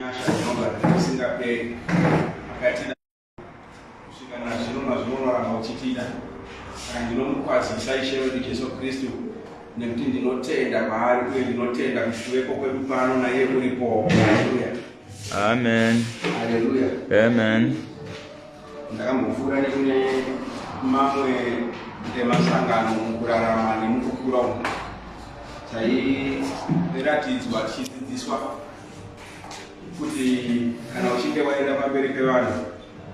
Nenyasha Jehovha nekusingaperi akatida kusvika nazvino nazvino unoramba uchitida. Saka ndinomukwazisa Ishe wedu Jesu Kristu nekuti ndinotenda kwaari uye ndinotenda kuti kuvepo kwedu pano naiye uripo. Haleluya. Amen. Haleluya. Amen. Ndakambopfuura nekune mamwe emasangano mukurarama nemukukura umu tairatidzwa tichidzidziswa kuti kana uchinge waenda pamberi pevanhu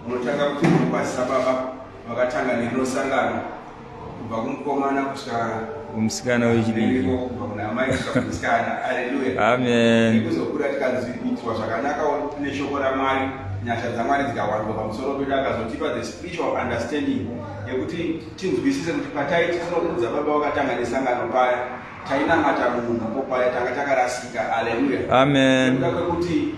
unotanga kuti unokwazisa baba vakatanga nerino sangano kubva kumukomana kusvika kumusikana wechidiki kubva kuna amai kusvika kumusikana. Aleluya, amen. Nekuzokura tikanziitwa zvakanaka neshoko raMwari, nyasha dzaMwari dzikawanzwa pamusoro pedu, akazotipa the spiritual understanding yekuti tinzwisise kuti pataiti tinokudza baba vakatanga nesangano paya tainamata munhu po paya tanga takarasika. Aleluya, amen. Nekuda kwekuti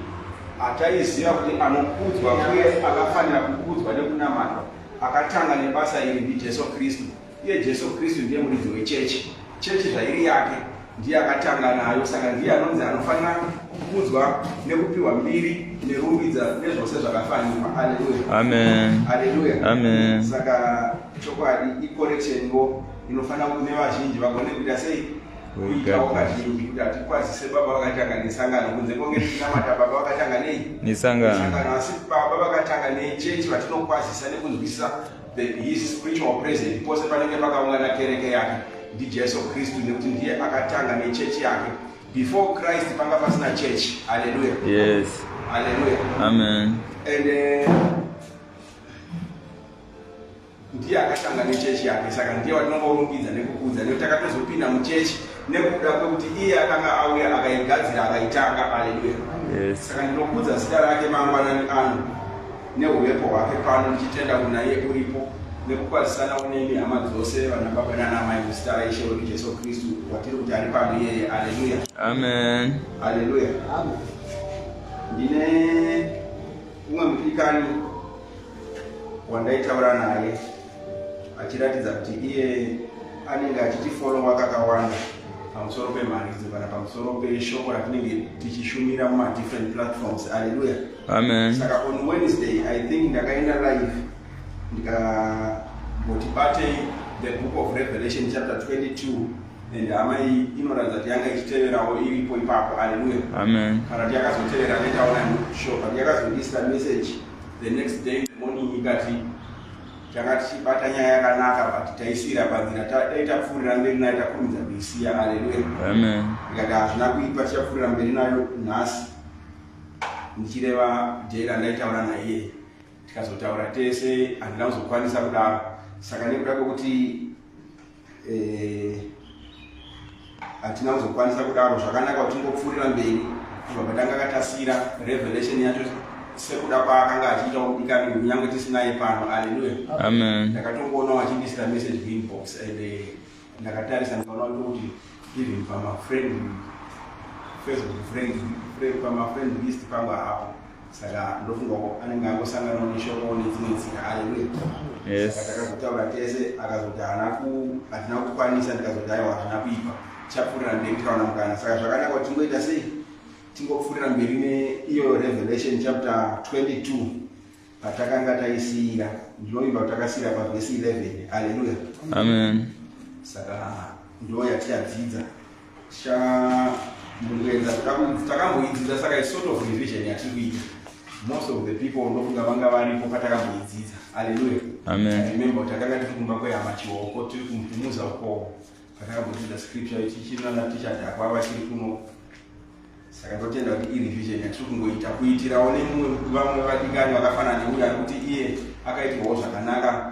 hataiziva kuti anokudzwa uye akafanira kukudzwa nekunamatwa akatanga nebasa iri ndiJesu Kristu. Iye Jesu Kristu ndiye muridzi wechechi. Chechi zvairi yake, ndiye akatanga nayo, saka ndiye anonzi anofanira kukudzwa nekupiwa mbiri nerumbidza nezvose zvakafanirwa. Aleluya, amen. Aleluya, amen. Saka chokwadi icorrectionwo inofanira kuti nevazhinji vagone kuita sei, kuitawo kazhinji kuti hatikwazise baba vakatanga nesangano kunze konge tichinamata baba vakatanga nei nesangano, asi baba vakatanga nechechi vatinokwazisa nekunzwisisa his spiritual presence pose panenge pakaungana kereke yake ndiJesu Kristu, nekuti ndiye akatanga nechechi yake. Before Christ panga pasina chechi. Haleluya. Yes. Haleluya. Amen. And ndiye akatanga nechechi yake, saka ndiye watinongorumbidza nekukudza, nekuti takatozopinda muchechi nekuda kwekuti iye akanga auya akaigadzira akaitanga. Haleluya. Yes. Saka ndinokudza zita rake mangwanani ano neuvepo hwake pano, ndichitenda kuna iye uripo nekukwazisanawo nemi hama dzose, vana baba nana amai, muzita raIshe wedu Jesu Kristu watiri kuti ari pano iyeye. Haleluya. Amen. Haleluya. Ndine umwe mudikani wandaitaura naye achiratidza kuti iye anenge achitifolowa kakawanda pamusoro pemharidzo kana pamusoro peshoko ratinenge tichishumira mumadifferent platforms. Aleluya. Amen. Saka on Wednesday, I think, ndakaenda live ndikamboti batei the book of Revelation chapter 22, and hama iyi inoratidza kuti yanga ichiteverawo iripo ipapo. Aleluya. Amen. Kana kuti yakazotevera netaona show, but yakazondisira message the next day in the morning ikati tanga tichibata nyaya yakanaka, but taisiyira panzira, dai tapfuurira mberi nayo, takurumidza kuisiya. Aleluya. Amen. Ikati hazvina kuipa, tichapfuurira mberi nayo nhasi, ndichireva day randaitaura naiye. Tikazotaura tese, handina kuzokwanisa kudaro. Saka nekuda kwekuti hatina kuzokwanisa kudaro, zvakanaka kuti tingopfuurira mberi kubva patanga katasira Revelation yacho sekuda kwaakanga achiita mudikani kunyange tisinaye pano. Aleluya. Amen. Ndakatongoonawo achindisira message kuinbox and ndakatarisa ndikaona kuti even pamafriend Facebook friend, pamafriend list pangu hapo. Saka ndofunga ko anenge angosanganawo neshoko nedzimwe tsika. Aleluya. Yes. Saka takazotaura tese, akazoti hatina kukwanisa. Ndikazoti aiwa, hazvina kuipa, tichapfuurira mberi tikaona mukana. Saka zvakanaka kuti tingoita sei, tingopfuurira mberi neiyo Revelation chapter 22 patakanga taisiyira. Ndinovimba kuti takasiyira pavhesi 11. Aleluya. Amen. Saka ndo yatichadzidza, tichamukuedza takamboidzidza, saka isort of revision yatiri kuita. Most of the people ndofunga vanga varipo patakamboidzidza. Aleluya. Amen. Remember kuti takanga tiri kumba kwehama Chioko, tiri kumupumuza uko patakambodzidza scripture tichinana tichadhakwa vachiri kuno. Saka ndotenda kuti irevision yatiri kungoita kuitirawo nemumwe vamwe vadikani vakafanana neuyo ari kuti iye akaitirwawo zvakanaka,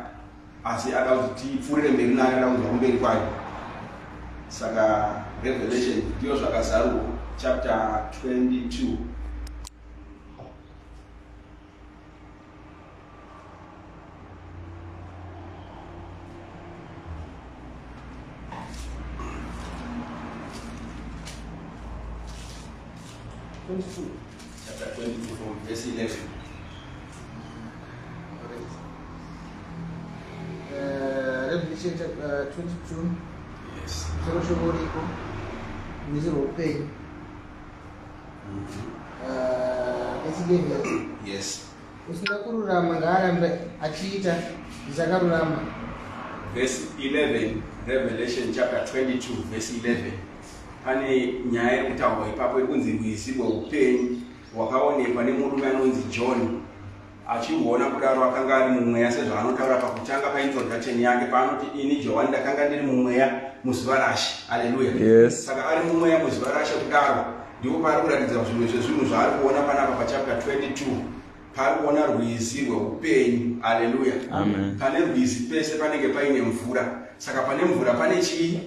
asi ada kuti tipfuurire mberi nayo, ada kunzwa kumberi kwayo. Saka Revelation ndiyo zvakazarurwa chapter 22. Chapter 22 from verse 11. Alright. Revelation chapter 22. Yes. Musoro shoko uriko rwizi rwoupenyu. 11. Yes. Usina kururama ngaarambe achiita zvisakarurama. Verse 11, Revelation chapter 22 verse 11. Pane nyaya iri kutaurwa ipapo iri kunzi rwizi rweupenyu rwakaonekwa nemurume anonzi John. Achihuona kudaro akanga ari mumweya sezvaanotaura pakutanga paintroduction yake paanoti ini Johani ndakanga ndiri mumweya muzuva raShe. Aleluya. Yes. Saka ari mumweya muzuva raShe kudaro ndipo paari kuratidza zvimwe zvezvinhu zvaari kuona panapa pachapter 22 paari kuona rwizi rweupenyu. Aleluya. Amen. Pane rwizi pese panenge paine mvura. Saka pane mvura pane chii?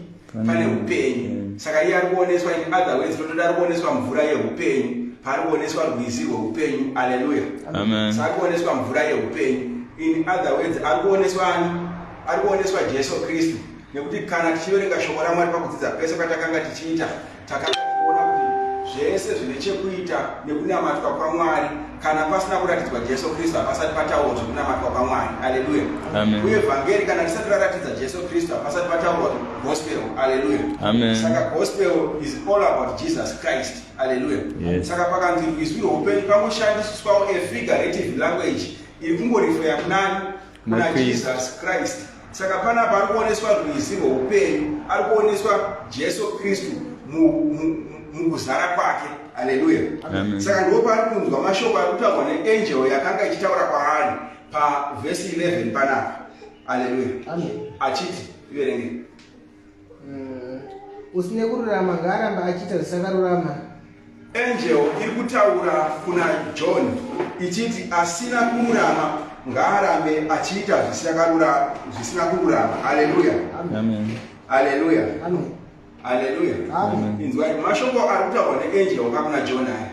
Pane upenyu. Saka iye ari kuoneswa, in other words, totoda ari kuoneswa mvura yeupenyu. Paari kuoneswa rwizi rweupenyu. Aleluya. Amen. Saka ari kuoneswa mvura yeupenyu. In other words, ari kuoneswa ani? Ari kuoneswa Jesu Kristu. Nekuti kana tichiverenga shoko raMwari pakudzidza pese kwatakanga tichiita, takanga tichiona kuti zvese zvine chekuita nekunamatwa kwaMwari, kana pasina kuratidzwa Jesu Kristu hapasati pataurwa zvekunamatwa kwaMwari. Aleluya. Amen. Uye vhangeri kana risati raratidza Jesu Kristu hapasati pataurwa gospel. Aleluya. Amen. Saka gospel is all about Jesus Christ. Aleluya. Yes. Saka pakanzi rwizi rweupenyu pangoshandiswawo a figurative language iri kungorifeya kunani? Kuna Kuna Kristu. Jesus Christ. Saka panapa ari kuoneswa rwizi rweupenyu, ari kuoneswa Jesu Kristu mukuzara kwake. Aleluya. Amen. Saka ndipo paari kunzwa mashoko ari kutaurwa neangel yakanga ichitaura kwaari pavhesi 11 panapa. Aleluya. Amen. Achiti, iverenge. Usine kururama ngaarambe achiita zvisakarurama. Angel iri kutaura kuna John ichiti asina kururama ngaarambe achiita zvisina kururama. Aleluya. Amen. Aleluya. Amen. Aleluya. Amen. Inzwai mashoko ari kutaurwa neangel kakuna John aya.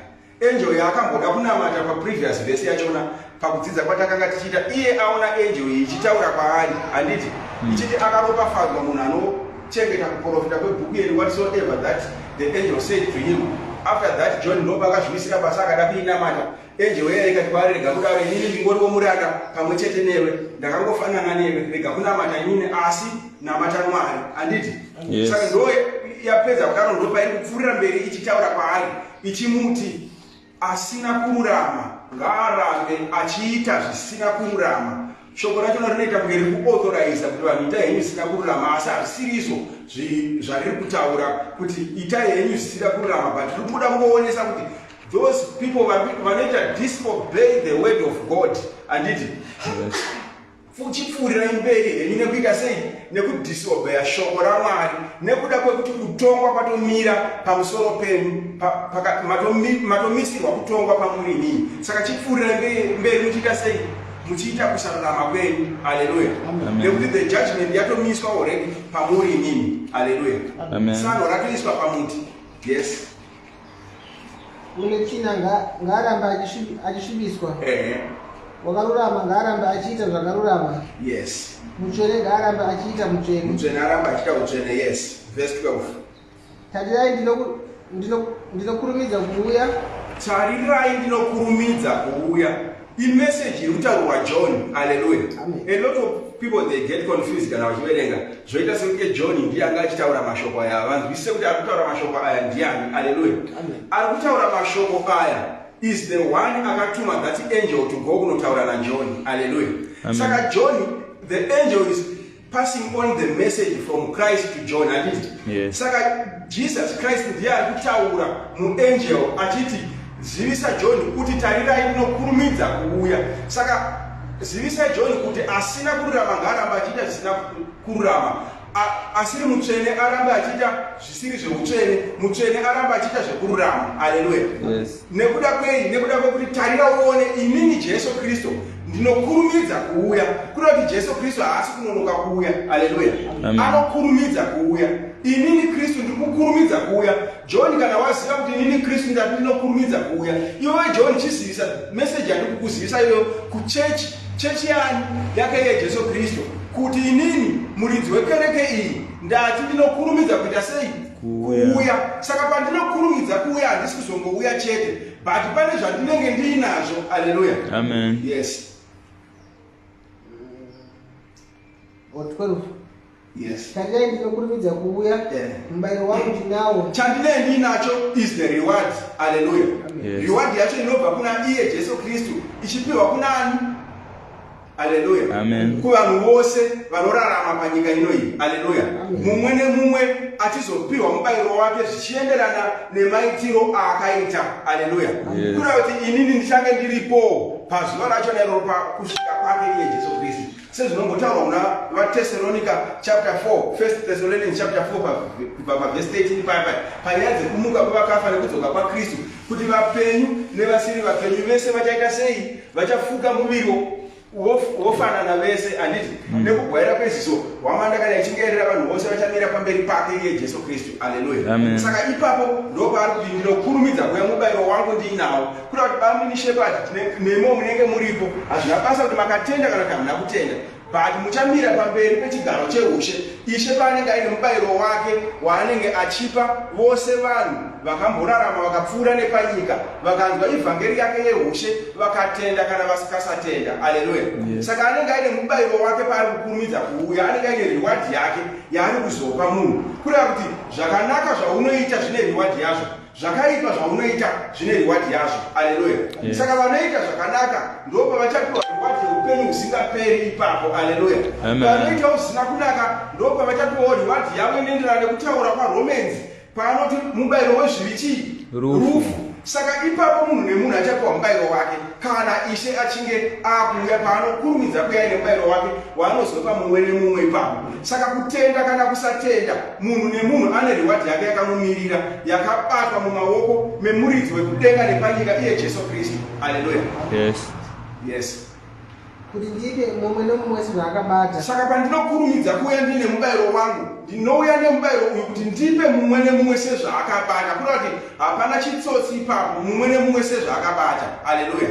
Angel yaakamboda kunamata paprevious verse yachona pakudzidza kwatakanga tichiita, iye aona angel iyi ichitaura kwaari, handiti? Ichiti akaropafadzwa munhu anochengeta kuprofita kwebhuku iri, whatsoever that the angel said to him. After that John ndopa akazviwisira pasi akada kuinamata. Angel iya ikati kwaari, rega kudaro, inini ndingoriwo muranda pamwe chete newe, ndakangofanana newe, rega kunamata inini asi namata Mwari, handiti? Yes. Saka ndo yapedza kudaro ndopa iri kupfuurira mberi ichitaura kwaari ichimuti asina kururama ngaarambe achiita zvisina kururama. Shoko rachona rinoita kunge riri kuauthoriza kuti vanhu itai henyu zvisina kururama, asi hazvisiri izvo zvariri kutaura kuti itai henyu zvisina kururama, but riri kuda kungoonesa kuti those people vanoita disobey the word of God, handiti? Yes. Chipfuurirai mberi henyu nekuita sei? Nekudisobeya shoko raMwari, nekuda kwekuti kutongwa kwatomira pamusoro penyu, matomisirwa kutongwa pamuri inini. Saka chipfuurirai mberi muchiita sei? Muchiita kusarurama kwenyu. Aleluya. Amen. Nekuti the judgment yatomiswa already pamuri inini. Aleluya. Amen. Sanho ratoiswa pamuti. Yes. Une tsvina ngaarambe achisvibiswa. Wakarurama ngaarambe achiita zvakarurama. Yes. Mutsvene ngaarambe achiita mutsvene. Mutsvene aramba achiita utsvene. Yes. Verse 12. Tarirai ndinokurumidza kuuya. Tarirai ndinokurumidza kuuya. Imeseji iri kutaurwa John. Aleluya. Amen. A lot of people, they get confused kana vachiverenga, zvoita sekuti John ndiye anga achitaura mashoko aya. Vanzwisise kuti ari kutaura mashoko aya ndiani. Aleluya. Amen. Ari kutaura mashoko aya is the one akatuma that angel to go kunotaura naJohn. Aleluya. Amen. Saka John, the angel is passing on the message from Christ to John, handiti? Yes. Saka Jesus Christ ndiye ari kutaura muangel achiti zivisa John kuti tarirai ndinokurumidza kuuya. Saka zivisa John kuti asina kururama ngaaramba achiita zvisina kururama, asiri mutsvene arambe achiita zvisiri zveutsvene, mutsvene arambe achiita zvekururama. Aleluya. Yes. Nekuda kwei? Nekuda kwekuti tarira uone, inini Jesu Kristu ndinokurumidza kuuya. Kuda kuti Jesu Kristu haasi kunonoka kuuya. Aleluya. Amen. Anokurumidza kuuya. Inini Kristu ndiri kukurumidza kuuya. John, kana waziva kuti inini Kristu ndati ndinokurumidza kuuya, iwewe John chizivisa meseji yandiri kukuzivisa iyoyo kuchechi, chechi yani? Yake iye Jesu Kristu, kuti inini muridzi wekereke iyi ndati ndinokurumidza kuita sei? Kuuya. Kuuya. Saka pandinokurumidza kuuya handisi kuzongouya chete, but pane zvandinenge ndiinazvo. Aleluya. Amen. Yes. Or 12. Yes. Tarirai ndinokurumidza kuuya. Mubayiro wangu ndinawo. Chandinee ndiinacho is the reward. Aleluya. Yes. Reward yacho inobva kuna iye Jesu Kristu ichipiwa kuna ani? Aleluya. Amen. Kuvanhu vose vanorarama panyika ino iyi. Aleluya. Mumwe nemumwe achizopiwa mubayiro wake zvichienderana nemaitiro aakaita. Aleluya. Yes. Kureva kuti inini ndichange ndiripo pazuva racho nairoro pakusvika kwake iye Jesu Kristu. Sezvinombotaurwa muna vaTesaronika chapter 4, First Thessalonians chapter 4 kubva pavhesi 13 paya paya, panyaya dzekumuka kwevakafa nekudzoka kwaKristu, kuti vapenyu nevasiri vapenyu vese vachaita sei? Vachafuka muviri wofanana vese, handiti? Nekugwaira kweziso, hwamanda kana ichinge yarira, vanhu vose vachamira pamberi pake iye Jesu Kristu. Aleluya. Amen. Saka ipapo ndopaari kuti ndinokurumidza kuuya, mubayiro wangu ndiinawo. Kureva kuti bamini Shepherd nemo munenge muripo, hazvina basa kuti makatenda kana kuti hamuna kutenda, but muchamira pamberi pechigaro cheushe, Ishe paanenge aine mubayiro wake waanenge achipa vose vanhu vakamborarama vakapfuura nepanyika, vakanzwa ivhangeri yake yeushe, vakatenda kana vasikasatenda. Aleluya. Yes. Saka anenge aine mubayiro wake paari kukurumidza kuuya, anenge aine reward yake yaari kuzopa munhu. Kureva kuti zvakanaka zvaunoita zvine reward yazvo, zvakaipa zvaunoita zvine reward yazvo. Aleluya. Yes. Saka vanoita zvakanaka ndo pavachapiwa reward yeupenyu husingaperi ipapo. Aleluya. Amen. Vanoita usina kunaka ndo pavachapiwawo reward yavo inoenderana nekutaura kwaRomans, paanoti mubayiro wezvivi chii? Rufu. Saka ipapo munhu nemunhu achapiwa mubayiro wake kana Ishe achinge akuuya, paanokurumidza kuuya aine mubayiro wake waanozopa mumwe nemumwe ipapo. Saka kutenda kana kusatenda, munhu nemunhu ane reward yake yakamumirira, yakabatwa mumaoko memuridzi wekudenga nepanyika, iye Jesu Kristu. Aleluya. Yes. Yes. Kuti ndipe mumwe nemumwe sezvaakabata. Saka pandinokurumidza kuuya ndiine mubayiro wangu, ndinouya nemubayiro uyu kuti ndipe mumwe nemumwe sezvaakabata. Kureva kuti hapana chitsotsi ipapo, mumwe nemumwe sezvaakabata. Aleluya.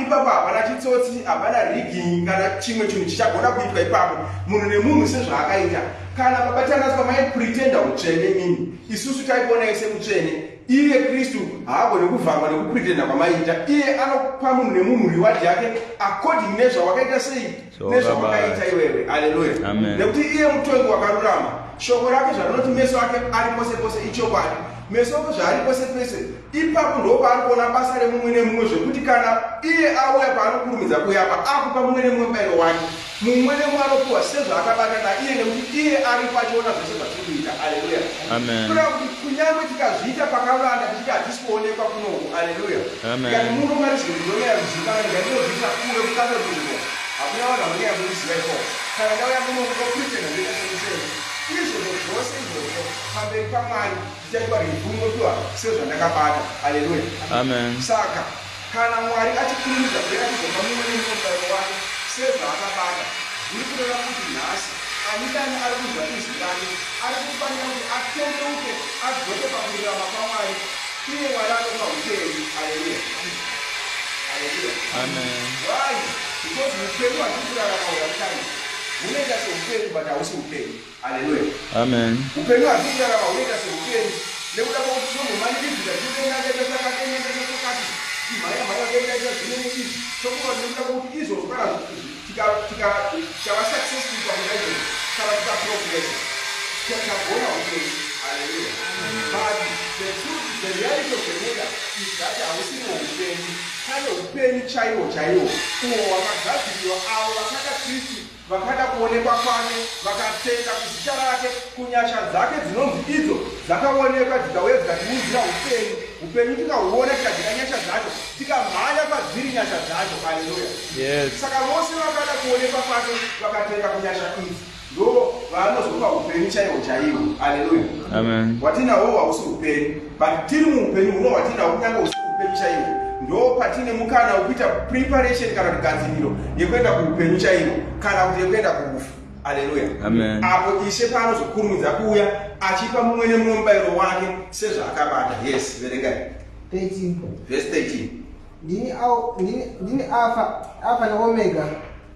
Ipapo hapana chitsotsi, hapana rigging kana chimwe chinhu chichagona kuitwa ipapo. Munhu nemunhu sezvaakaita. Kana baba Tanatswa maipretenda utsvene imimi, isusu taikuonai semutsvene, iye Kristu haagoni kuvharwa nekupretenda kwamaiita. Iye anopa munhu nemunhu reward yake according nezvawakaita sei, nezvawakaita iwewe. Aleluya. Amen. Nekuti iye mutongi wakarurama. Shoko rake zvarinoti meso ake ari pose pose ichokwadi. Meso ake zvaari pose pese ipapo ndo paari kuona basa remumwe nemumwe, zvekuti kana iye auya, paanokurumidza kuuya apa, akupa mumwe nemumwe mubayiro wake, mumwe nemumwe anopiwa sezvaakabata naiye, nekuti iye aripo achiona zvese zvatiri kuita. Aleluya. Amen. Kureva kuti kunyange tikazviita pakavanda tichiti hatisi kuonekwa kunoku. Aleluya. Amen. Tikati muno mari zvinhu ndinonyanya kuzivikanwa, ndikandinozviita kure kuKamerun, hakuna vanhu vanonyanya kundiziva ikoko. Kana ndauya muno ndopretenda, ndoita semutsvene, izvozvo zvose izvozvo pamberi paMwari zvichaitwa review, unopiwa sezvandakabata. Aleluya. Amen. Saka kana Mwari achikurumidza kuuya achizopa mumwe nemumwe mubayiro wake sezvaakabata, zviri kureva kuti nhasi ani nani ari kunzwa izwi rake ari kufanira kuti atendeuke, adzoke pakururama kwaMwari, iye Mwari anopa upenyu. Aleluya, aleluya. Amen. Why? Because upenyu hwatiri kurarama hwakadai hunoita seupenyu, but hausi upenyu. Aleluya. Amen. Upenyu hwatiri kurarama hunoita seupenyu nekuda kwokuti tinombomanikidzika, tiendangaita chakati, endangaita chakati, timhanya mhanya kuendaita zvine neizvi, tokuva nekuda kwokuti izvozvo kana tikava successful pakuita izvozvo, kana tikaprogressa, tagona upenyu. Aleluya. But the truth, the reality of the matter is that hausiriwo upenyu. Pane upenyu chaiwo chaiwo, uhwo hwakagadzirirwa avo vakada Kristu, vakada kuonekwa kwake, vakatenda kuzita rake, kunyasha dzake dzinonzi idzo dzakaonekwa, dzikauya dzikatiunzira upenyu. Upenyu tikahuona, tikadya nyasha dzacho, tikamhanya kwadziri nyasha dzacho. Aleluya. Yes. Saka vose vakada kuonekwa kwake, vakatenda kunyasha idzi, ndo vaanozopa upenyu chaiwo chaiwo. Aleluya. Amen. Watinahwo hausi upenyu, but tiri muupenyu huno hwatinahwo, kunyange husi upenyu chaiwo, ndo patine mukana wekuita preparation kana kuti gadziriro yekuenda kuupenyu chaiwo kana kuti yekuenda kurufu. Aleluya. Amen. Apo Ishe paanozokurumidza kuuya achipa mumwe nemumwe mubayiro wake sezvaakabata. Yes, verengai. 13. Verse 13. Ndini Alfa neOmega,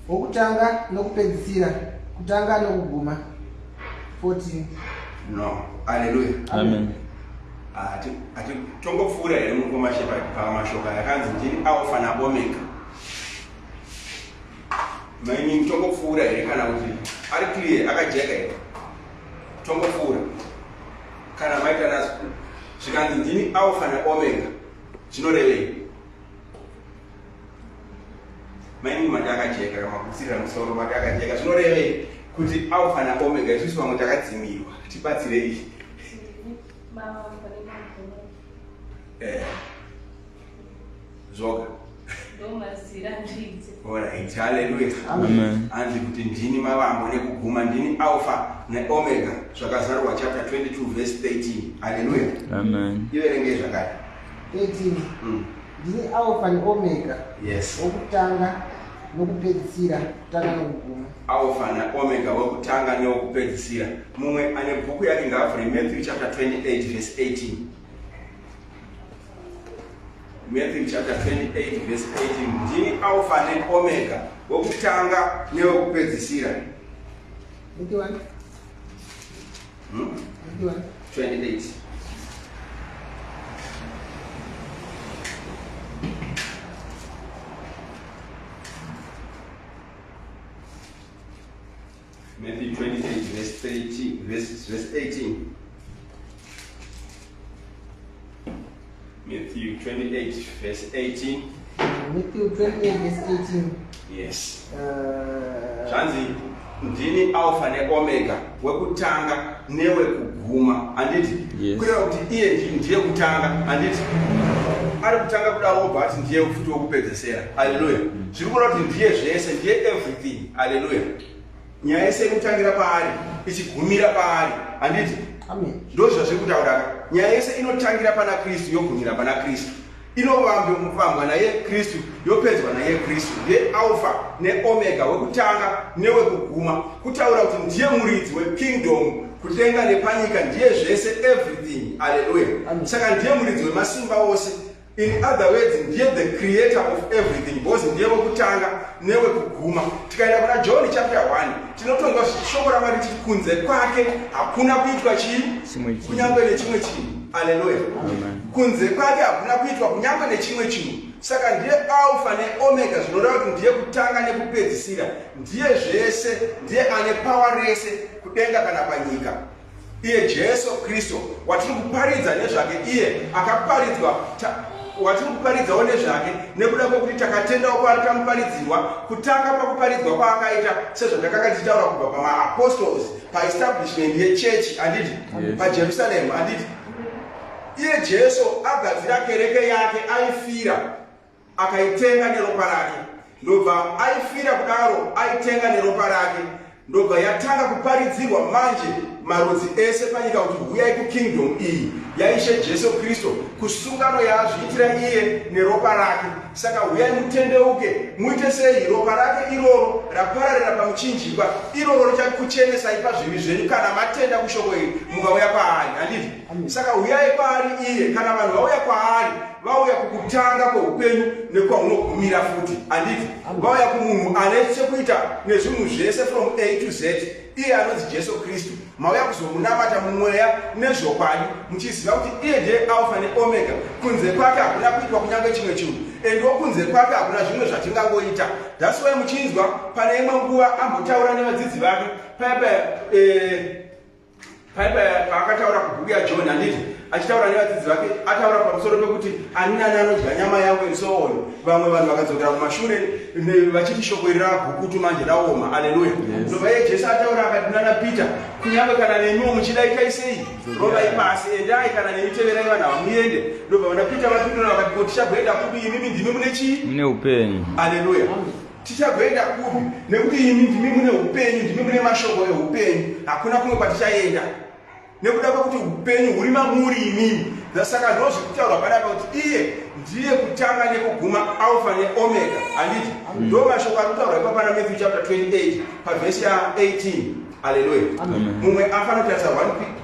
wokutanga nokupedzisira, kutanga nokuguma. 14. No, aleluya. Amen. Ati tongopfuura here, mukoma Shepherd, pamashoko yakanzi ndini Alfa naOmega? Mainini, tongopfuura here kana kuti? Ari clear, akajeka here? Tongopfuura. Kana maita nazo. Zvikanzi ndini Alpha naOmega. Zvinorevei? Mainini mati akajeka, kana makutsirira musoro mati akajeka. Zvinorevei kuti Alpha naOmega? Isusu vamwe takadzimirwa. Tibatsirei. Eh. Zvoga. Alright, hallelujah. Amen. Anzi kuti ndini mavambo nekuguma, ndini Alpha neOmega, zvakazarurwa chapter 22 verse 13. Hallelujah. Amen. Iverengei zvakare. 13. Ndini Alfa neOmega, wokutanga nokupedzisira, kutanga nokuguma. Alpha naOmega, wekutanga newekupedzisira. Mumwe ane bhuku yake ngaavhure Matthew chapter 28 verse 18. Matthew chapter 28 verse 18. Ndini Alpha neOmega, wekutanga newekupedzisira. Matthew 1. Matthew 1. 28. Matthew 28 verse 30, verse 18. Matthew 28 verse 18. Matthew 28 verse 18. Yes. Zvanzi ndini Alpha neOmega, wekutanga newekuguma, handiti? Yes. Kureva kuti iye ndiye kutanga, handiti? Ari kutanga kudaro, obva ati ndiye futi wekupedzesera. Haleluya. Zviri kureva kuti ndiye zvese, ndiye everything. Haleluya. Nyaya yese inotangira paari ichigumira paari, handiti? Amen. Ndo zvazviri kutaura ka. Nyaya yese inotangira pana Kristu, yogumira pana Kristu, inovambwa naye Kristu, yopedzwa naye Kristu. Ndiye Alpha neOmega, wekutanga newekuguma, kutaura kuti ndiye muridzi wekingdom, kutenga nepanyika, ndiye zvese, everything. Aleluya. Amen. Saka ndiye muridzi wemasimba ose. In other words, ndiye the creator of everything, because ndiye wekutanga newekuguma. Tikaenda kuna John chapter 1, tinotonzwa shoko raMwari richiti kunze kwake hakuna kuitwa chii? Chimwe chinhu. Kunyange nechimwe chinhu. Aleluya. Amen. Kunze kwake hakuna kuitwa kunyange nechimwe chinhu. Saka ndiye Alpha neOmega, zvinoreva kuti ndiye kutanga nekupedzisira, ndiye zvese, ndiye ane power rese kudenga kana panyika. Iye Jesu Kristu watiri kuparidza nezvake, iye akaparidzwa watiri kuparidzawo nezvake, nekuda kwekuti takatendawo kwaari, tamuparidzirwa kutanga pakuparidzwa kwaakaita, sezvatakanga tichitaura kubva pamaapostles, paestablishment yechechi, handiti? Yes. PaJerusalem, handiti? Iye Jesu agadzira kereke yake, aifira, akaitenga neropa rake. Ndobva aifira kudaro, aitenga neropa rake, ndobva yatanga kuparidzirwa manje marudzi ese panyika kuti huyai kukingdom iyi yaIshe Jesu Kristu, kusungano yaazviitira iye neropa rake. Saka huyai mutendeuke, muite sei? Ropa rake iroro rapararira pamuchinjikwa iroro richakuchenesai pazvivi zvenyu kana matenda kushoko iri, mukauya kwaari, handiti? Saka huyai kwaari iye. Kana vanhu vauya kwaari, vauya kukutanga kweupenyu nekwahunogumira futi, handiti? Vauya kumunhu ane chekuita nezvinhu zvese from A to Z, iye anonzi Jesu Kristu. Mauya kuzomunamata mumweya nezvokwadi, muchiziva kuti iye ndiye Alpha neOmega, kunze kwake hakuna kuitwa kunyange chimwe chinhu, endiwo kunze kwake hakuna zvimwe zvatingangoita. That's why muchinzwa pane imwe nguva ambotaura nevadzidzi vake paya paya paakataura kubhuku yaJohn, handiti? Achitaura nevadzidzi vake, ataura pamusoro pekuti ani nani anodya nyama yangu and so on, vamwe vanhu vakadzokera kumashure vachiti shoko iri ragukutu manje, raoma. Aleluya. Ndobva iye Jesu ataura akati nana Peter, kunyange kana nemiwo muchida, itai sei? Rovai pasi, endai kana nemi, teverai vanhu ava muende. Ndobva vana Peter vapindura vakati, ko tichagoenda kupi? Imimi ndimi mune chii? Mune upenyu. Aleluya. Tichagoenda kupi? Nekuti imi ndimi mune upenyu, ndimi mune mashoko eupenyu. Hakuna kumwe kwatichaenda nekuda kwekuti upenyu huri mamuri imimi. Saka ndo zvekutaurwa panapa kuti iye ndiye kutanga nekuguma, Alpha neOmega, handiti? Ndo mashoko ari kutaurwa ipa pana Matthew chapter 28 pavhesi ya18. Aleluya. Amen. Mumwe afanira kutarisa 1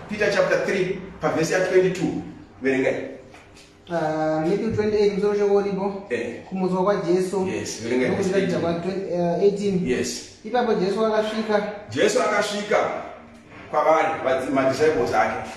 Peter chapter 3 pavhesi ya22. Verengai. Matthew 28, musoro shoko uripo kumutswa kwaJesu. Yes, verengai verse Nokuratidza 18. kwa 18. Ipapo Jesu akasvika. Jesu akasvika kwavari madisciples ake.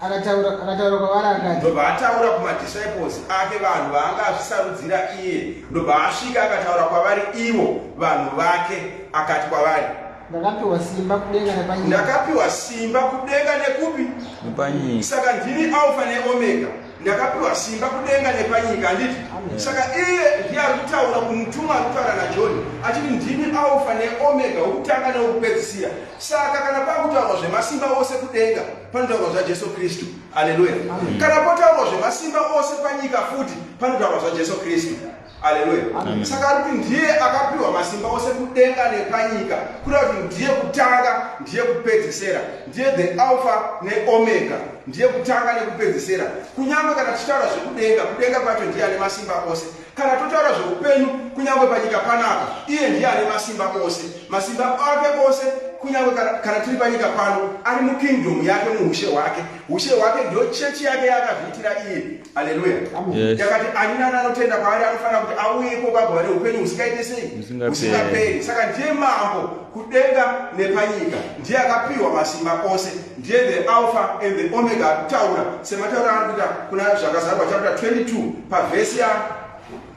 Akataura kwavari akati, Ndobva ataura kumadisciples ake, vanhu vaanga azvisarudzira iye. Ndobva asvika akataura kwavari ivo vanhu vake, akati kwavari, Ndakapiwa simba kudenga nepanyika. Ndakapiwa simba kudenga nekupi? Nepanyika. Saka ndini Alfa neOmega. Ndakapiwa simba kudenga nepanyika, handiti? Saka iye ndiye ari kutaura kumutumwa ari kutaura naJohn achiti ndini Alfa neOmega, wokutanga newokupedzisira. Saka kana pakutaurwa zvemasimba ose kudenga, panotaurwa zvaJesu Kristu. Aleluya. Kana potaurwa zvemasimba ose panyika futi, panotaurwa zvaJesu Kristu. Aleluya. Saka ari kuti ndiye akapiwa masimba ose kudenga nepanyika, kureva kuti ndiye kutanga, ndiye kupedzesera, ndiye the Alpha neOmega, ndiye kutanga nekupedzesera. Kunyange kana tichitaura zvekudenga, kudenga kwacho ndiye ane masimba ose. Kana totaura zveupenyu, kunyange panyika panapa, iye ndiye ane masimba ose. Masimba ake ose, kunyange kana tiri panyika pano, ari mukingdom yake, muushe hwake. Ushe hwake ndiyo chechi yake yaakazviitira iye. Aleluya. Yes. Yakati ani nani anotenda kwaari anofanira kuti auye ikoko agova neupenyu husingaite sei? Husingaperi. Husingaperi. Saka ndiye mambo kudenga nepanyika, ndiye akapiwa masimba ose, ndiye the Alpha and the Omega akutaura semataura ari kuita kuna Zvakazarurwa chapter 22 pavhesi ya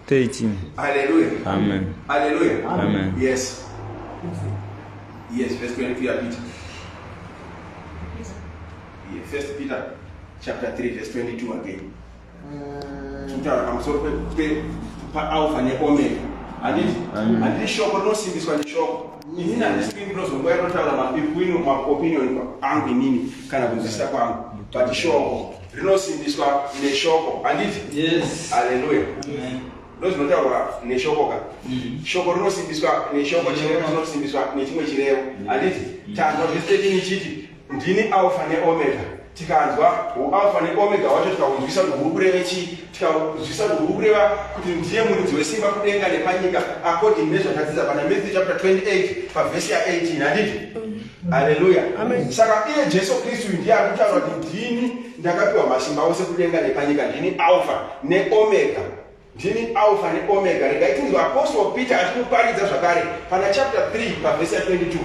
13. Haleluya. Amen. Haleluya. Amen. Yes. Yes, verse 22 ya Peter. Yeah, First Peter chapter 3 verse 22 again. Kutaura pamusoro paAlpha neOmega. Handiti? Amen. Handiti shoko rinosimbiswa neshoko. Inini handisi kuini ndinozonguva inotaura maopinion angu inini kana kunzwisisa kwangu. But shoko rinosimbiswa neshoko. Handiti? Yes. Haleluya. Ndozvinotaurwa neshoko ka. Shoko rinosimbiswa neshoko, chirevo chinosimbiswa nechimwe chirevo. Handiti? Tanzwa verse 13 ichiti ndini Alpha neOmega. Tikanzwa huAlpha neOmega wacho tikaunzwisa kuti huri kureve chii, tikanzwisa kuti huri kureva kuti ndiye muridzi wesimba kudenga nepanyika according nezvatadzidza pana Matthew chapter 28 pavhesi ya 18. Handiti? Haleluya. Saka iye Jesu Kristu ndiye ari kutaura kuti ndini ndakapiwa masimba ose kudenga nepanyika, ndini Alpha neOmega. Ndini Alpha neOmega. Regai tinzwe Apostle Peter achikuparidza zvakare pana chapter 3 pavhesi ya 22.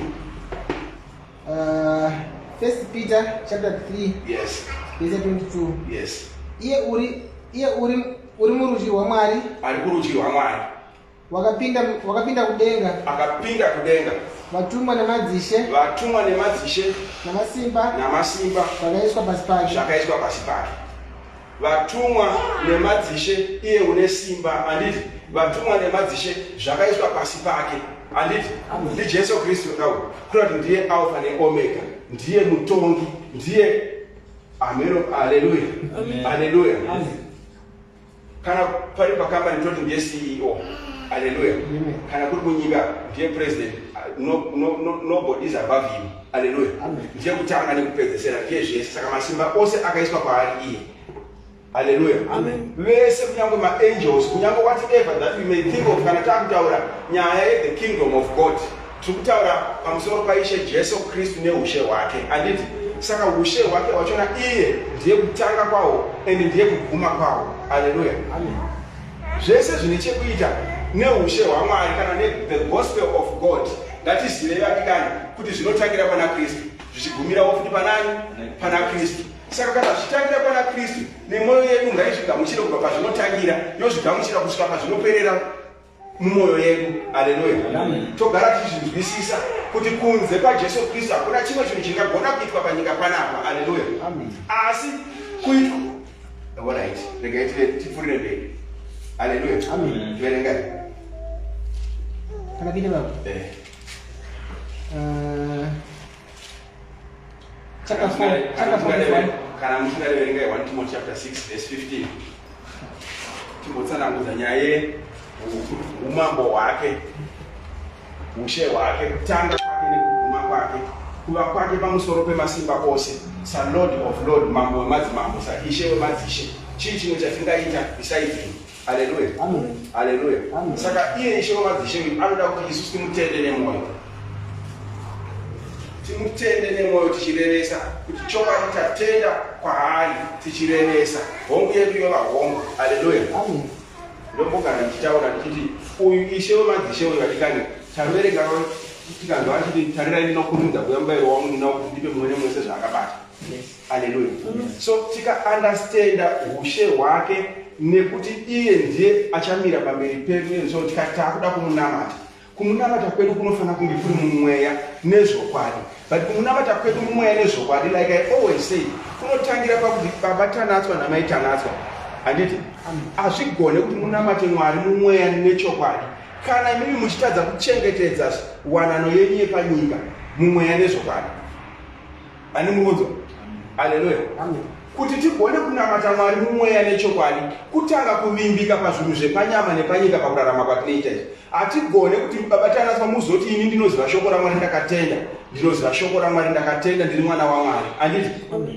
First Peter chapter 3 Yes. verse 22. Yes. Iye uri murudyi rwaMwari, Ari kurudyi rwaMwari, wakapinda kudenga, akapinda kudenga, vatumwa nemadzishe vatumwa nemadzishe namasimba namasimba vakaiswa pasi pake. Zvakaiswa pasi pake. Vatumwa nemadzishe, iye une simba, handiti? Vatumwa nemadzishe zvakaiswa pasi pake, handiti? NdiJesu Kristu kau. Kureva kuti ndiye Alpha neOmega, ndiye mutongi, ndiye ameno. Haleluya, haleluya. Kana pari pakambani toti ndiye CEO. Haleluya. Kana kuri kunyika ndiye president. No, no, no, nobody is above him. Haleluya. Ndiye kutanga nekupedzesera, ndiye zvese. Saka masimba ose akaiswa kwaari iye. Haleluya. Vese, kunyange maangels, kunyange whatever that we may think of, kana taakutaura nyaya yethe kingdom of God, tiri kutaura pamusoro paIshe Jesu Kristu neushe hwake, handiti? Saka ushe hwake hwachona, iye ndiye kutanga kwahwo and ndiye kuguma kwahwo. Haleluya. Zvese zvine chekuita neushe hwaMwari kana nethe gospel of God, ngatizive vadikani kuti zvinotangira pana Kristu, zvichigumirawo futi panani? Pana Kristu. Saka kana zvichitangira pana Kristu, nemwoyo yedu ngaizvigamuchire kubva pazvinotangira, yozvigamuchira kusvika pazvinoperera mumwoyo yedu. Haleluya. Togara tichizvinzwisisa kuti kunze kwaJesu Kristu hakuna chimwe chinhu chingagona kuitwa panyika panapa. Haleluya. Asi kuitwa, alright, regai tipfuurire mberi. Haleluya. Verengai. Kana Peter baba. Chapter 4, chapter 4 verse 1. Kana muchingade, verengai 1 Timothy chapter 6 verse 15, timbotsanangudza nyaya yeumambo hwake, ushe hwake, kutanga kwake nekuguma kwake, kuva kwake pamusoro pemasimba ose salord of lord, mambo wemadzimambo, saishe wemadzishe. Chii chimwe chatingaita besides him? Haleluya. Amen. Haleluya. Amen. Saka iye ishe wemadzishe uyu anoda kuti isusu timutende nemwoyo, timutende nemwoyo tichirevesa kuti chokwadi tatenda kwaari, tichirevesa hongu yedu yova hongu. Haleluya. Amen. Ndombogara ndichitaura ndichiti uyu ishe wemadzishe uyu, vadikani, taverenga tikanzwa achiti, "Tarirai, ndinokurumidza kuuya, mubayiro wangu ndinawo kuti ndipe mumwe nemumwe sezvaakabata." Haleluya. So tikaunderstanda ushe hwake, nekuti iye ndiye achamira pamberi pedu, so tikati taakuda kumunamata. Kumunamata kwedu kunofanira kunge kuri mumweya nezvokwadi. But kumunamata kwedu mumweya nezvokwadi, like I always say, kunotangira pakuti baba Tanatswa namai Tanatswa. Handiti? Hazvigone kuti munamate Mwari mumweya nechokwadi kana imimi muchitadza kuchengetedza wanano yenyu yepanyika mumweya nezvokwadi. Ani mukunzwa? Haleluya. Kuti tigone kunamata Mwari mumweya nechokwadi, kutanga kuvimbika pazvinhu zvepanyama nepanyika pakurarama kwatinoita izvi. Hatigone kuti baba Tanatswa muzoti ini ndinoziva shoko raMwari ndakatenda, ndinoziva shoko raMwari ndakatenda, ndiri mwana waMwari. Handiti?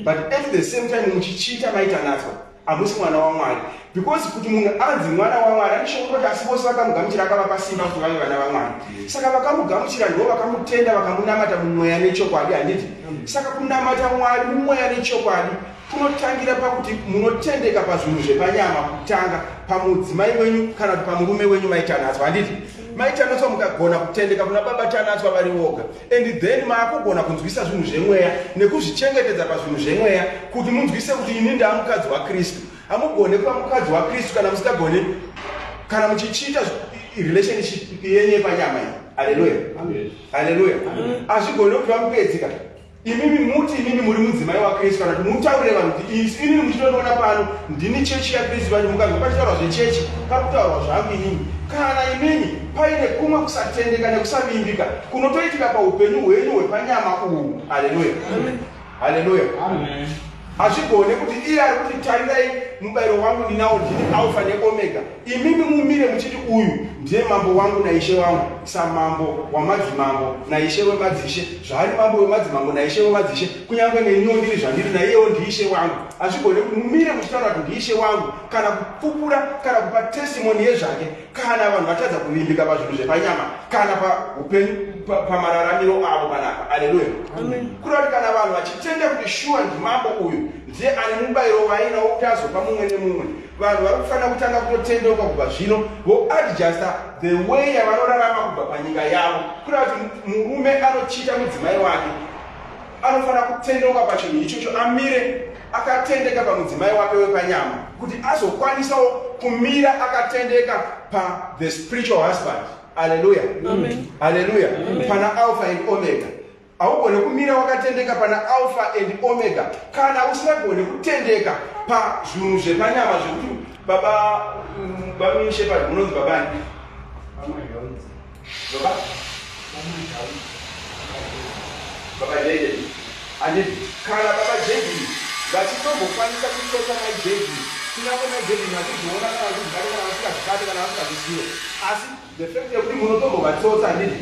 But at the same time muchichita mai Tanatswa, hamusi mwana waMwari. Because kuti munhu anzi mwana waMwari, ane shoko roti asi vose vakamugamuchira akavapa simba kuti vave vana vaMwari. Saka vakamugamuchira ndivo vakamutenda vakamunamata mumweya nechokwadi, handiti? Saka kunamata Mwari mumweya nechokwadi kunotangira pakuti munotendeka pazvinhu zvepanyama kutanga pamudzimai wenyu kana kuti pamurume wenyu maitanatswa, handiti? Maitanatswa mukagona kutendeka kuna baba Tanatswa vari voga, and then maakugona kunzwisa zvinhu zvemweya nekuzvichengetedza pazvinhu zvemweya kuti munzwise kuti ini ndaamukadzi waKristu. Hamugone kuva mukadzi waKristu kana musingagone, kana muchichiita relationship yenyu yepanyama iyi. Haleluya, haleluya. Hazvigone kuti vamupedzika imimi muti imimi muri mudzimai waKristu, kana kuti mutaurire vanhu kuti inini muchitondiona pano ndini chechi yaKristu. Vanhu mukanzwa pachitaurwa zvechechi pari kutaurwa zvangu inini. Kana imimi paine kumwe kusatendeka nekusavimbika kunotoitika paupenyu hwenyu hwepanyama uhu. Haleluya, haleluya. Hazvigone kuti iye ari kuti tarirai mubayiro wangu ndinawo, ndini Alfa neOmega, imimi mumire muchiti uyu ndiye mambo wangu naishe wangu, samambo wamadzimambo naishe wemadzishe. Zvaari mambo wemadzimambo naishe wemadzishe, kunyange neniwo ndiri zvandiri naiyewo ndiishe wangu. Hazvigone kuti mumire muchitaura kuti ndiishe wangu kana kupupura kana kupa testimony yezvake kana vanhu vatadza kuvimbika pazvinhu zvepanyama kana paupenyu pamararamiro avo panapa. Aleluya. Kureva kuti kana vanhu vachitenda kuti shuwa ndimambo uyu, ndiye ane mubayiro waainawo kuti azopa mumwe nemumwe, vanhu vari kufanira kutanga kutotendeuka kubva zvino, voadjusta the way yavanorarama kubva panyika yavo. Kureva kuti murume anochita mudzimai wake anofanira kutendeuka pachinhu ichocho, amire akatendeka pamudzimai wake wepanyama kuti azokwanisawo kumira akatendeka pa the spiritual husband. Aleluya, aleluya. Pana Alpha and Omega. Haugone kumira wakatendeka pana Alpha and Omega kana usingagone kutendeka pazvinhu zvepanyama zvekuti baba baba Shepherd munonzi babani? Baba baba JJ, handiti? Kana baba JD vachitombokwanisa kutsotsa mai JD, kunyange mai JD vachizviona kana vachizvibate kana vasingazvibate kana vasingazvizive, asi the fact yekuti munotombovatsotsa, handiti,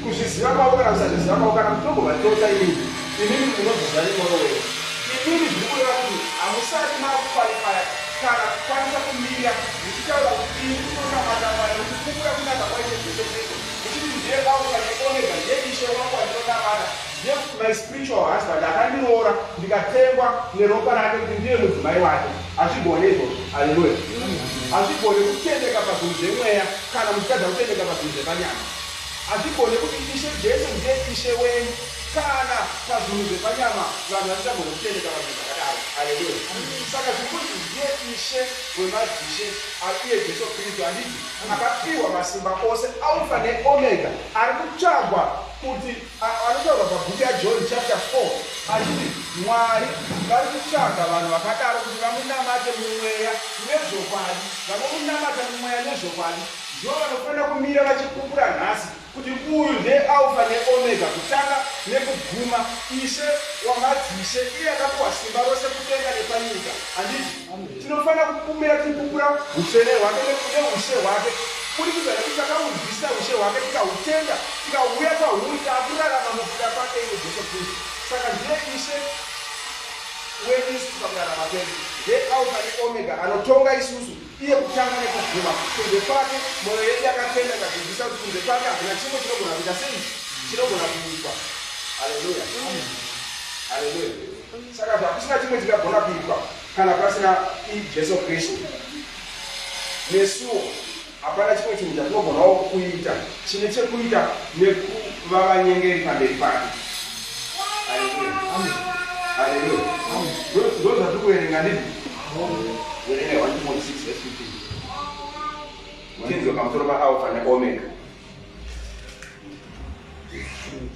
kuzviziva kwavo kana kusazviziva kwavo, kana kutombovatsotsa imini, imimi munozviziva nemwoyo wenyu imimi, zviri kureva kuti hamusati makuqualifya kana kukwanisa kumira muchitaura kuti ini ndinonamata Mwari, muchipupura kunaka kwaIshe Jesu Kristu, muchiti ndiye Alfa neOmega, ndiye Ishe wangu wandinonamata, ndiye my spiritual husband akandiroora ndikatengwa neropa rake kuti ndive mudzimai wake. Hazvigone izvozvo. Haleluya. Hazvigone kutendeka pazvinhu zvemweya kana muchitadza kutendeka pazvinhu zvepanyama. Hazvigone kuti Ishe Jesu ndiye Ishe wenyu kana pazvinhu zvepanyama vanhu vasingagone kutendeka pazvinhu zvakadaro. Haleluya. Saka zviri kunzi ndiye Ishe wemadzishe, iye Jesu Kristu, handiti, akapiwa masimba ose, Alfa neOmega, ari kutsvagwa kuti anotaurwa pabhuku yaJohn chapter 4 achiti Mwari vari kutsvaga vanhu vakadaro kuti vamunamate mumweya nezvokwadi. Vanomunamata mumweya nezvokwadi ndivo vanofanira kumira vachipupura nhasi kuti uyu ndiye Alfa neOmega, kutanga nekuguma, Ishe wamadzishe, iye akapiwa simba rose kudenga nepanyika. Handiti tinofanira kupumira tichipupura utsvene hwake neushe hwake kuburikidza nekuti takaunzwisisa ushe hwake, tikahutenda, tikauya kwahuri, taakurarama mukuda kwake iye Jesu Kristu. Saka ndiye Ishe wedu isusu pakurarama kwedu, ndiye Alfa neOmega, anotonga isusu, iye kutanga nekuguma. Kunze kwake mwoyo yedu yakatenda ikadzidzisa kuti kunze kwake hakuna chimwe chinogona kuita sei, chinogona kuitwa. Haleluya, haleluya. Saka zvakusina chimwe chingagona kuitwa kana pasina Jesu Kristu, nesuwo hapana chimwe chinhu chatinogonawo kuita chine chekuita nekuva vanyengeri pamberi pake. Haleluya, haleluya. Ndo zvatiri kuverenga, ndizvo. Verenga 1 Timothy 6 verse 15, tinzwe pamusoro paAlpha neOmega.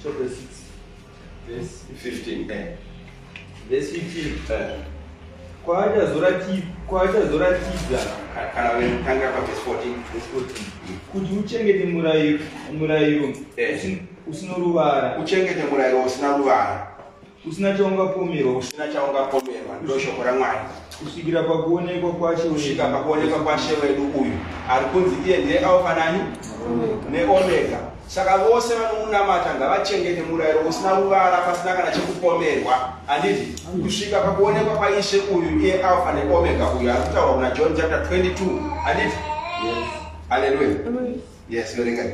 Chapter 6 verse 15. Verse 15. Kwaachazoratidza Kana tangira pavhesi 14. Verse 14, kuti uchengete murayiro usino ruvara. Uchengete murayiro usina ruvara. Usina chaungapomerwa. Usina chaungapomerwa, ndo shoko raMwari. Kusvikira pakuonekwa kwaShe Kusvika wedu. Pakuonekwa kwaShe wedu uyu ari kunzi iye ndiye Alfa nani neOmega. Saka vose vanomunamata ngavachengete murayiro usina ruvara, pasina kana chekupomerwa, handiti, kusvika pakuonekwa kwaIshe uyu, iye Alfa neOmega uyu ari kutaurwa kuna John chapter 22, handiti? Yes. Haleluya. Yes, verengai.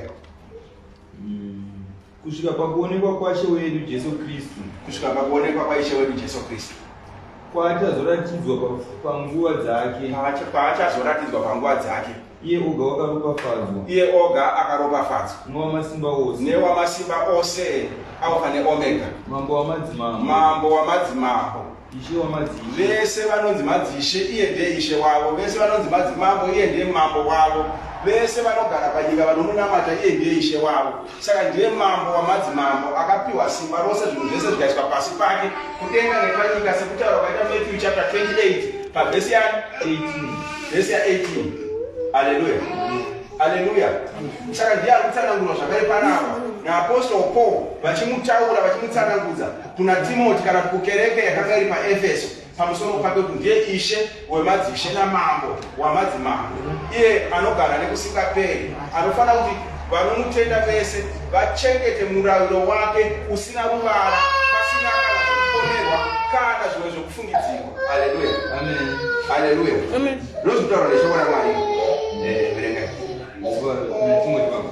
Kusvika pakuonekwa kwaShe wedu Jesu Kristu. Kusvika pakuonekwa kwaIshe wedu Jesu Kristu. Kwaachazoratidzwa panguva dzake. Paachazoratidzwa panguva dzake. Iye oga wakaropafadzwa. Iye oga akaropafadzwa. Nowamasimba ose. Newamasimba ose, Alfa neOmega. Mambo wamadzimambo. Mambo wamadzimambo. Ishe wamadzishe. Vese vanonzi madzishe, iye ndiye ishe wavo. Vese vanonzi madzimambo, iye ndiye mambo wavo. Vese vanogara panyika vanomunamata, iye ndiye ishe wavo. Saka ndiye mambo wamadzimambo, akapiwa simba rose, zvinhu zvese zvikaiswa pasi pake, kudenga nepanyika, sekutaura kwaita Matthew chapter 28 pavhesi ya 18. Vhesi ya18. Aleluya, aleluya. Saka ndiye ari kutsanangurwa zvakare panapa naApostle Paul, vachimutaura, vachimutsanangudza kuna Timoti, kana kuti kukereke yakanga iri paEfeso, pamusoro pake, kuti ndiye Ishe wemadzishe namambo wamadzimambo, iye anogara nekusingaperi, anofanira kuti vanomutenda vese vachengete murayiro wake usina ruvara, pasina kana zvekupomerwa kana zvimwe zvekufungidzirwa. Aleluya. Amen. Aleluya. Ndozvitaura neshoko raMwari. Verengai. Kuna Timoti baba.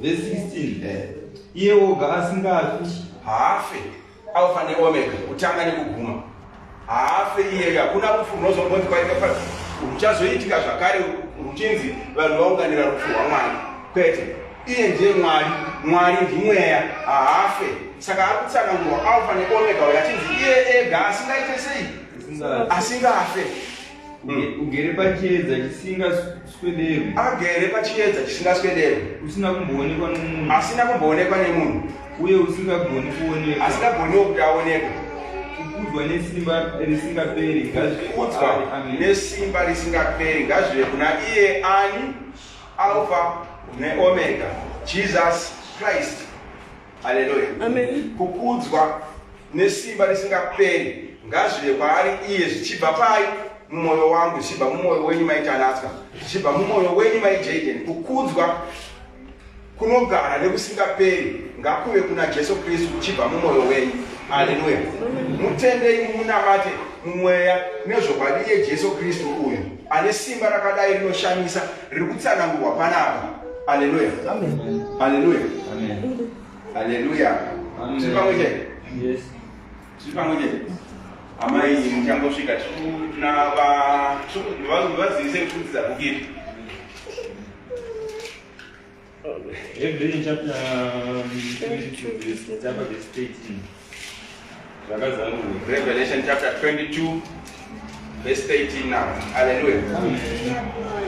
Verse 16. Iye oga asingafi. Haafe, Alfa neOmega, kutanga nekuguma. Haafe iyeyo. Hakuna rufu runozombonzi kwaita ruchazoitika zvakare, ruchinzi vanhu vaunganira rufu rwaMwari, kwete. Iye ndiye Mwari, Mwari ndimweya, haafe. Saka ari kutsanangurwa Alfa neOmega uyo achinzi iye ega asingaite sei? Asingafi. Asingafe. Ugere pachiedza chisingaswederwi. Agere pachiedza chisingaswederwi. Usina kumboonekwa nomunhu. Asina kumboonekwa nemunhu. Uye usingagoni kuonekwa. Asingagoniwo kuti aonekwe. Kukudzwa nesimba risingaperi ngazvive Kukudzwa kwaari. Amen. nesimba risingaperi ngazvive kuna iye ani? Alpha neOmega, Jesus Christ. Haleluya. Kukudzwa nesimba risingaperi ngazvive kwaari iye, zvichibva pai? Mumwoyo wangu, zvichibva mumwoyo wenyu maitanatswa, zvichibva mumwoyo wenyu maiJaden. Kukudzwa kunogara nekusingaperi ngakuve kuna Jesu Kristu, kuchibva mumwoyo wenyu. Aleluya. Mutendei, mumunamate mumweya nezvokwadi, iye Jesu Kristu uyu ane simba rakadai rinoshamisa riri kutsanangurwa panapa. Aleluya, aleluya. Amen. Aleluya. Amen. Tiri pamwe chete? Yes. Tiri pamwe chete? Amai muchangosvika, vazivise kudzidza bhuku iri. Revelation chapter 22 verse 13. Zvakazarurwa. Revelation chapter 22 verse 13 now. Haleluya.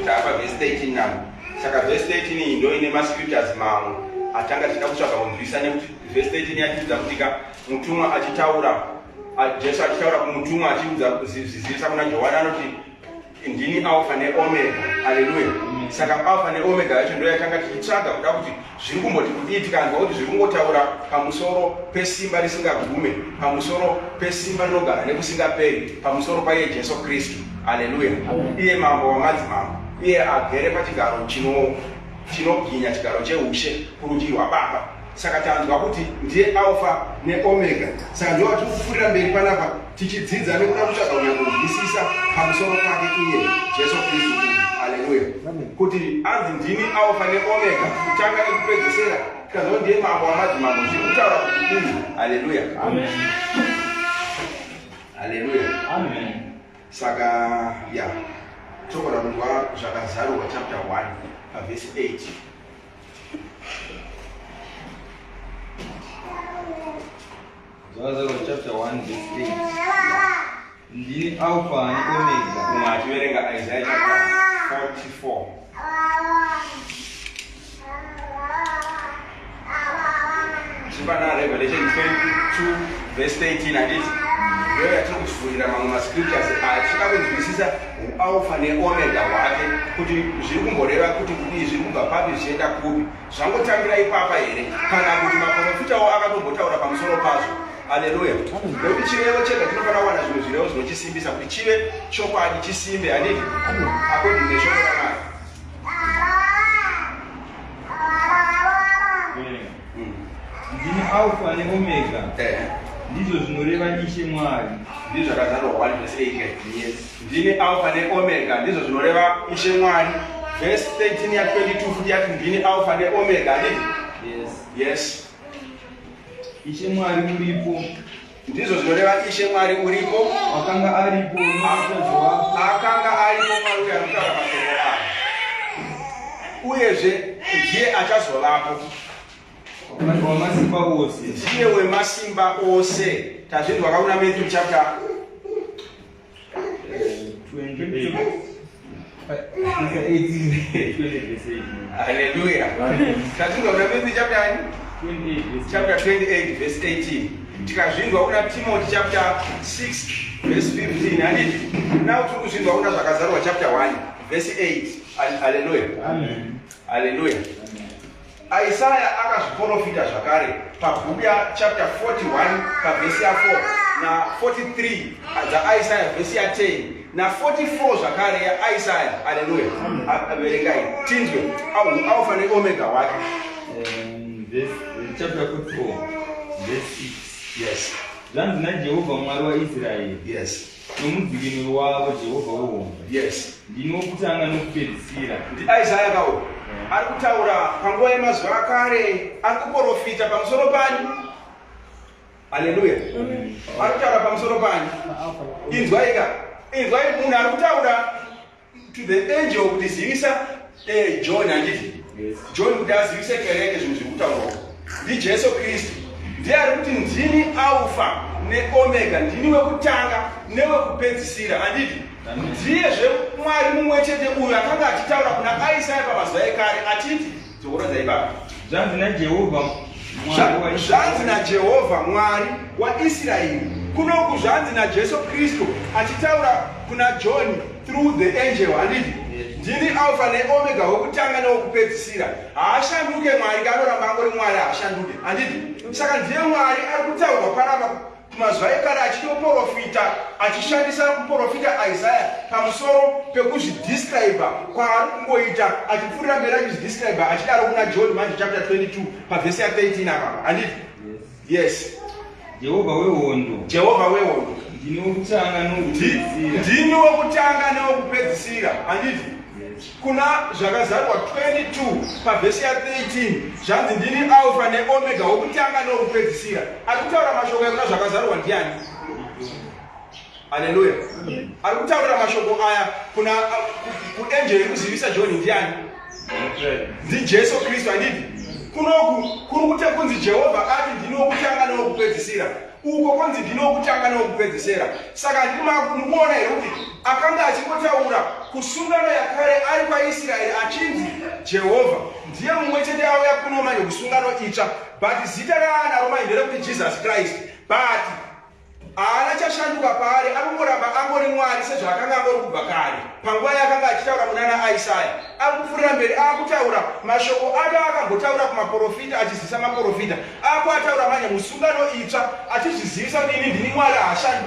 Tapa verse 13 now. Saka verse 13 iyi ndo ine mascriptures mamwe atanga tichida kutsvaga kunzwisa, nekuti verse 13 yatiudza kuti ka mutumwa achitaura, Jesu achitaura kumutumwa, achiudza zvizivisa kuna Johani, anoti, "Ndini Alpha neOmega." Haleluya. Saka Alpha neOmega yacho ndo yatanga tichitsvaga kuda kuti zviri kumboti kudii, tikanzwa kuti zviri kungotaura pamusoro pesimba risingagume, pamusoro pesimba rinogara nekusingaperi, pamusoro paiye Jesu Kristu. Haleluya. Iye mambo wamadzimambo, iye agere pachigaro chinobwinya, chigaro cheushe kurudyi rwaBaba. Saka tanzwa kuti ndiye Alpha neOmega. Saka ndo vatiri kupfuurira mberi panapa tichidzidza nekuda kutsvaga kunyakunzwisisa pamusoro pake iye Jesu Kristu uyu. Haleluya. Kuti anzi, "Ndini Alpha neOmega, kutanga nekupedzisira," tikanzwa kuti ndiye mambo wamadzimambo, zviri kutaura kuti kudii? Haleluya, haleluya. Amen. Saka ya togona kunzwa Zvakazarurwa chapter 1 pavhesi 8. Zvakazarurwa chapter 1 verse 8. Ndini Alpha neOmega. Mumwe achiverenga Isaiah chapter 44. Revelation 22 verse 13, handiti? Ndiyo yatiri kuvhurira mamwe mascriptures achida kunzwisisa ualpha neomega hwake, kuti zviri kumboreva kuti kudii, zviri kubva papi zvichienda kupi, zvangotangira ipapa here, kana kuti maprofitawo akatombotaura pamusoro pazvo. Aleluya. Nekuti chirevo chega tinofanira kuwana zvimwe zvirevo zvinochisimbisa kuti chive chokwadi, chisimbe, handiti? According neshoko raMwari. Ndini Alfa neOmega, ndizvo zvinoreva Ishe Mwari. Ndizvo zvakazarurwa 1 verse 8. Yes. Ndini Alfa neOmega, ndizvo zvinoreva Ishe Mwari. Verse 13 ya 22 futi yati ndini Alfa neOmega, handiti? Yes. Yes. Ishe Mwari uripo. Ndizvo zvinoreva Ishe Mwari uripo. Wakanga aripo nokuchazovapo. Akanga aripo Mwari uyo anotaura mashoko aya, uyezve ndiye achazovapo. Wamasimba ose. Ndiye wemasimba ose. Tazvinzwa kakuna Matthew chapter 28. 20 verse 18. Haleluya. Tazvinzwa kuna Matthew chapter ani? 28 verse Chapter 28 verse 18. Tikazvinzwa kuna Timothy chapter 6 verse 15, handiti? Now tiri kuzvinzwa kuna Zvakazarurwa chapter 1 verse 8. Haleluya. Amen. Haleluya. Isaya akazviprofita zvakare pabhuku yachapter 41 pavhesi ya4 na43 dzaIsaya, vhesi ya10 na44 zvakare yaIsaya. Haleluya. Verengai tinzwe Alpha neOmega wake. Verse, chapter 44 verse 6. Yes. Zvanzi naJehovha Mwari waIsraeri, nomudzikinuri wavo, Jehovha wehondo: Ndini wokutanga nokupedzisira. NdiIsaya kawo ari kutaura panguva yemazuva akare, ari kuprofita pamusoro pani? Haleluya. Ari kutaura pamusoro pani? Inzwai ka, inzwai munhu ari kutaura to the angel kuti zivisa John, handiti? Yes. John kuti azivise kereke zvinhu zviri kutaurwa. NdiJesu Kristu, ndiye ari kuti ndini Alpha neOmega, ndini wekutanga newekupedzisira, handiti? Amen. Ndiyezve Mwari mumwe chete uyu akanga achitaura kuna Isaya pamazuva ekare achiti, dzokorodza ipapo. Zvanzi naJehovha Mwari waIsraeri. Zvanzi naJehovha Mwari waIsraeri. Kunoku zvanzi naJesu Kristu achitaura kuna John through the angel, handiti? Yes. Ndini Alpha neOmega, wekutanga newekupedzisira. Haashanduke Mwari, kanoramba angori Mwari, haashanduke, handiti? Saka ndiye Mwari ari kutaurwa panapa kumazuva ekare achitoprofita achishandisa muprofita Isaya pamusoro pekuzvidescribe kwaari kungoita, achipfuurira mberi achizvidescribe achidaro kuna John manje chapter 22 pavhesi ya13 apapa, handiti? Yes. Yes. Jehovha wehondo. Jehovha wehondo. Ndini wokutanga nowokupedzisira. Ndini wokutanga newokupedzisira, handiti? Yes. Kuna Zvakazarurwa 22 pavhesi ya13 zvanzi ndini Alpha neOmega, wokutanga newokupedzisira. Ari kutaura mashoko ekuna Zvakazarurwa ndiani? Haleluya. Ari kutaurira mashoko aya kuna kuangel iri kuzivisa John ndiani? NdiJesu Kristu, handiti? Kunoku kuri kute kunzi Jehovha ati ndini wokutanga newokupedzisira, uko kunzi ndini wokutanga newokupedzisira. Saka ndiri mukuona here kuti akanga achingotaura kusungano yakare ari kwaIsraeri achinzi Jehovha ndiye mumwe chete auya kuno manje kusungano itsva, but zita raanaro manje nderekuti Jesus Christ, but haana chashanduka paari. Ari kungoramba angori Mwari sezvaakanga angori kubva kare panguva yaakanga achitaura munana Isaya. Ari kupfuurira mberi akutaura mashoko ake akambotaura kumaprofita, achizivisa maprofita akuataura manje musungano itsva, achizvizivisa kuti ini ndini Mwari,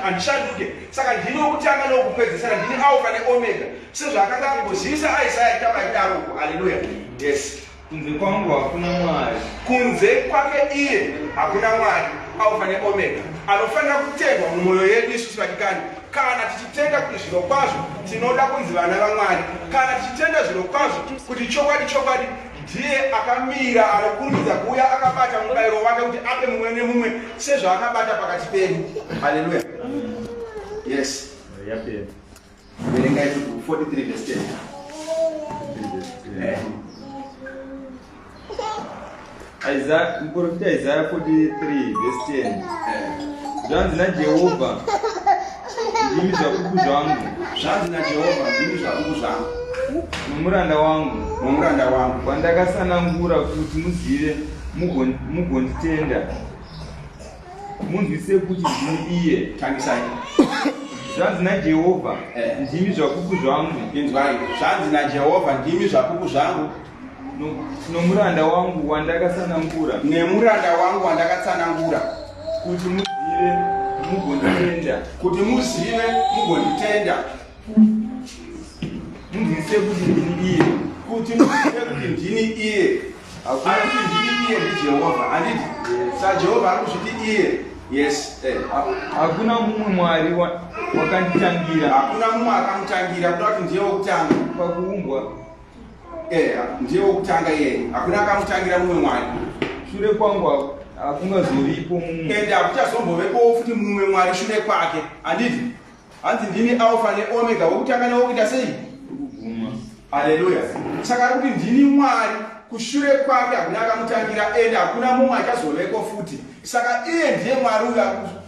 handishanduke. Saka ndini wokutanga newokupedzisira, ndini Alpha neOmega, sezvaakanga ambozivisa Isaya achitamba achidaroko. Haleluya. Yes. Kunze kwangu hakuna Mwari. Kunze kwake iye hakuna Mwari. Alpha neOmega anofanira kutendwa mumwoyo yedu isusu vadikani, kana tichitenda kuti zviro kwazvo tinoda kunzi vana vaMwari, kana tichitenda zviro kwazvo kuti chokwadi chokwadi ndiye akamira anokurumidza kuuya akabata mubayiro wake kuti ape mumwe nemumwe sezvaakabata pakati pedu. Haleluya. Yes. Yapera. Verengai 43 verse 10. Isaiah, muprofita Isaiah 43 verse 10. Zvanzi naJehovha, ndimi zvapupu zvangu, Zvanzi naJehovha, ndimi zvapupu zvangu, nomuranda wangu, nomuranda wangu, wandakasanangura kuti muzive mugonditenda. Munzwise kuti ndini iye. Tangisai. Zvanzi naJehovha, Eh. ndimi zvapupu zvangu. Inzwai. Zvanzi naJehovha, ndimi zvapupu zvangu. Nomuranda wangu wandakatsanangura. Nemuranda wangu wandakatsanangura. Kuti muzive mugonditenda. Kuti muzive mugonditenda. Munzwise kuti ndini iye. Kuti muzive kuti ndini iye. Ari kuti ndini iye ndiJehovha, handiti? SaJehovha ari kuzviti iye. Yes. Eh. Hakuna mumwe Mwari wakanditangira. Hakuna mumwe akamutangira, kuda kuti ndiye wokutanga. Pakuumbwa. Eh, ndiye wokutanga iyeye. Hakuna akamutangira mumwe Mwari. Shure kwangu hakungazovipo mumwe. Ende hakuchazombovepowo futi mumwe Mwari shure kwake. Handiti? Hanzi ndini Alpha neOmega, wokutanga newokuita sei? Kuguma. Haleluya. Saka ari kuti ndini Mwari, kushure kwake hakuna akamutangira ende hakuna mumwe achazoveko futi. Saka iye ndiye Mwari uyu,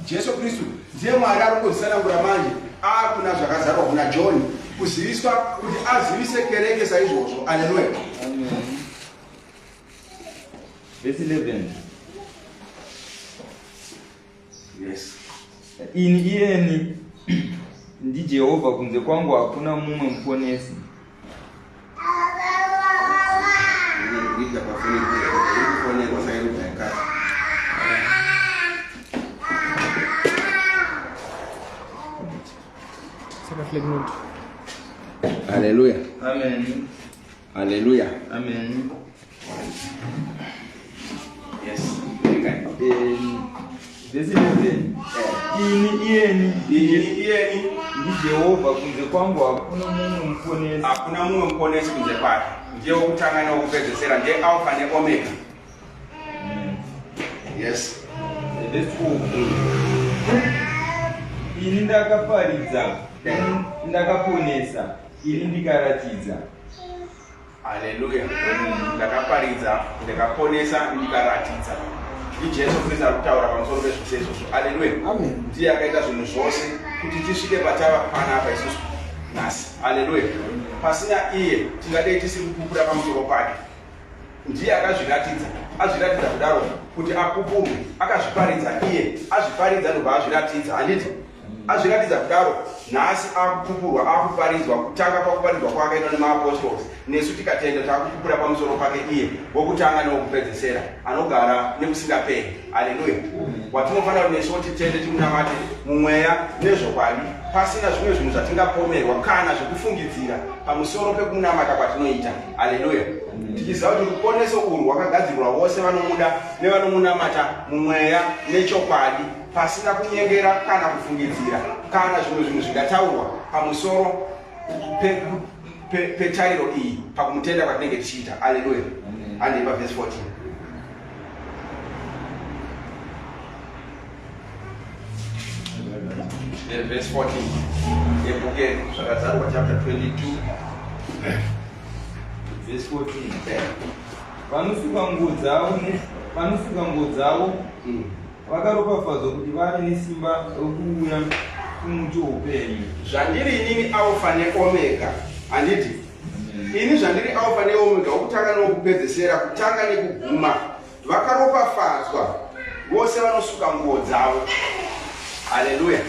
Jesu Kristu ndiye Mwari ari kungozvisanangura manje akuna zvakazarwa kuna John kuziviswa kuti azivise kereke saizvozvo. Haleluya. Amen. Verse 11. Yes. Ini iyeni ndiJehovha, kunze kwangu hakuna mumwe muponesi. Haleluya. Amen. Haleluya. Amen. Yes. Verse 11. Ini iyeni Ini iyeni ndiJehovha, kunze kwangu hakuna mumwe muponesi. Hakuna mumwe muponesi kunze kwake. Ndiye wokutanga newokupedzesera, ndiye Alpha neOmega. Yes. Verse 12. Ini ndakaparidza, ini ndakaponesa, ini ndikaratidza. Haleluya. Ndakaparidza, ndikaponesa, ndikaratidza. NdiJesu Kristu ari kutaura pamusoro pezvose izvozvo. Haleluya. Amen. Ndiye akaita zvinhu zvose kuti tisvike patava panapa isusu nhasi. Haleluya. Pasina iye tingadei tisiri kupupura pamusoro pake. Ndiye akazviratidza, azviratidza kudaro kuti apupurwe, akazviparidza iye, azviparidza ndobva azviratidza, handiti? Azviratidza kudaro, nhasi akupupurwa, akuparidzwa, kutanga pakuparidzwa kwaakaitwa nemaapostols, nesu tikatenda takupupura pamusoro pake iye, wokutanga newokupedzesera, anogara nekusingaperi. Haleluya. Watinofanira kuti nesuwo titende timunamate mumweya nezvokwadi, pasina zvimwe zvinhu zvatingapomerwa kana zvekufungidzira pamusoro pekunamata kwatinoita. Haleluya. Tichiziva kuti ruponeso urwu rwakagadzirwa vose vanomuda nevanomunamata mumweya nechokwadi, pasina kunyengera kana kufungidzira kana zvimwe zvinhu zvingataurwa pamusoro petariro iyi pakumutenda kwatinenge tichiita. Haleluya. Handei pavhesi 14. Verse 14 yebhuku yeZvakazarurwa chapter 22 Verse 14. Vanosuka nguo dzavo vanosuka nguo dzavo vakaropafadzwa kuti vave nesimba rokuuya kumuti woupenyu. Zvandiri inini Alpha neOmega, handiti? Ini zvandiri Alpha neOmega, wokutanga newokupedzesera, kutanga nekuguma. Vakaropafadzwa vose vanosuka nguo dzavo. Haleluya.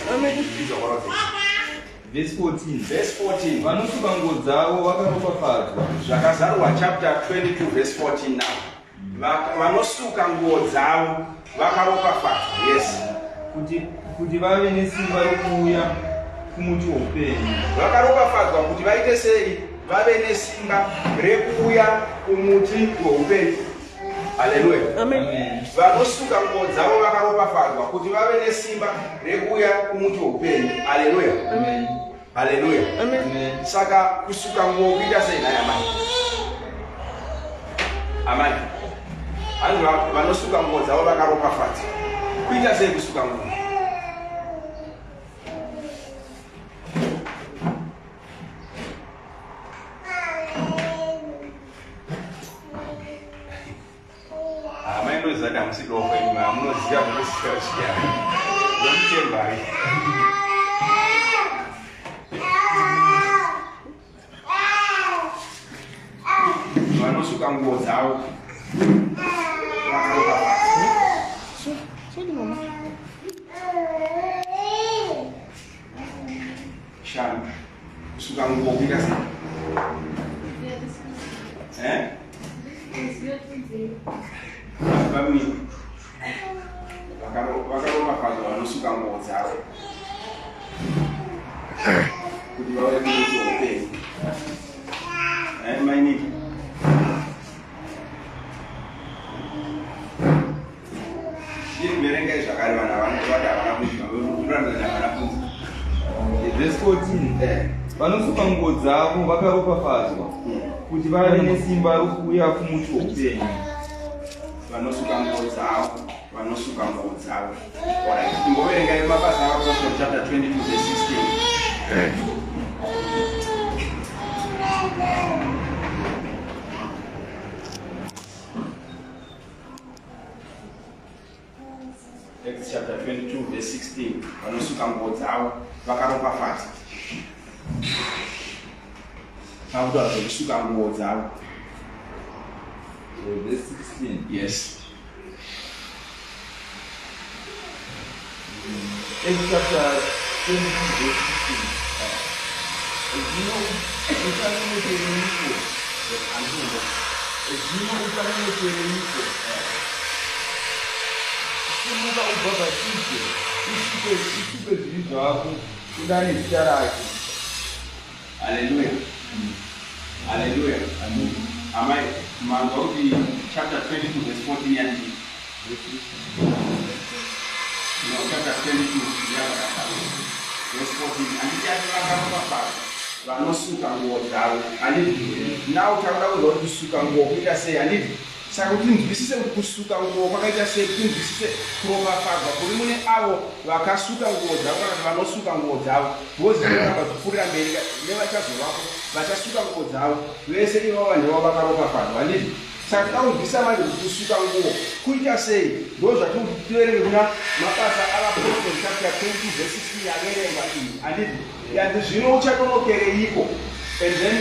Verse 14. Verse 14. Vanosuka nguo dzavo vakaropafadzwa. Zvakazarurwa chapter 22 verse 14 now. Vanosuka nguo dzavo vakaropafadzwa. Yes. Kuti vave nesimba rokuuya kumuti woupenyu. Vakaropafadzwa kuti vaite sei? Vave nesimba rekuuya kumuti woupenyu. Haleluya. Amen. Vanosuka nguo dzavo vakaropafadzwa kuti vave nesimba rekuuya kumuti woupenyu. Haleluya. Amen. Haleluya. Amen. Saka kusuka nguo kuita sei nhai amai? Amai. Hanzi vanosuka nguo dzavo vakaropafadzwa. Kuita sei kusuka nguo? Amai ndoziva kuti hamusi dofo imi, hamunoziva munoziva zviya. Ndokutembai. Vanosuka nguo dzavo vakaropafadzwa. Sorry, mama. Shanu. Kusuka nguo kuita sei? Eh? Vamwe vakaropafadzwa vanosuka nguo dzavo kuti vauye kumuti weupenyu. Eh, mainini? Verengai zvakare vanhu havana havana kunzwa unoratidza kuti havana kunzwa. Verse 14. Eh. Vanosuka nguo dzavo vakaropafadzwa kuti vave nesimba rokuuya kumuti woupenyu. Vanosuka nguo dzavo, vanosuka nguo dzavo. Alright, imboverengai Mabasa aApostle chapter 22 verse 16. Acts chapter 22 verse 16. Vanosuka nguo dzavo vakaropafadzwa. Pakutaura zvekusuka nguo dzavo. Verse 16. Yes. Acts chapter 22 verse 16. Zvino uchanonokereiko? Zvino uchanonokereiko? Simuka ubhabhatidzwe, usuke zvivi zvako, udane zita rake. Haleluya. Haleluya. Amai, manzwa kuti chapter 22 verse 14 yati. No, chapter 22 yakakata. Verse 14. Handiti ati vakaropafadzwa vanosuka nguo dzavo. Handiti? Now takuda kunzwa kuti kusuka nguo kuita sei, handiti? Saka kuti tinzwisise kuti kusuka nguo kwakaita sei, kuti tinzwisise kuropafadzwa kuri mune avo vakasuka nguo dzavo kana kuti vanosuka nguo dzavo, because zvinoramba zvichipfuurira mberi nevachazovapo vachasuka nguo dzavo, vese ivavo vanhu ivavo vakaropafadzwa, handiti? Saka toda kunzwisisa manje kuti kusuka nguo kuita sei, ndo zvatiri kuti tiverenge kuna Mabasa aVapostori chapter 22 verse 16 yaverengwa iyi, handiti? Yanzi zvino uchanonokereiko? And then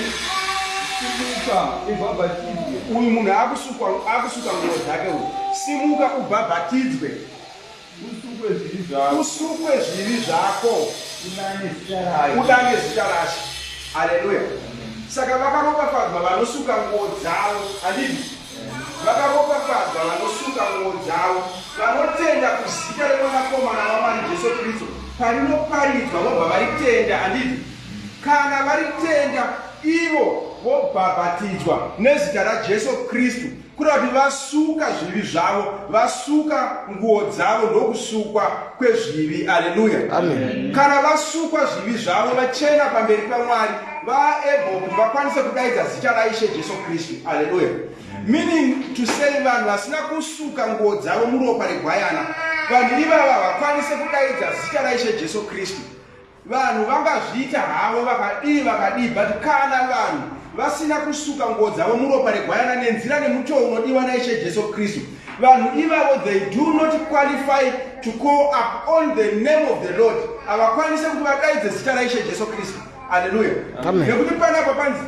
Simuka ubhabhatidzwe. Uyu munhu akusuka nguo dzake uyu. Simuka ubhabhatidzwe. Usukwe zvivi zvako. Usukwe zvivi zvako. Udane zita rake. Udane zita rashe. Haleluya. Saka vakaropafadzwa vanosuka nguo dzavo. Handiti? Vakaropafadzwa vanosuka nguo dzavo, vanotenda kuzita reMwanakomana waMwari Jesu Kristu parinoparidzwa vobva varitenda. Handiti? Kana varitenda ivo vobhabhatidzwa nezita raJesu Kristu, kureva kuti vasuka zvivi zvavo, vasuka nguo dzavo, ndokusukwa kwezvivi. Aleluya. Amen. Kana vasukwa zvivi zvavo, vachena pamberi paMwari, vaable kuti vakwanise kudaidza zita raIshe Jesu Kristu. Aleluya. Meaning to say, vanhu vasina kusuka nguo dzavo muropa regwayana, vanhu ivava havakwanise kudaidza zita raIshe Jesu Kristu. Vanhu vangazviita havo vakadii vakadii, but kana vanhu vasina kusuka nguo dzavo muropa regwayana nenzira nemutoo unodiwa naIshe Jesu Kristu, vanhu ivavo they do not qualify to call up on the name of the Lord. Havakwanise kuti vadaidze zita raIshe Jesu Kristu. Haleluya. Amen. Nekuti panapa panzi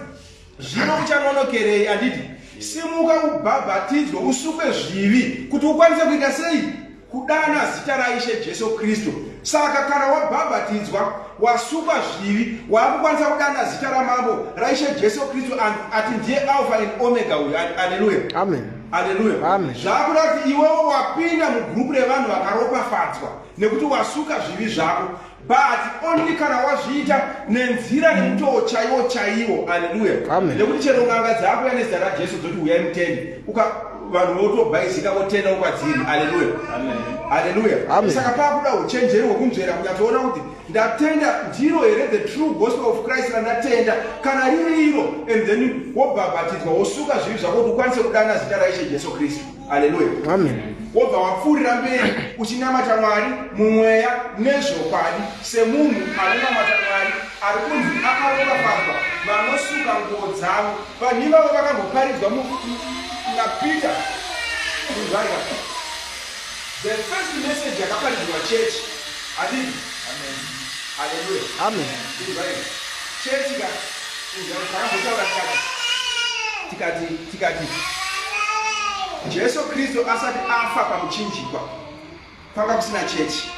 zvino uchanonokerei, handiti? Simuka ubhabhatidzwe usukwe zvivi kuti ukwanise kuita sei? Kudana zita raIshe Jesu Kristu. Saka kana wabhabhatidzwa, wasukwa zvivi, waakukwanisa kudana zita ramambo raIshe Jesu Kristu, ati ndiye Alpha and Omega uyu. Haleluya. Amen. Haleluya. Amen. Zvakuda kuti iwewo wapinda mugurupu revanhu vakaropafadzwa nekuti wasuka zvivi zvako, but only kana wazviita nenzira nemutoo chaiwo chaiwo. Haleluya. Amen. Nekuti chero n'anga dzakuya nezita raJesu dzoti uyai mutende, uka vanhu votobhaizika votenda kwadziri. Haleluya. Haleluya. Amen. Saka pakuda uchenjeri hwekunzvera kunyatsoona kuti ndatenda ndiro here the true gospel of Christ randatenda. Kana riri iro, and then wobhabhatidzwa wosuka zvivi zvako kuti ukwanise kudana zita raIshe Jesu Kristu. Haleluya. Amen. Wobva wapfuurira mberi uchinamata Mwari mumweya nezvokwadi, semunhu anonamata Mwari ari kunzi akaropafadzwa vanosuka nguo dzavo. Vanhu ivavo vakamboparidzwa naPeter. Kunzwaika the first message yakaparidzwa chechi, handiti? Haleluya. Amen. Kunzwaika chechi ka, takambotaura tikati Jesu Kristu asati afa pamuchinjikwa kwanga kusina chechi,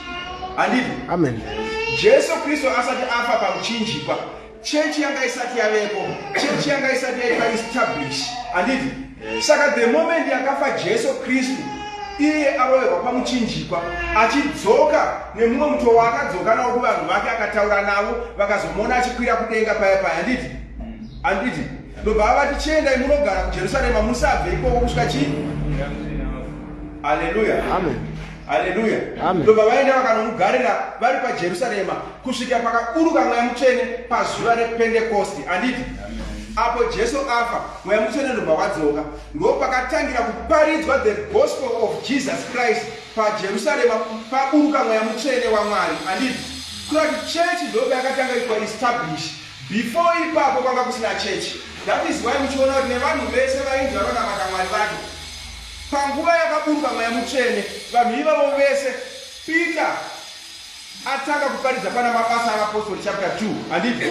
handiti? Amen. Jesu Kristu asati afa pamuchinjikwa, chechi yanga isati yavepo, chechi yanga isati yaitwa establish, handiti? Saka the moment yakafa Jesu Kristu, iye aroverwa pamuchinjikwa achidzoka nemumwe mutoo waakadzoka nawo kuvanhu vake, akataura navo, vakazomuona achikwira kudenga paya paya, handiti? Handiti? Ndobva avati, chiendai munogara kuJerusarema, musabve ikoko kusvika chii? Haleluya. Amen. Haleluya. Amen. Ndobva vaenda vakanomugarira vari paJerusarema kusvika pakaburuka Mweya Mutsvene pazuva rePentekosti. Handiti? Apo Jesu afa, Mweya Mutsvene ndobva wadzoka. Ndopakatangira kuparidzwa the gospel of Jesus Christ paJerusarema paburuka Mweya Mutsvene waMwari. Handiti? Kureva kuti chechi ndopayakatanga itwa establish. Before ipapo kwanga kusina chechi. That is why muchiona kuti nevanhu vese vainzi vanonamata Mwari vacho, panguva yakaburuka Mweya Mutsvene, vanhu ivavo vese, Peter atanga kuparidza pana Mabasa aVapostori chapter 2, handiti?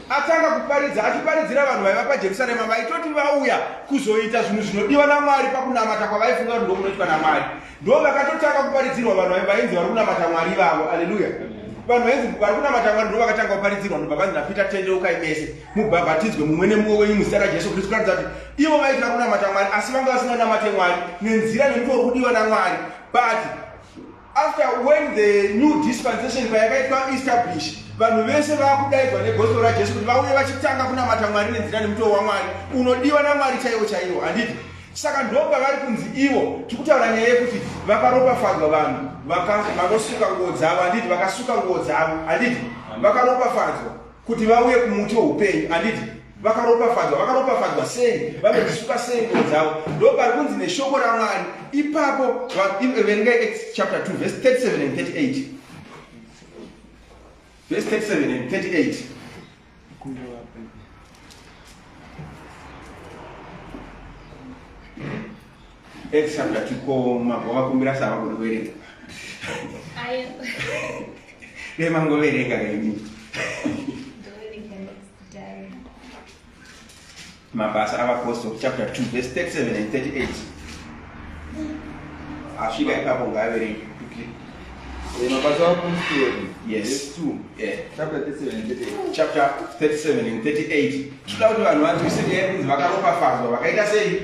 Atanga kuparidza, achiparidzira vanhu vaiva paJerusarema vaitoti vauya kuzoita zvinhu zvinodiwa naMwari pakunamata kwavaifunga kuti ndokunoitwa naMwari. Ndo vakatotanga kuparidzirwa vanhu vainzi vari kunamata Mwari ivavo. Aleluya. Vanhu vainzi vari kunamata Mwari ndo vakatanga kuparidzirwa, ndobva vanzi naPeter, tendeukai mese mubhabhatidzwe mumwe nemumwe wenyu muzita raJesu Kristu, kuratidza kuti ivo vaiti vari kunamata Mwari asi vanga vasinganamate Mwari nenzira nemutoo uri kudiwa naMwari. But after when the new dispensation payakaitwa establish, vanhu vese vakudaidzwa negospel raJesu kuti vauye vachitanga kunamata Mwari nenzira nemutoo waMwari unodiwa naMwari chaiwo chaiwo, handiti? Saka ndopavari kunzi ivo, tikutaura nyaya yekuti vakaropafadzwa vanhu vanosuka nguo dzavo, handiti? Vakasuka nguo dzavo, handiti? Vakaropafadzwa kuti vauye kumuti weupenyu, handiti? Vakaropafadzwa, vakaropafadzwa sei? Vanodzisuka sei nguo dzavo? Ndopari kunzi neshoko raMwari ipapo, verengai Acts chapter 2 verse 37 and 38. Verse 37 and 38. Acts chapter 2, ko mabva vakumbira sava kuti kuverenga. Dai mangoverenga kaini. Mabasa aVapostle chapter 2 verse 37 and 38. Asvika ipapo ngaaverenge quickly. Mabasa aVapostori. Yes. Verse 2. Yeah. Chapter 37 and 38. Chapter 37 and 38. Tinoda kuti vanhu vanzwise nyaya yekunzi vakaropafadzwa vakaita sei?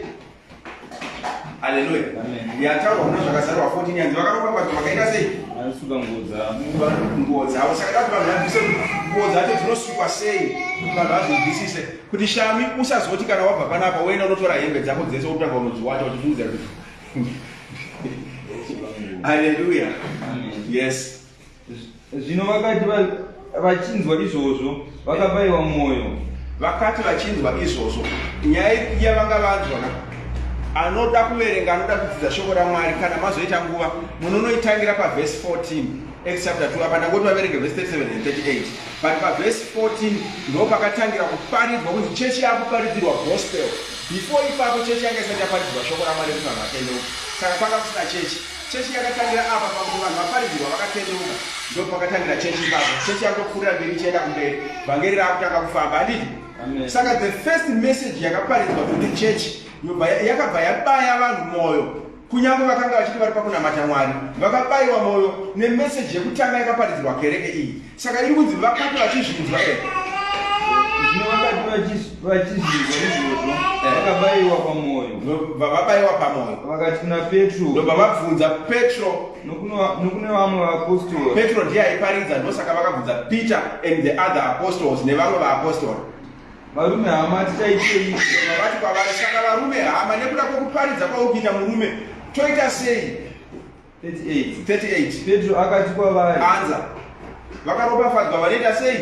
Haleluya. Amen. Yataurwa kuna Zvakazarurwa 14 yanzi vakaropafadzwa vakaita sei? Vanosuka nguo dzavo. Nguo dzavo. Saka da kuti vanhu vanzwise kuti nguo dzacho dzinosukwa sei, kuti vanhu vazvinzwisise kuti shami usazoti kana wabva panapa woenda unotora hembe dzako dzese wotanga unodziwacha uchifungidzira kuti. Haleluya. Yes. Zvino vakati vachinzwa izvozvo, vakabayiwa mwoyo. Vakati vachinzwa izvozvo, nyaya iya vanga vanzwa ka, anoda kuverenga, anoda kudzidza shoko raMwari, kana mazoita nguva munonoitangira pavhesi 14, Acts chapter 2. Apa ndangoti vaverenge vhesi 37 and 38, but pavhesi 14 ndo pakatangira kuparidzwa kunzi chechi yakuparidzirwa gospel. Before ipapo chechi yanga isati yaparidzirwa shoko raMwari kuti vanhu vatendeuke, saka kwanga kusina chechi. Chechi yakatangira apa pakuti vanhu vaparidzirwa vakatendeuka, ndo pakatangira chechi ipapo. Chechi yakutopfuurira mberi ichienda kumberi, vhangeri raakutanga kufamba, handiti? Amen. Saka the first message yakaparidzwa to the church yakabva yabaya vanhu mwoyo, kunyange vakanga vachiti vari pakunamata Mwari, vakabayiwa mwoyo nemeseji yekutanga yakaparidzirwa kereke iyi. Saka iri kunzi vakati vachizvinzwa Zvino vakati vachizvinzwa izvozvo, vakabayiwa pamwoyo. Ndobva vabayiwa pamwoyo. Vakati kuna Petro, ndobva vabvunza Petro nokune vamwe vaapostori. Petro ndiye aiparidza, ndosaka vakabvunza Peter and the other apostles, nevamwe vaapostori. Varume hama, tichaitei? Ndobva vati kwavari, saka varume hama, nekuda kwekuparidza kwauri kuita murume, toita sei? 38. 38. Petro akati kwavari, anza vakaropafadzwa vanoita sei?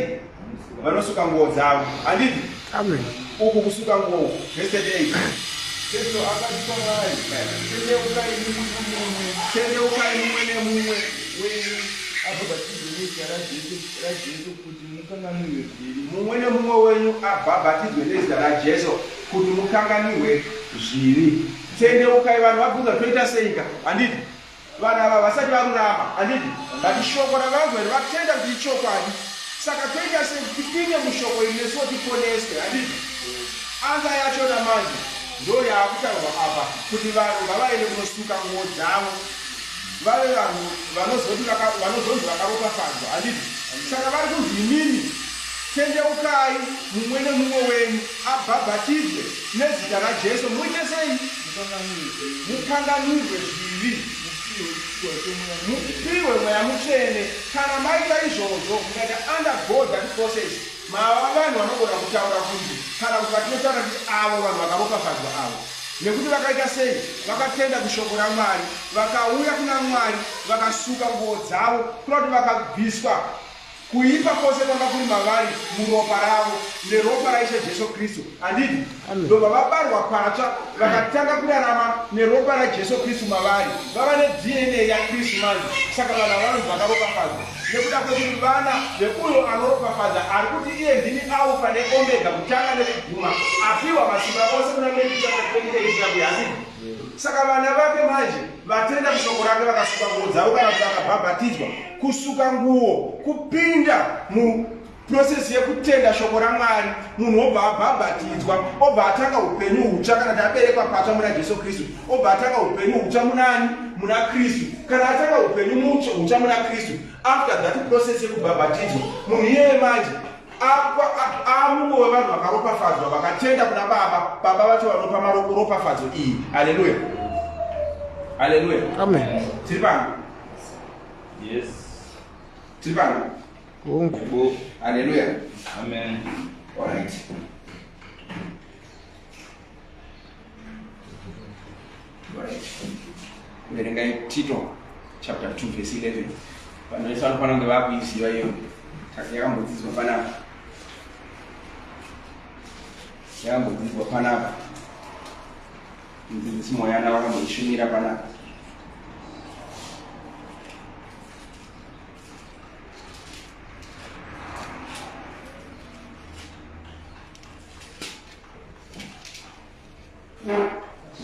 Vanosuka nguo dzavo, handiti? Amen. Uku kusuka nguo, verse 38. Petro akati kwavari, tendeukai mumwe nomumwe tendeukai mumwe nemumwe wenyu abhabhatidzwe nezita raJesu kuti mukanganwirwe zvivi, mumwe nemumwe wenyu abhabhatidzwe nezita raJesu kuti mukanganwirwe zvivi. Tendeukai. Vanhu vabvunza toita seika, handiti? Vanhu ava vasati varurama, handiti? But shoko ravanzwa iri vatenda kuti ichokwadi. Saka toita sei kuti tipinde mushoko iri nesuwo tiponeswe, handiti? Anza yachona manje ndo yaakutaurwa apa kuti vanhu ngavaende kunosuka nguo dzavo. vave vanhu vanozoti vanozonzi vakaropafadzwa, handiti? Saka vari kunzi imimi tendeukai mumwe nemumwe wenyu abhabhatidzwe nezita raJesu muite sei? Mukanganwirwe zvivi, mupiwe Mweya Mutsvene. Kana maita izvozvo, mukaita undergo that process, mava vanhu vanogona kutaura kunzi, kana kuti vatinotaura kuti avo vanhu vakaropafadzwa avo. Nekuti vakaita sei? Vakatenda kushoko raMwari, vakauya kuna Mwari, vakasuka nguo dzavo, kureva kuti vakabviswa Kuipa kwose kwanga kuri mavari muropa ravo, neropa raIshe Jesu Kristu. Handiti? Ndobva vabarwa patsva, vakatanga kurarama neropa raJesu Kristu mavari. Vava neDNA yaKristu manje. Saka vanhu ava vanonzi vakaropafadzwa. Nekuda kwekuti vana veuyo anoropafadza ari kuti iye ndini Alfa neOmega, kutanga nekuguma, apiwa masimba ose kuna Matthew chapter 28 chakuya. Handiti? Saka vana vake manje vatenda kushoko rake vakasuka nguo dzavo kana kuti vakabhabhatidzwa. Kusuka nguo kupinda muprocess yekutenda shoko raMwari, munhu obva abhabhatidzwa, obva atanga upenyu hutsva kana kuti aberekwa patsva muna Jesu Kristu, obva atanga upenyu hutsva munani? Muna Kristu. Kana atanga upenyu hutsva muna Kristu, after that process yekubhabhatidzwa, munhu iyeye manje amumwe wevanhu vakaropafadzwa vakatenda kuna baba, baba vacho vanopa maropafadzo iyi. Haleluya, haleluya, amen. Tiri pano? Yes. Tiri pano? Hongu. Haleluya, amen. Alright. Alright. Verengai Tito chapter 2 verse 11. Vanhu vese vanofanira kunge vakuiziva iyo. Yakambodzidzwa panapa. Yakambodzidzwa panapa. Mudzidzisi Moyana vakamboishumira panapa.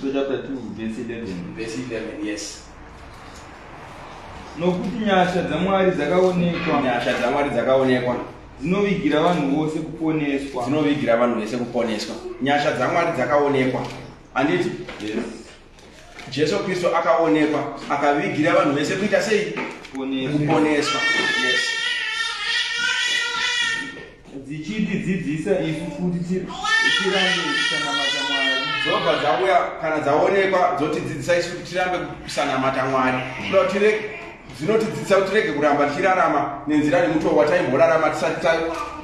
So chapter 2 verse 11. Verse 11, yes. Nokuti nyasha dzaMwari dzakaonekwa. Nyasha dzaMwari dzakaonekwa. Dzinovigira vanhu vose kuponeswa. Dzinovigira vanhu vese kuponeswa. Nyasha dzaMwari dzakaonekwa. Handiti? Yes. Jesu Kristu akaonekwa akavigira vanhu vese kuita sei? Kuponeswa. Yes. Dzichitidzidzisa isu kuti tirambe kusanamata Mwari. Dzobva dzauya kana dzaonekwa dzotidzidzisa isu kuti tirambe kusanamata Mwari. Dzinotidzidzisa kuti tirege kuramba tichirarama nenzira nemutoo wataimborarama tisati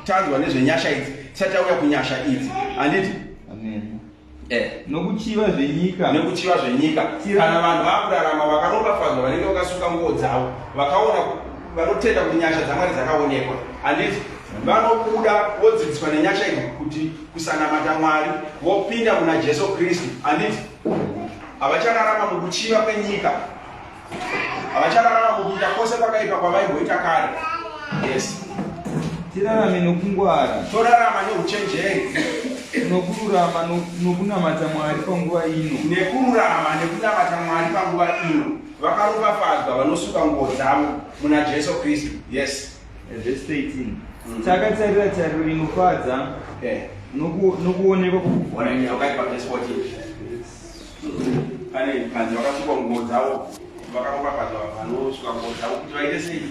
tanzwa nezvenyasha idzi, tisati tauya kunyasha idzi. Handiti? Amen. Nokuchiva zvenyika. Nekuchiva zvenyika. Kana vanhu vakurarama vakaropafadzwa vanenge vakasuka nguo dzavo, vakaona, vanotenda kuti nyasha dzaMwari dzakaonekwa. Handiti? Vanobuda vodzidziswa nenyasha idzi kuti kusanamata Mwari, vopinda muna Jesu Kristu. Handiti? Havachararama mukuchiva kwenyika. Havachararama mukuita kwose kwakaipa kwavaimboita kare. Yes. Tirarame nokungwara. Torarama neuchenjeri. Nokururama nokunamata Mwari panguva ino. Nekururama nekunamata Mwari panguva ino. Vakaropafadzwa vanosuka nguo dzavo muna Jesu Kristu. Yes. Verse 13. Takatarira tariro inofadza. Nokuonekwa kwokubwinya. Wakaipa verse 14. Pane panzi vakasukwa nguo dzavo, vakaropafadzwa vanosuka nguo dzavo kuti vaite sei?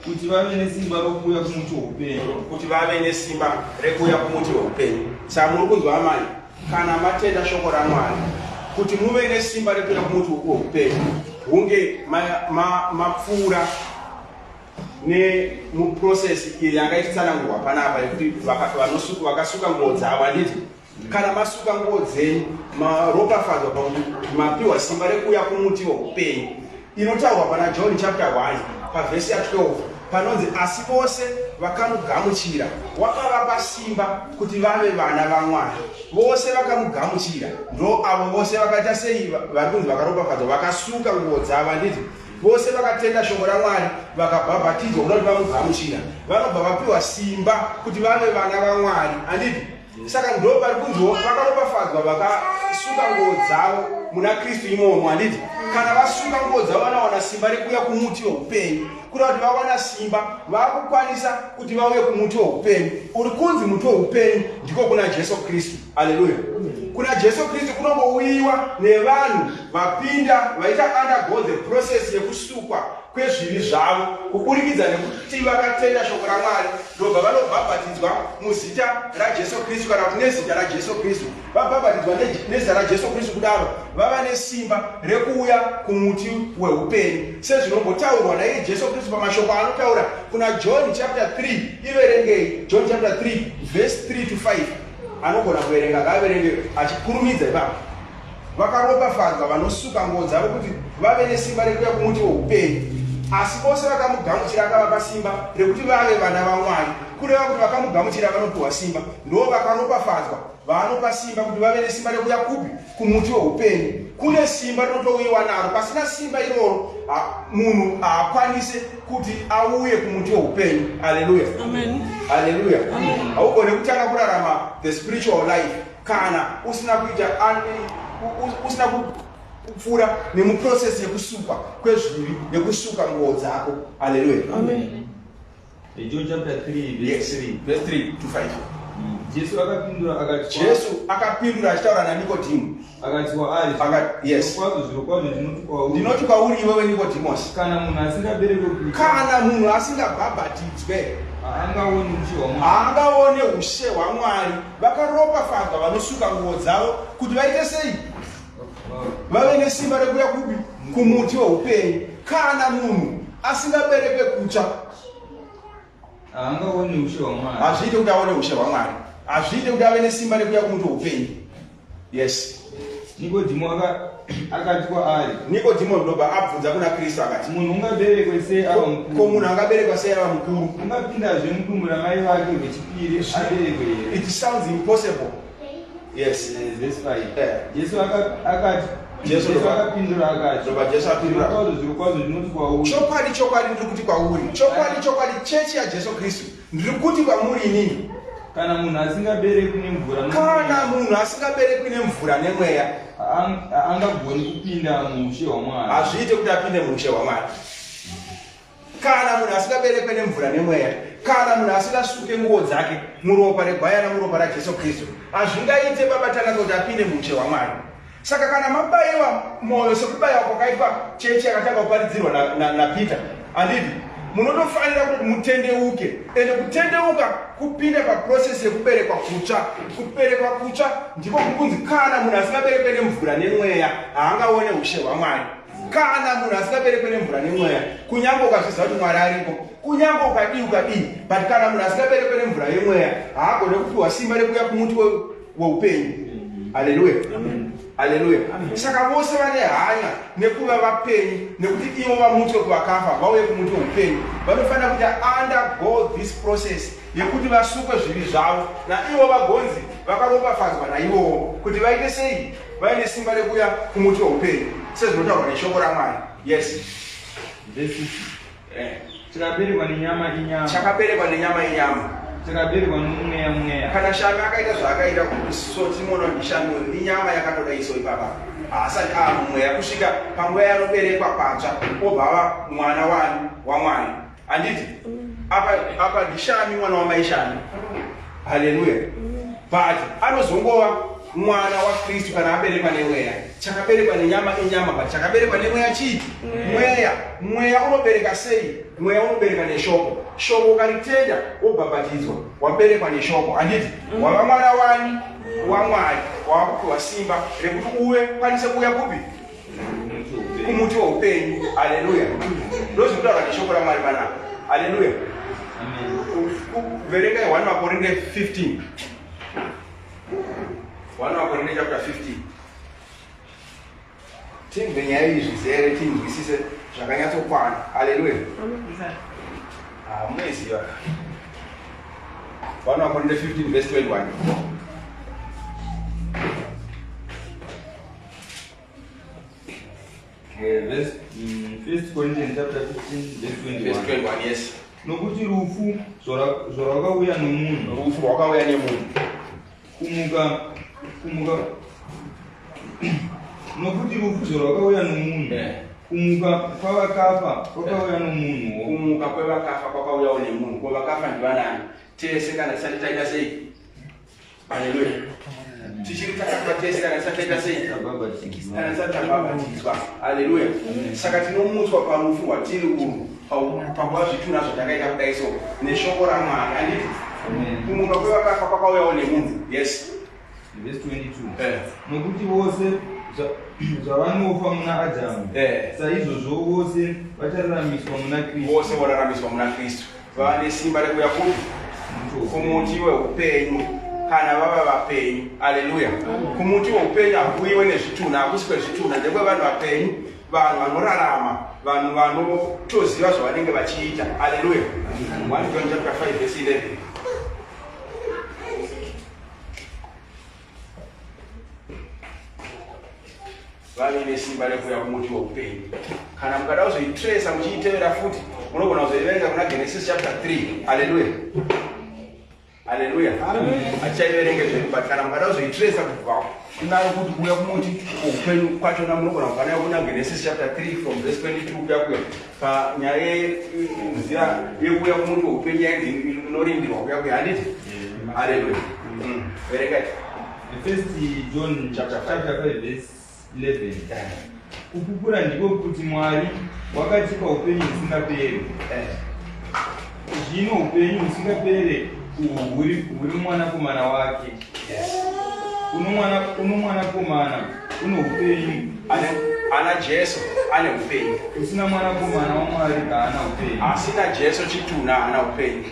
Kuti vave nesimba rokuuya kumuti weupenyu. Kuti vave nesimba rekuuya kumuti weupenyu. Saka muri kunzwa amai, kana matenda shoko raMwari, kuti muve nesimba rekuuya kumuti weupenyu, hunge mapfuura nemuprocess iyo yanga ichitsanangurwa panapa yekuti vakasuka nguo dzavo. Handiti? Kana masuka nguo dzenyu, maropafadzwa pakuti mapiwa simba rekuuya kumuti weupenyu. Inotaurwa pana John chapter 1 pavhesi ya 12 panonzi asi vose vakamugamuchira wakavapa simba kuti vave vana vaMwari. Vose vakamugamuchira ndo avo vose vakaita sei? Vari kunzi vakaropafadzwa, vakasuka nguo dzavo. Handiti? Vose vakatenda shoko raMwari vakabhabhatidzwa kuda kuti vamugamuchira, vanobva vapiwa simba kuti vave vana vaMwari. Handiti? Saka ndo pari kunziwo vakaropafadzwa Kusuka nguo dzavo muna Kristu imomo, handiti? Kana vasuka nguo dzavo vanowana simba rekuuya kumuti weupenyu. Kureva kuti vawana simba, vakukwanisa kuti vauye kumuti weupenyu. Uri kunzi muti weupenyu ndiko kuna Jesu Kristu. Haleluya. Kuna Jesu Kristu kunongouyiwa nevanhu vapinda vaita undergo the process yekusukwa kwezvivi zvavo kuburikidza nekuti vakatenda shoko raMwari ndobva vanobhabhatidzwa muzita raJesu Kristu kana kuti nezita raJesu Kristu. Vabhabhatidzwa nezita raJesu Kristu kudaro vava nesimba rekuuya kumuti weupenyu sezvinombotaurwa naiye Jesu Kristu pamashoko anotaura kuna John chapter 3. Iverengei John chapter 3 verse 3 to 5. Anogona kuverenga ngaaverenge achikurumidza ipapo. Vakaropafadzwa vanosuka nguo dzavo kuti vave nesimba rekuuya kumuti weupenyu. Asi vose vakamugamuchira akavapa simba rekuti vave vana vaMwari. Kureva kuti vakamugamuchira vanopiwa simba. Ndo vakaropafadzwa vaanopa simba kuti vave nesimba rekuuya kupi? Kumuti weupenyu. Kune simba rinotouyiwa naro. Pasina simba iroro munhu haakwanise kuti auye kumuti weupenyu. Haleluya. Amen. Haleluya. Haugone kutanga kurarama the spiritual life kana usina kuita usina kupfuura nemuprocess yekusukwa kwezvivi nekusuka nguo dzako. Haleluya. Amen. John chapter 3 verse 3. Verse 3 to 5. Jesu akapindura akati, Jesu akapindura achitaura naNikodhimu. Akati kwaari, Yes. Zvirokwazvo, zvirokwazvo ndinoti kwauri, Ndinoti kwauri iwewe Nikodhimosi, kana munhu asingaberekwe kutsva, kana munhu asingabhabhatidzwe, haangaoni ushe hwaMwari. Haangaone ushe hwaMwari. Vakaropafadzwa vanosuka nguo dzavo kuti vaite sei? Vave nesimba rekuuya kupi? Kumuti weupenyu. Kana munhu asingaberekwe kutsva, haangaoni ushe hwaMwari. Hazviite kuti aone ushe hwaMwari. Hazviite kuti ave nesimba rekuuya kumuti weupenyu. Yes. Nikodhimo akati kwaari, Nikodhimo ndobva abvunza kuna Kristu akati, munhu ungaberekwe sei ava ko mukuru? Munhu angaberekwa sei ava mukuru? Ungapindazve mudumbu ramai vake rwechipiri aberekwe here? It sounds impossible. Yes. Verse 5. Eh. Jesu akati, Jesu Jesu akapindura akati, Ndobva Jesu apindura. Zvirokwazvo, zvirokwazvo ndinoti kwauri, Chokwadi, chokwadi ndiri kuti kwauri. Chokwadi, chokwadi, chechi yaJesu Kristu. Ndiri kuti kwamuri inini. Kana munhu asingaberekwi nemvura Kana munhu asingaberekwi nemvura nemweya, haangagoni kupinda muushe hwaMwari. Hazviite kuti apinde muushe hwaMwari. Kana munhu asingaberekwe nemvura nemweya, kana munhu asingasuke nguo dzake muropa regwayana, muropa raJesu Kristu, hazvingaite babatana kuti apinde muushe hwaMwari. Saka kana mabayiwa mwoyo sekubayiwa kwakaitwa chechi yakatanga kuparidzirwa naPeter, handiti munotofanira kuti mutendeuke. Ende kutendeuka kupinda paprocess yekuberekwa kutsva. Kuberekwa kutsva ndiko kukunzi kana munhu asingaberekwe nemvura nemweya haangaone ushe hwaMwari. Kana munhu asingaberekwe nemvura nemweya, kunyange ukazviziva kuti Mwari ariko, kunyange ukadii ukadii, but kana munhu asingaberekwe nemvura yemweya haagone kupiwa simba rekuuya kumuti weupenyu. Haleluya. Haleluya. Saka vose vane hanya nekuva vapenyu, nekuti ivo vamutswe kuvakafa vauye kumuti weupenyu, vanofanira kuita undergo this process yekuti vasukwe zvivi zvavo naivo vagonzi vakaropafadzwa naivowo kuti vaite sei? Vaine simba rekuuya kumuti weupenyu sezvinotaurwa neshoko raMwari. Yes. Verse 6. Chakaberekwa nenyama inyama. Chakaberekwa nenyama inyama. Chakaberekwa nomweya mweya. Kana Shami akaita zvaakaita, so tinoona kuti Shami uyu inyama yakatoda iso ipapa, haasati ava mumweya kusvika panguva yanoberekwa patsva obva ava mwana wani? WaMwari, handiti? Apa ndiShami mwana wamai Shami. Haleluya. But anozongova mwana waKristu kana aberekwa nemweya. Chakaberekwa nenyama inyama, but chakaberekwa nemweya chii? Mweya. Mweya unobereka sei? Mweya unobereka neshoko. Shoko ukaritenda wobhabhatidzwa, waberekwa neshoko, handiti? Wava mwana wani? WaMwari. Wava kupiwa simba rekuti uve kwanise kuuya kupi? Kumuti weupenyu. Haleluya. Ndozvinotaurwa neshoko raMwari panapa. Haleluya. Verengai 1 Vakorinde 15. 1 Vakorinde chapter 15. Tinzwe nyaya iyi zvizere, tinzwisise zvakanyatsokwana. Haleluya. Munoiziva. 1 Vakorinde 15 verse 21. Verse, First Corinthians chapter 15 verse 21. Verse 21, yes. Nokuti rufu zvarwakauya nomunhu, Rufu rwakauya nemunhu. Kumuka kumuka Nokuti rufu zvarwakauya nomunhu, kumuka kwavakafa kwakauya nomunhuwo. Kumuka kwevakafa kwakauyawo nemunhu. Ko vakafa ndivanani? Tese kana tisati taita sei? Haleluya. Tichiri takafa tese kana tisati taita sei? Tabhabhatidzwa. Kana tisati tabhabhatidzwa. Haleluya. Saka tinomutswa parufu rwatiri urwu, pakuva zvitunha zvatakaita kudai so neshoko raMwari. Handiti? Amen. Kumuka kwevakafa kwakauyawo nemunhu. Yes. Verse 22. Nokuti vose zvavanofa muna Adhamu, saizvozvo vose vachararamiswa muna Kristu. Vose voraramiswa muna Kristu. Vava nesimba rekuuya kupi? Kumuti weupenyu kana vava vapenyu. Aleluya. Kumuti weupenyu hakuuyiwe nezvitunha, hakusi kwezvitunha, ndekwevanhu vapenyu, vanhu vanorarama, vanhu vanotoziva zvavanenge vachiita. Aleluya. 1 John chapter 5 verse 11. Vave nesimba rekuuya kumuti weupenyu. Kana mukada kuzoitresa muchiitevera futi, munogona kuzoiverenga kuna Genesis chapter 3. Aleluya. Aleluya. Hatichaiverenge zvedu, but kana mukada kuzoitresa kubva kunayo kuti kuuya kumuti weupenyu kwachona, munogona kubva nayo kuna Genesis chapter 3 from verse 22 kuya kuya panyaya yenzira yekuuya kumuti weupenyu yainzi inorindirwa kuya kuya, handiti? Aleluya. Verengai. First John Chapter 5. chapter 5 verse 11. Kupupura ndiko kuti Mwari wakatipa upenyu husingaperi. Zvino upenyu husingaperi uhwu huri mumwanakomana wake. Uno mwanakomana uno upenyu, Ana Jesu ane upenyu. Usina mwanakomana waMwari haana upenyu. Asina Jesu chitunha, haana upenyu.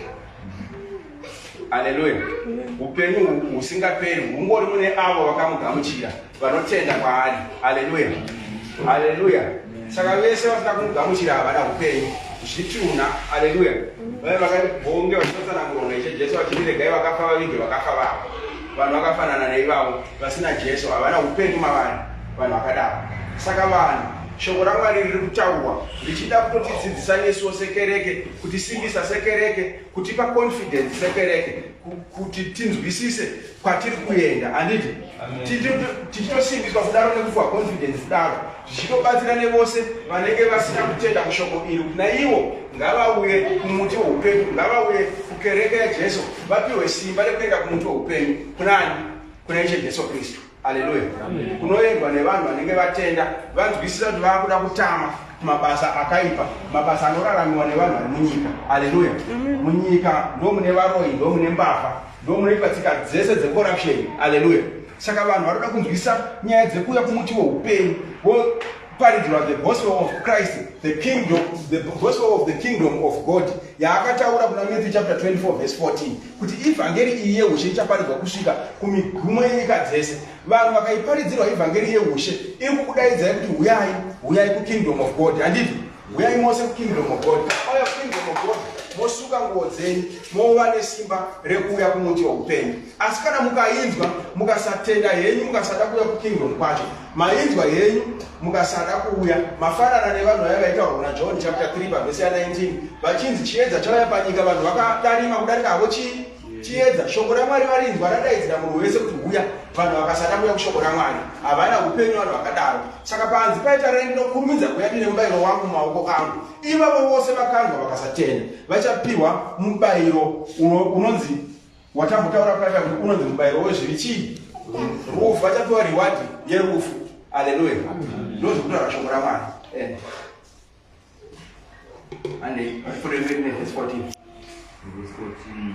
Aleluya. Upenyu husingaperi hungori mune avo vakamugamuchira, vanotenda kwaari. Aleluya. Aleluya. Saka vese vasina kumugamuchira havana upenyu, zvitunha. Aleluya. Vave vakabonge vachitotsanangurwa naIshe Jesu vachiti, regai vakafa vavige vakafa vavo. Vanhu vakafanana neivavo vasina Jesu havana upenyu mavari, vanhu vakadaro. Saka vanhu, shoko raMwari riri kutaurwa richida kutotidzidzisa nesuwo sekereke, kutisimbisa sekereke, kutipa confidence sekereke, kuti tinzwisise kwatiri kuenda, handiti? Amen. Tichitosimbiswa kudaro nekupiwa confidence kudaro, zvichitobatsira nevose vanenge vasina kutenda kushoko iri, kuti naivo ngavauye kumuti weupenyu, ngavauye kukereke yaJesu, vapiwe simba rekuenda kumuti weupenyu. Kunani? Kuna Ishe Jesu Kristu. Aleluya. Kunoendwa nevanhu vanenge vatenda, vanzwisisa kuti vakuda kutama mabasa akaipa, mabasa anoraramiwa nevanhu vari munyika. Aleluya. Munyika ndo mune varoyi, ndo mune mbavha, ndo munoitwa tsika dzese dzecorruption. Aleluya. Saka vanhu vanoda kunzwisisa nyaya dzekuuya kumuti weupenyu, voparidzirwa the gospel of Christ, the kingdom, the gospel of the kingdom of God yaakataura kuna Matthew chapter 24 verse 14, kuti ivhangeri iyi yeushe ichaparidzwa kusvika kumigumo yenyika dzese. Vanhu vakaiparidzirwa ivhangeri yeushe, iri kukudaidzai kuti huyai, huyai kukingdom of God, handiti? Huyai mose kukingdom of God. Auya kukingdom of God, mosuka nguo dzenyu, mova nesimba rekuuya kumuti weupenyu. Asi kana mukainzwa mukasatenda henyu, mukasada kuuya kukingdom kwacho, mainzwa henyu mukasada kuuya, mafanana nevanhu vaya vaitaurwa naJohn chapter 3 pavhesi ya19, vachinzi chiedza chauya panyika, vanhu vakadarima kudarika havo chii? Chiedza. Shoko raMwari varinzwa, radaidzira munhu wese kuti huya, vanhu vakasada kuuya kushoko raMwari, havana upenyu vanhu vakadaro. Saka panzi paita rei, ndinokurumidza kuuya ndine mubayiro wangu mumaoko angu. Ivavo vose vakanzwa vakasatenda vachapiwa mubayiro unonzi watambotaura paita kuti unonzi mubayiro wezvivi chii? Rufu. Vachapiwa reward yerufu. Aleluya. Ndozvekutaura shoko raMwari. Andei, pfuurire nevhesi 14. Verse 14.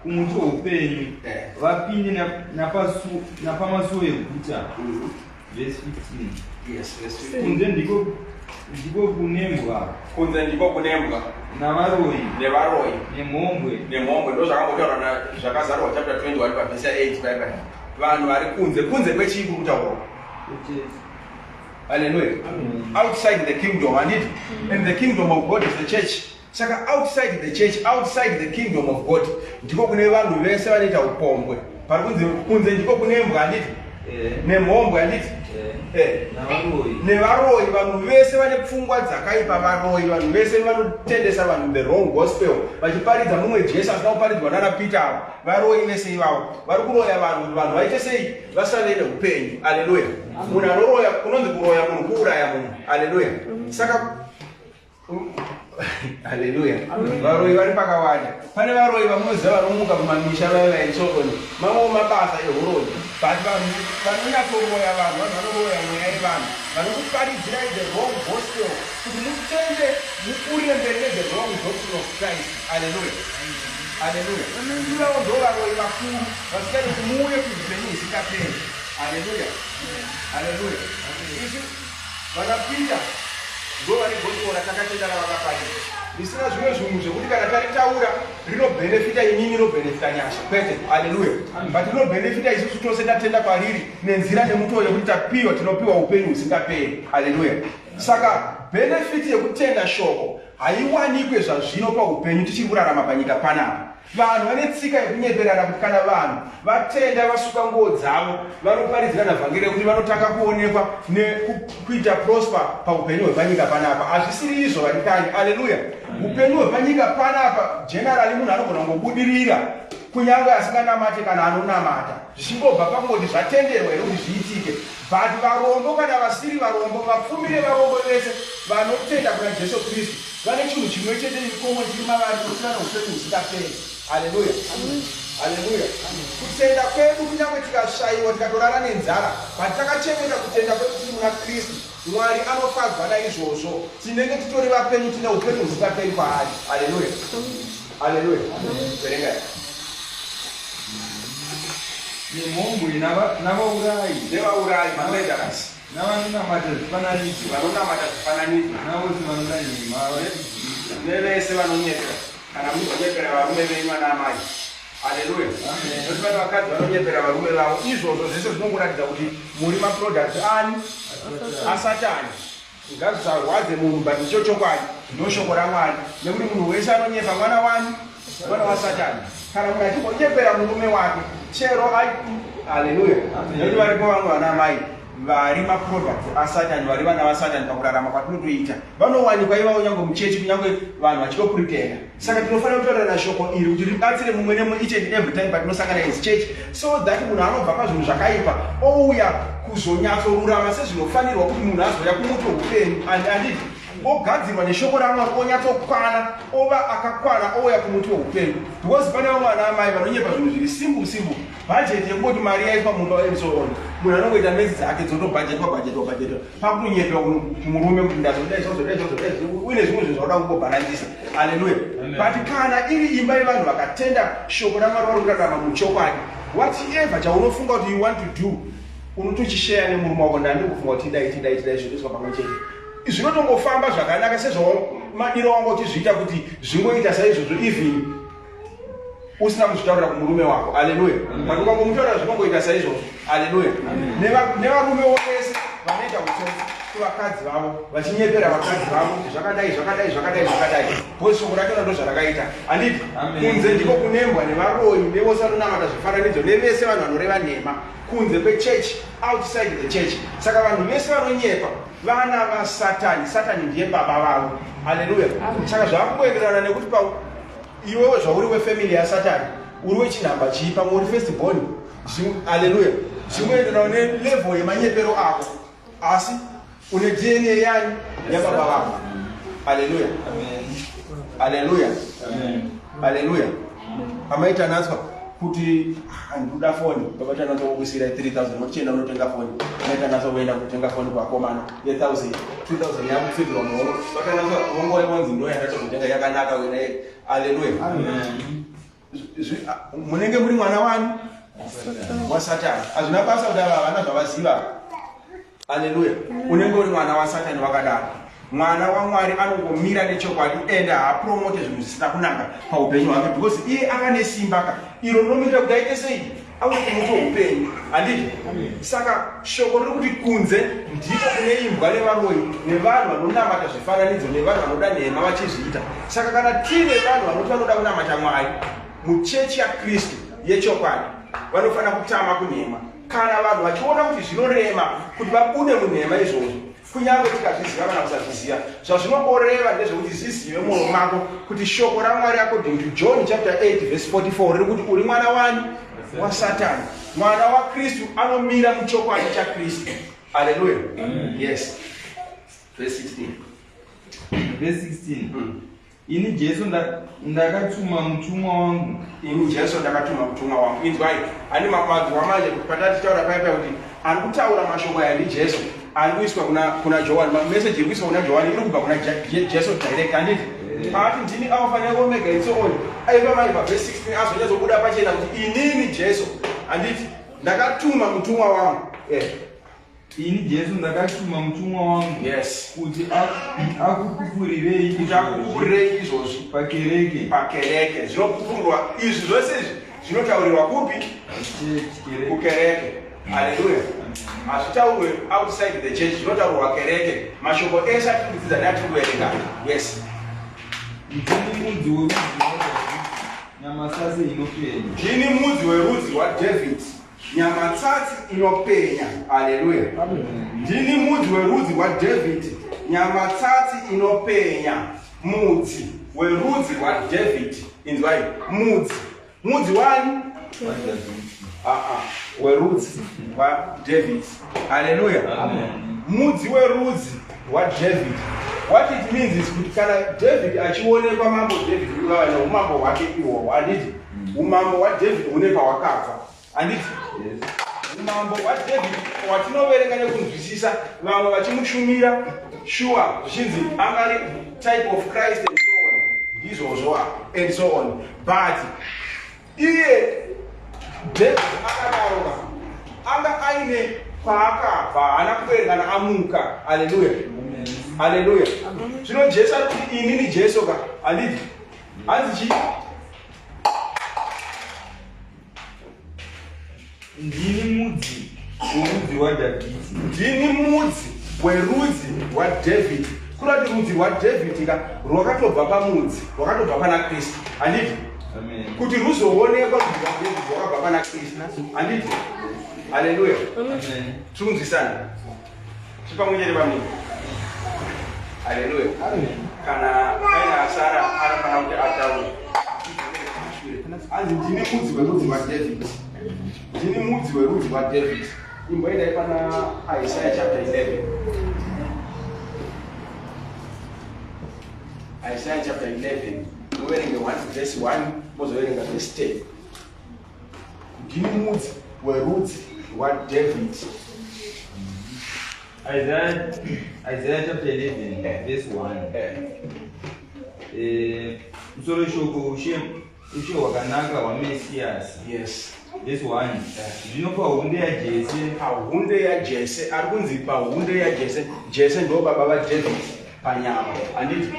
Kumuti weupenyu vapinde napamasuo eguta. Verse 15. Yes, verse 15. Kunze ndiko kune mbwa, Kunze ndiko kune mbwa, navaroyi, nevaroyi, nemhombwe, nemhombwe. Ndo zvakambotaurwa zvakazarurwa chapter 21 pavhesi ya8 paipai. Vanhu vari kunze, kunze kwechii kuri kutaurwa? Haleluya. Outside the kingdom, handiti? And the kingdom of God is the church. Saka outside the church, outside the kingdom of God, ndiko kune vanhu vese vanoita upombwe. Pari kunzi kunze ndiko kune mbwa, handiti? Nemhombwe, handiti? Nevaroyi. Vanhu vese vane pfungwa dzakaipa, varoyi, vanhu vese vanotendesa vanhu the wrong gospel, vachiparidza mumwe Jesu asina kuparidzwa nana Peter avo. Varoyi vese ivavo vari kuroya vanhu kuti vanhu vaite sei? Vasave neupenyu. Aleluya. Munhu anoroya, kunonzi kuroya munhu kuuraya munhu. Aleluya. Saka haleluya, varoyi vari pakawanda. Pane varoyi vamunoziva vanomuka mumamisha vaya vaitsokoni, mamwewo mabasa ehuroyi. But vanhu vanonyatsoroya vanhu, vanhu vanoroya mweya yevanhu, vanokuparidzirai the wrong gospel kuti mutende, mupfuurire mberi nethe wrong doctrine of Christ. Aleluya, aleluya. Ivavo ndo varoyi vakuru vasingadi kuti muuye kuupenyu husingaperi. Aleluya, aleluya. Isu vana Peter ndo vane gospel ratakatenda ravakaparidza, risina zvimwe zvinhu zvekuti kana taritaura rinobhenefita inini, rinobhenefita Nyasha, kwete. Aleluya. But rinobhenefita isusu tose tatenda kwariri nenzira nemutoo yekuti tapiwa, tinopiwa upenyu husingaperi. Aleluya. Saka benefit yekutenda shoko haiwanikwe zvazvino paupenyu tichiri kurarama panyika panapa. Vanhu vane tsika yekunyeperana kuti kana vanhu vatenda, vasuka nguo dzavo, vanoparidzirana vhangeri rekuti vanotanga kuonekwa nekuita prosper paupenyu hwepanyika panapa. Hazvisiri izvo, vadikani. Aleluya. Upenyu hwepanyika panapa, generally, munhu anogona kungobudirira kunyange asinganamate kana anonamata, zvichingobva pakungoti zvatenderwa here kuti zviitike. But varombo kana vasiri varombo, vapfumi nevarombo, vese vanotenda kuna Jesu Kristu vane chinhu chimwe chete ikomo chiri mavari, kuti vane upenyu husingaperi. Aleluya, aleluya. Kutenda kwedu, kunyange tikashayiwa, tikatorara nenzara, but takachengeta kutenda kwedu tiri muna Kristu, Mwari anofadzwa naizvozvo. Tinenge titori vapenyu, tine upenyu husingaperi kwaari. Aleluya, aleluya. Verengai. Nemhombwe navaurayi. Nevaurayi, mamurderers. Navanonamata zvifananidzo. Vanonamata zvifananidzo. Navose vanoda nhema vachidziita. Nevese vanonyepera. Kana muchizonyepera varume venyu, vana amai, aleluya, nokuti pane vakadzi vanonyepera varume vavo. Izvozvo zvese zvinongoratidza kuti muri maproducts ani? Asatani. Ngazvisarwadze munhu, but ndicho chokwadi, ndo shoko raMwari, nekuti munhu wese anonyepa mwana wani? Mwana wasatani. Kana munhu achimbonyepera murume wake chero, aleluya, nekuti varipo vamwe vana amai vari maproducts asatani, vari vana vasatani pakurarama kwatinotoita. Vanowanikwa ivavo nyange muchechi, kunyange vanhu vachitopretenda. Saka tinofanira kutaurirana shoko iri kuti ribatsire mumwe nemumwe each and every time patinosangana as church, so that munhu anobva pazvinhu zvakaipa ouya kuzonyatsorurama sezvinofanirwa kuti munhu azouya kumuti weupenyu. Anditi ogadzirwa neshoko raMwari, onyatsokwana, ova akakwana, ouya kumuti weupenyu? Because pane vamwe vana amai vanonyepa zvinhu zviri simple simple, bhajeti yekungoti mari yaiswa mumba and so on. Munhu anongoita mesi dzake dzotobhajetwa, bhajetwa, bhajetwa, pakutonyepa kumurume kuti ndazodai, zvazodai, zvazodai, uine zvimwe zvinhu zvauda kungobhalansisa. Aleluya. But kana iri imba yevanhu vakatenda shoko raMwari, vari kurarama muchokwadi, whatever chaunofunga kuti you want to do, unotochisheya nemurume wako. Ndandi kufunga kuti tidai, tidai, tidai, zvotoiswa pamwe chete, zvinotongofamba zvakanaka sezvamadiro wanga uchizviita kuti zvingoita saizvozvo, even usina kuzvitaurira kumurume wako. Aleluya. But ukangomutaurira, zvinongoita saizvozvo. Aleluya. Nevarume vese vanoita utsotsi kuvakadzi vavo, vachinyepera vakadzi vavo kuti zvakadai, zvakadai, zvakadai, zvakadai, because shoko rachona ndo zvarakaita, handiti? Kunze ndiko kunembwa nevaroyi nevose vanonamata zvifananidzo nevese vanhu vanoreva nhema kunze kwechechi, outside the church. Saka vanhu vese vanonyepa vana vasatani. Satani ndiye baba vavo. Aleluya. Saka zvakungoenderana nekuti pa iwewe zvauri wefamily yasatani, uri wechinhamba chii, pamwe uri first born. Aleluya. Zvingoenderana nelevel yemanyepero ako, asi une DNA yani? Yababa vako. Aleluya, aleluya, aleluya. Amai Tanatswa kuti handikuda foni, baba Tanatswa vokusiyirai 3000, vochienda unotenga foni. Amai Tanatswa voenda kutenga foni kuvakomana ye1000, 2000 yakupfigirwa muhomwe. Vatanatswa vonguva vonzi ndo yandatozotenga yakanaka wena. Aleluya. Munenge muri mwana wani? Wasatani. Hazvina basa kuti ava havana zvavaziva. Aleluya. Unenge uri mwana wasatani wakadaro. Mwana waMwari anongomira nechokwadi ende haapromote zvinhu zvisina kunaka paupenyu hwake, because iye ava nesimba ka iro rinomuita kuti aite sei? Auye kumuti weupenyu, handiti? Saka shoko riri kuti kunze ndiko kune imbwa nevaroyi nevanhu vanonamata zvifananidzo nevanhu vanoda nhema vachizviita. Saka kana tiine vanhu vanoti vanoda kunamata Mwari muchechi yaKristu yechokwadi. Vanofanira kutama kunhema. Kana vanhu vachiona kuti zvinorema kuti vabude munhema izvozvo, kunyange tikazviziva kana kusazviziva, zvazvinongoreva ndezvekuti zvizive mwoyo mako kuti shoko raMwari according to John chapter 8 verse 44 riri kuti uri mwana wani? WaSatani. Mwana waKristu anomira muchokwadi chaKristu. Haleluya. Yes. Verse 16. Verse 16. Ini Jesu ndakatuma mutumwa wangu. Ini Jesu ndakatuma mutumwa wangu. Inzwai, ani makwadzwa manje kuti patatichitaura paya paya kuti ari kutaura mashoko aya ndiJesu ari kuiswa kuna Johani. Message iri kuiswa kuna Johani iri kubva kuna Jesu direct, handiti? Paati ndini Alpha neOmega and so on. Aiva mai pa verse 16 azonyatsobuda pachena kuti inini Jesu, handiti? Ndakatuma mutumwa wangu. Ini Jesu ndakatuma mutumwa wangu Yes. kuti akupupurirei Kuti izvozvi akupupurirei izvozvi pakereke. Pakereke. Zvinopupurwa izvi zvose izvi zvinotaurirwa kupi? Kereke. Kukereke. Haleluya. Hazvitaurwe outside the church, zvinotaurwa kereke. Mashoko ese atiri kudzidza neatiri kuverenga. Yes. Ndini mudzi werudzi rwaDhavhidhi, nyamasase inopenya. Ndini mudzi werudzi rwaDavid, nyamatsatsi inopenya. Haleluya. Ndini mudzi werudzi rwaDavid, nyamatsatsi inopenya. Mudzi werudzi rwaDavid. Inzwai, mudzi. Mudzi wani? Werudzi rwaDavid. Haleluya. Mudzi werudzi rwaDavid. What it means is kuti kana David achionekwa, mambo David ivava neumambo hwake ihwohwo, handiti? Umambo hwaDavid hune pahwakabva, handiti? Yes. Umambo hwaDavid hwatinoverenga nekunzwisisa, vamwe vachimushumira, sure, zvichinzi angari type of Christ and so on, ndizvozvo and so on, but iye David akadaroka anga aine paakabva, haana kuverengana amuka. Haleluya, haleluya. Zvino Jesu ari kuti inini Jesu ka, handiti? Hanzi chii? Ndini mudzi werudzi rwaDhavhidhi. Ndini mudzi werudzi rwaDavid. Kurati rudzi rwaDavid ka rwakatobva pamudzi, rwakatobva pana Kristu, handiti? Amen. Kuti ruzoonekwa rudzi rwaDavid rwakabva pana Kristu, handiti? Haleluya. Amen. Tiri kunzwisana? Tiri pamwe chete pamini? Haleluya. Kana paine asara anofanira kuti ataure. Hanzi ndini mudzi werudzi rwaDavid, ndini mudzi werudzi rwaDavid. Imboendai pana Isaiah chapter 11. Isaiah chapter 11, muverenge 1 verse 1, mozoverenga verse 10. Ndini mudzi werudzi rwaDavid. Isaiah chapter 11 verse 1. Musoro weshoko ushe hwakanaka hwaMesiyasi. Yes. Verse 1. Zvino pahunde yaJese. Pahunde yaJese. Ari kunzi pahunde yaJese. Jese ndo baba vaDavid panyama, handiti?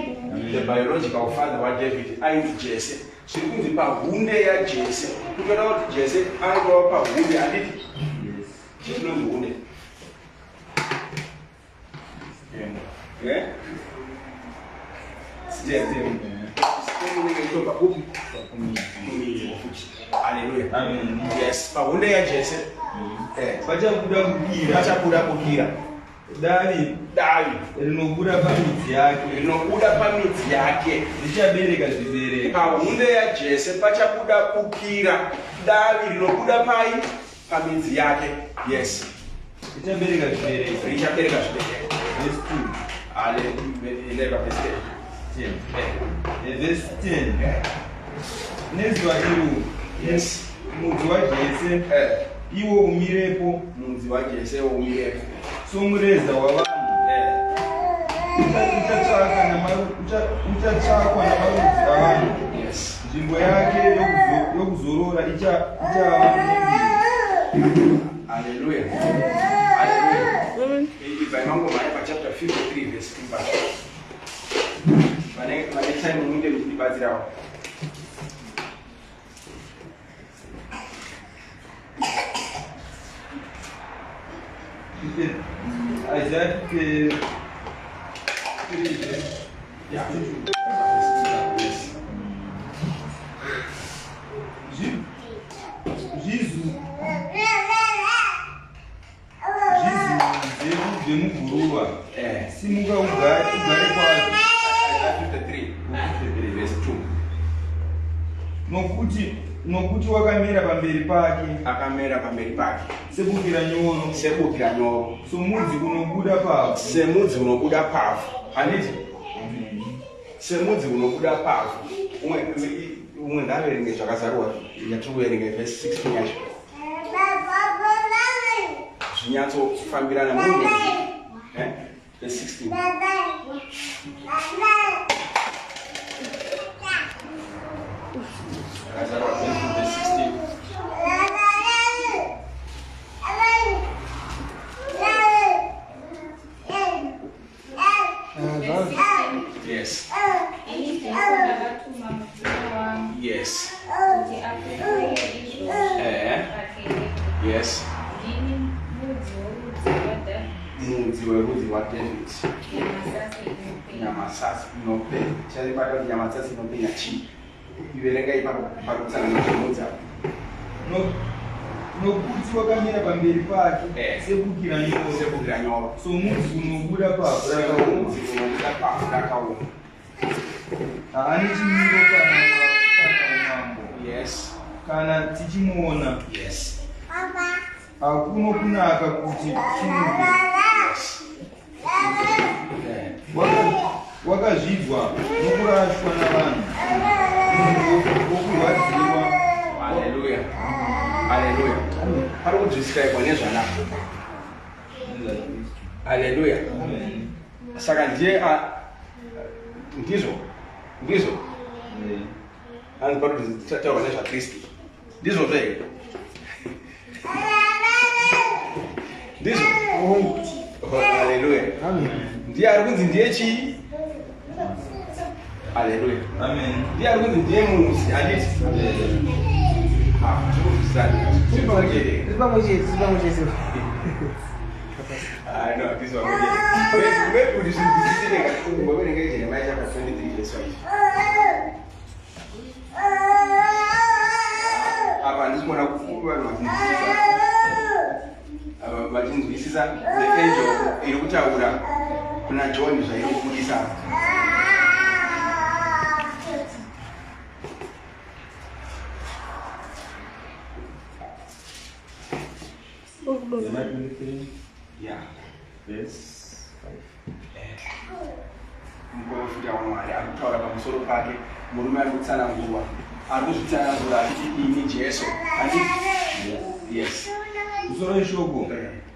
The biological father waDavid ainzi Jese. Zviri kunzi pahunde yaJese, kutoda kuti Jese aingova pahunde, handiti? Yes. Chii chinonzi hunde? Eh? Stem. Stem inenge ichitobva kupi? Kumidzi futi. Haleluya. Amen. Yes, pahunde yaJese. Pachabuda bukira. Pachabuda bukira. Davi. Davi. Rinobuda pamidzi yake. Rinobuda pamidzi yake. Richabereka zvibereko. Pahunde yaJese pachabuda bukira, davi rinobuda pai? Pamidzi yake. Yes. Richabereka zvibereko. Richabereka zvibereko. Verse 2. Haleluya. Verse 10. 10. Verse 10. Nezuva iro mudzi waJese iwo umirepo. Mudzi waJese umirepo. Somureza wavanhu. Uchatsvakwa namarudzi avanhu. Nzvimbo yake yokuzorora ichava nembiri. Haleluya, haleluya. Ibvai mangomhanya pachapter 53 verse 2 pacho. Vane time munge muchindibatsirawo. Isaiah 53 verse 2. Yes. Zvemuguruva. Eh. Simuka ugare ugare kwazvo. Isaiah 53 verse 2. Nokuti wakamera pamberi pake. Akamera pamberi pake. Sebukira nyoro. Sebukira nyoro. Somudzi unobuda pavhu. Semudzi unobuda pavhu. Handiti? Semudzi unobuda pavhu. Umwe ngaaverenge zvakazarurwa yatiri kuverenga verse 16 yacho. Zvinyatsofambirana munhu. Eh? Verse 16. Zvakazarurwa 22 verse 16. Yes. Ini Jesu ndakatuma mutumwa wangu kuti apupure izvozvi pakereke. Ndini mudzi worudzi rwaDhavhidhi Mudzi werudzi rwaDavid. Nyamasase inopenya. Nyamasasi inopenya. Tichaibata kuti nyamasasi inopenya chii. Iverenga ipapo parikutsanangura zvemudzi apo. Nokuti wakamera pamberi pake sebukira nyoro. Sebukira nyoro. Somudzi unobuda pavhu rakaoma. Semudzi unobuda pavhu rakaoma. Haane chimiro kana umambo. Kana tichimuona, hakuno kunaka kuti timude. Wakazvidzwa nokurashwa navanhu, munhu wokurwadziwa. Haleluya, haleluya. Pari kudescribwa nezvanaka. Haleluya. Saka ndiye ndizvo ndizvo hanzi pari kutaurwa nezvaKristu. Ndizvozvo here? Ndizvo. Haleluya. Ndiye ari kunzi ndiye chii? Haleluya. Amen. Ndiye ari kunzi ndiye mudzi, handiti? Ah, tiri tiri pamwe chete. Tiri pamwe chete, tiri pamwe chete. Ah, no, this one. Maybe maybe kuti zvinzwisisike, kumboverenga Jeremiah chapter 23 verse 5. Apa handisi kuona vanhu vachinzwisisa. Apa vachinzwisisa the angel iri kutaura kuna John zvairi kubudisa. Jeremiah 23, verse 5. Muprofita waMwari ari kutaura pamusoro pake, murume ari kutsanangurwa, ari kuzvitsanangura achiti, "Ini Jesu," handiti? Yes. Musoro weshoko: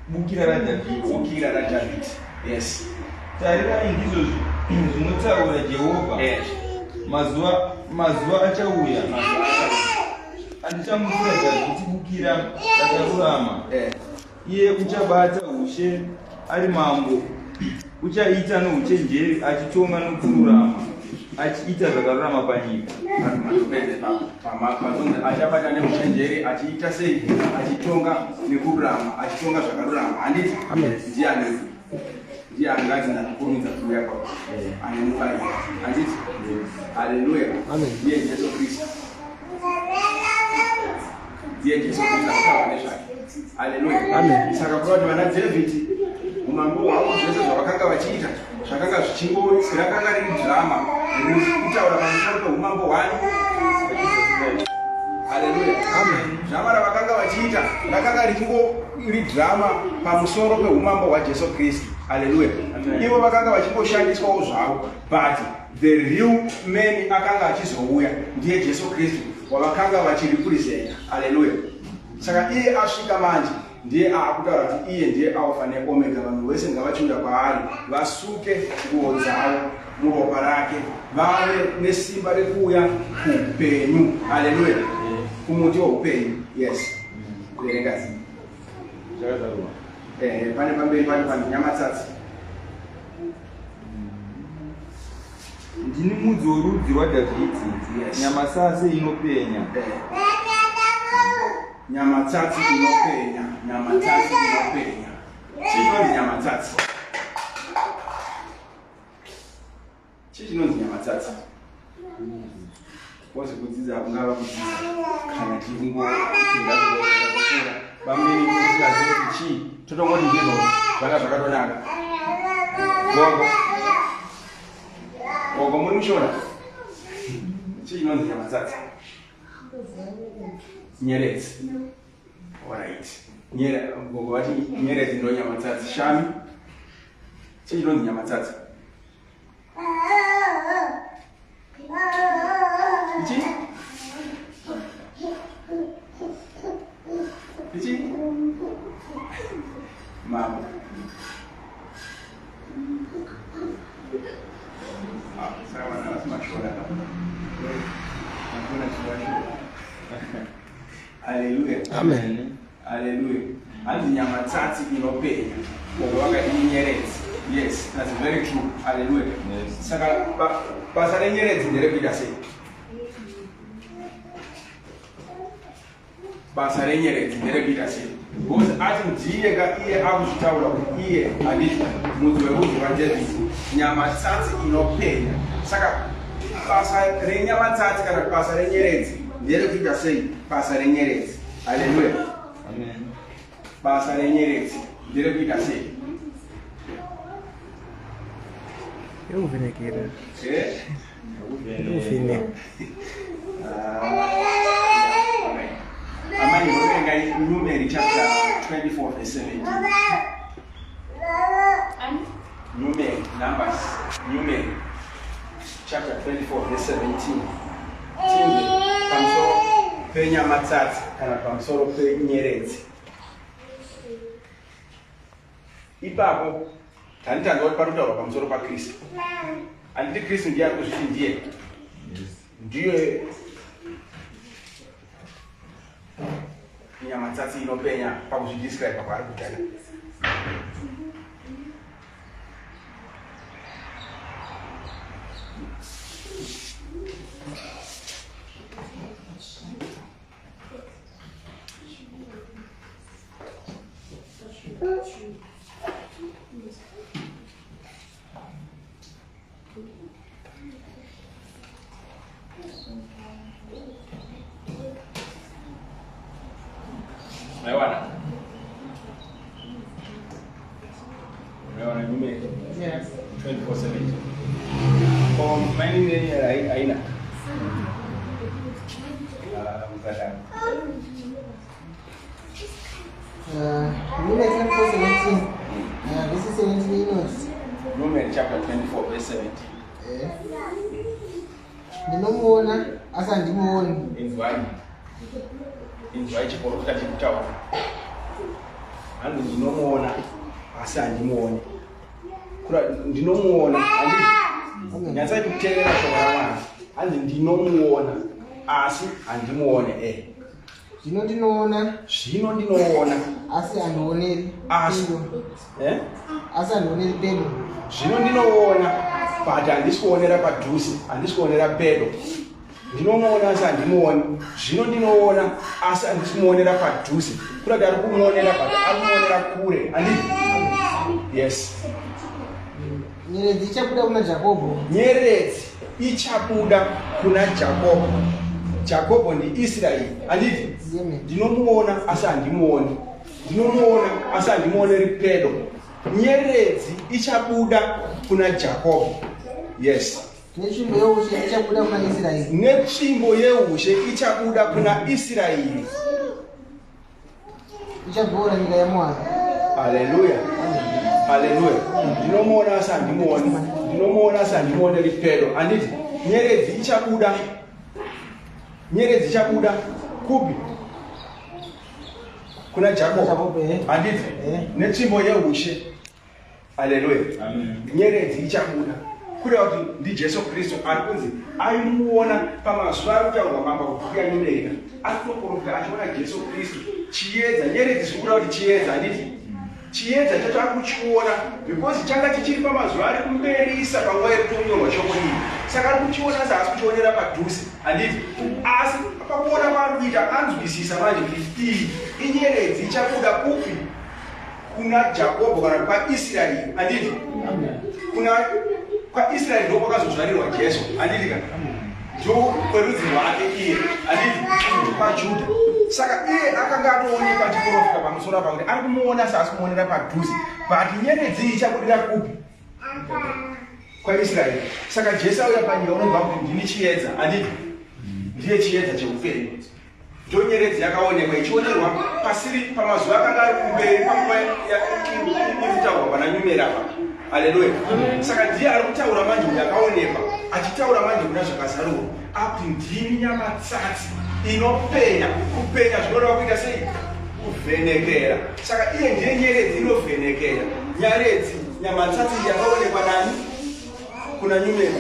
bukira raDhavhidhi. Bukira raDhavhidhi, yes. Tarirai, ndizvo zvinotaura Jehovha: Mazuva achauya Mazuva achauya. andichamutsira Dhavhidhi bukira rakarurama. Iye uchabata ushe ari mambo, uchaita nouchenjeri, achitonga nokururama, achiita zvakarurama panyika. Pazonzi achabata neuchenjeri, achiita sei? Achitonga nekururama, achitonga zvakarurama, handiti? Amen. Ndiani? Ndiye angazi ndakukurumidza kuuya kwako, ane mubayiro, handiti? Haleluya. Amen. Ndiye Jesu Kristu, ndiye Jesu Kristu akutaura nezvake. Haleluya. Amen. Saka kuda kuti vana Dhavhidhi, umambo hwavo, zvese zvavakanga vachiita zvakanga zvichingo rakanga riri drama riri kutaura pamusoro peumambo hwani. Haleluya. Drama ravakanga vachiita rakanga richingori drama pamusoro peumambo hwaJesu Kristu. Haleluya. Ivo vakanga vachingoshandiswawo zvavo, but the real man akanga achizouya ndiye Jesu Kristu wavakanga vachirepresenta. Haleluya. Saka iye asvika manje, ndiye aakutaura kuti iye ndiye Alfa neOmega. Vanhu vese ngavachiuya kwaari, vasuke nguo dzavo muropa rake, vave nesimba rekuuya kuupenyu. Haleluya. Kumuti weupenyu. Yes, verengazi. Zvakazarurwa. Pane pamberi pane nyamatsatsi. Ndini mudzi worudzi rwaDhavhidhi, nyamasase inopenya. Nyamatsatsi inopenya, nyamatsatsi inopenya. Chii chinonzi nyamatsatsi? Chii chinonzi nyamatsatsi? Kozi kudzidza kungava kudzidza kana tingokura vamweni tisingazivi kuti chii, totongoti ndizvo. Zvanga zvakatonaka. Gogo. Gogo muri mushona? Chii chinonzi nyamatsatsi? Nyeredzi. Alright. Nyere gogo vati nyeredzi ndo nyamatsatsi. Shami. Chii chinonzi nyamatsatsi? Ichi? Ichi? Mama. Ah, saka vana vasi mashona ka. Mashona chivashona. Hallelujah. Amen. Hallelujah. Hanzi nyama tsatsi inopenya. Gogo vakati inyeredzi. Yes, that's very true. Hallelujah. Yes. Saka basa renyeredzi nderekuita sei? Basa renyeredzi nderekuita sei? Because ati ndiye ka iye akuzvitaura kuti iye handiti mudzi werudzi rwaDavid nyama tsatsi inopenya. Saka basa renyama tsatsi kana basa renyeredzi nderekuita sei? Basa renyeredzi. Haleluya. Amen. Basa renyeredzi nderekuita sei? Yekuvhenekera. Eh? Yekuvheneka. Amai voverenga Numeri chapter 24 verse 17. Ani? Numeri, Numbers, Numeri chapter 24 verse 17. Tinzwe pamusoro penyamatsatsi kana pamusoro penyeredzi. Ipapo tanitanzwa kuti panotaurwa pamusoro paKristu. Handiti Kristu ndiye ari kuzviti ndiye. Yes. Ndiye nyamatsatsi inopenya pakuzvidescribe kwaari kuita. Maiwana? Maiwana Numeri Yes. 24:17. Ko mainini yenyu haina? Ah, musadaro. Numeri 24:17. Verse 17 inoti Numeri chapter 24 verse 17. Ndinomuona asi handimuoni. Inzwai. Inzwai chiprofita chekutaura. Hanzi ndinomuona asi handimuoni. Kura ndinomuona handiti nyatsai kuteerera shoko raMwari. Hanzi ndinomuona asi handimuone eh. Zvino ndinoona Zvino ndinoona asi handioneri asi pedo. eh? Asi handioneri pedo. Zvino ndinoona but handisi kuonera padhuze, handisi kuonera pedo. Ndinomuona asi handimuoni. Zvino ndinoona asi handisi kumuonera padhuze. Kuda kuti ari kumuonera but ari kumuonera kure. Handiti? Yes. Nyeredzi ichabuda kuna Jakobho. Nyeredzi ichabuda kuna Jakobho. Jakobho ndiIsraeri. Handiti? Amen. Ndinomuona asi handimuoni. Ndinomuona asi handimuoneri pedo. Nyeredzi ichabuda kuna Jakobho. Yes. Netsvimbo yeushe ichabuda kuna Israeri. Netsvimbo yeushe ichabuda kuna Israeri. Ichagoora nyika yaMoabhi. Haleluya. Haleluya. Ndinomuona asi handimuoni. Ndinomuona asi handimuoneri pedo. Handiti? Nyeredzi ichabuda. Nyeredzi ichabuda kupi? Kuna Jakobho. Jakobho, eh. Handiti? Eh. Netsvimbo yeushe. Haleluya. Amen. Nyeredzi ichabuda. Kureva kuti ndiJesu Kristu ari kunzi aimuona pamazuva ari kutaurwa mambo kubhuku yaNumeri. Ari kutoprofita achiona Jesu Kristu. Chiedza, nyeredzi zviri kureva kuti chiedza, handiti? Chiedza chacho ari kuchiona because changa chichiri pamazuva ari kumberisa panguva iri kutonyorwa shoko iri. Saka ari kuchiona asi haasi kuchionera padhuze, handiti? Asi pakuona kwaari kuita anzwisisa manje kuti iyi inyeredzi ichabuda kupi? Kuna Jakobho kana kwaIsraeri, handiti? Kuna kwaIsraeri ndo kwakazozvarirwa Jesu, handiti ka? Ndo kwerudzi rwake iye, handiti? KwaJudha. Saka iye akanga atoonekwa achiprofita pamusoro apa kuti ari kumuona saasi kumuonera padhuze, but nyeredzi iyi ichabudira kupi? KwaIsraeri. Saka Jesu auya panyika unobva kuti ndini chiedza, handiti? Ndiye chiedza cheupenyu. Ndonyeredzi yakaonekwa ichionerwa pasiri pamazuva akanga ari kumberi panguva iri kutaurwa pana Nyumera apa. Haleluya. Saka ndiye ari kutaura manje uyu akaonekwa achitaura manje kuna zvakazarurwa akuti ndini nyamatsatsi inopenya. Kupenya zvinoreva kuita sei? Kuvhenekera. Saka iye ndiye nyeredzi inovhenekera. Nyaredzi nyamatsatsi yakaonekwa nani? Kuna Nyumeri.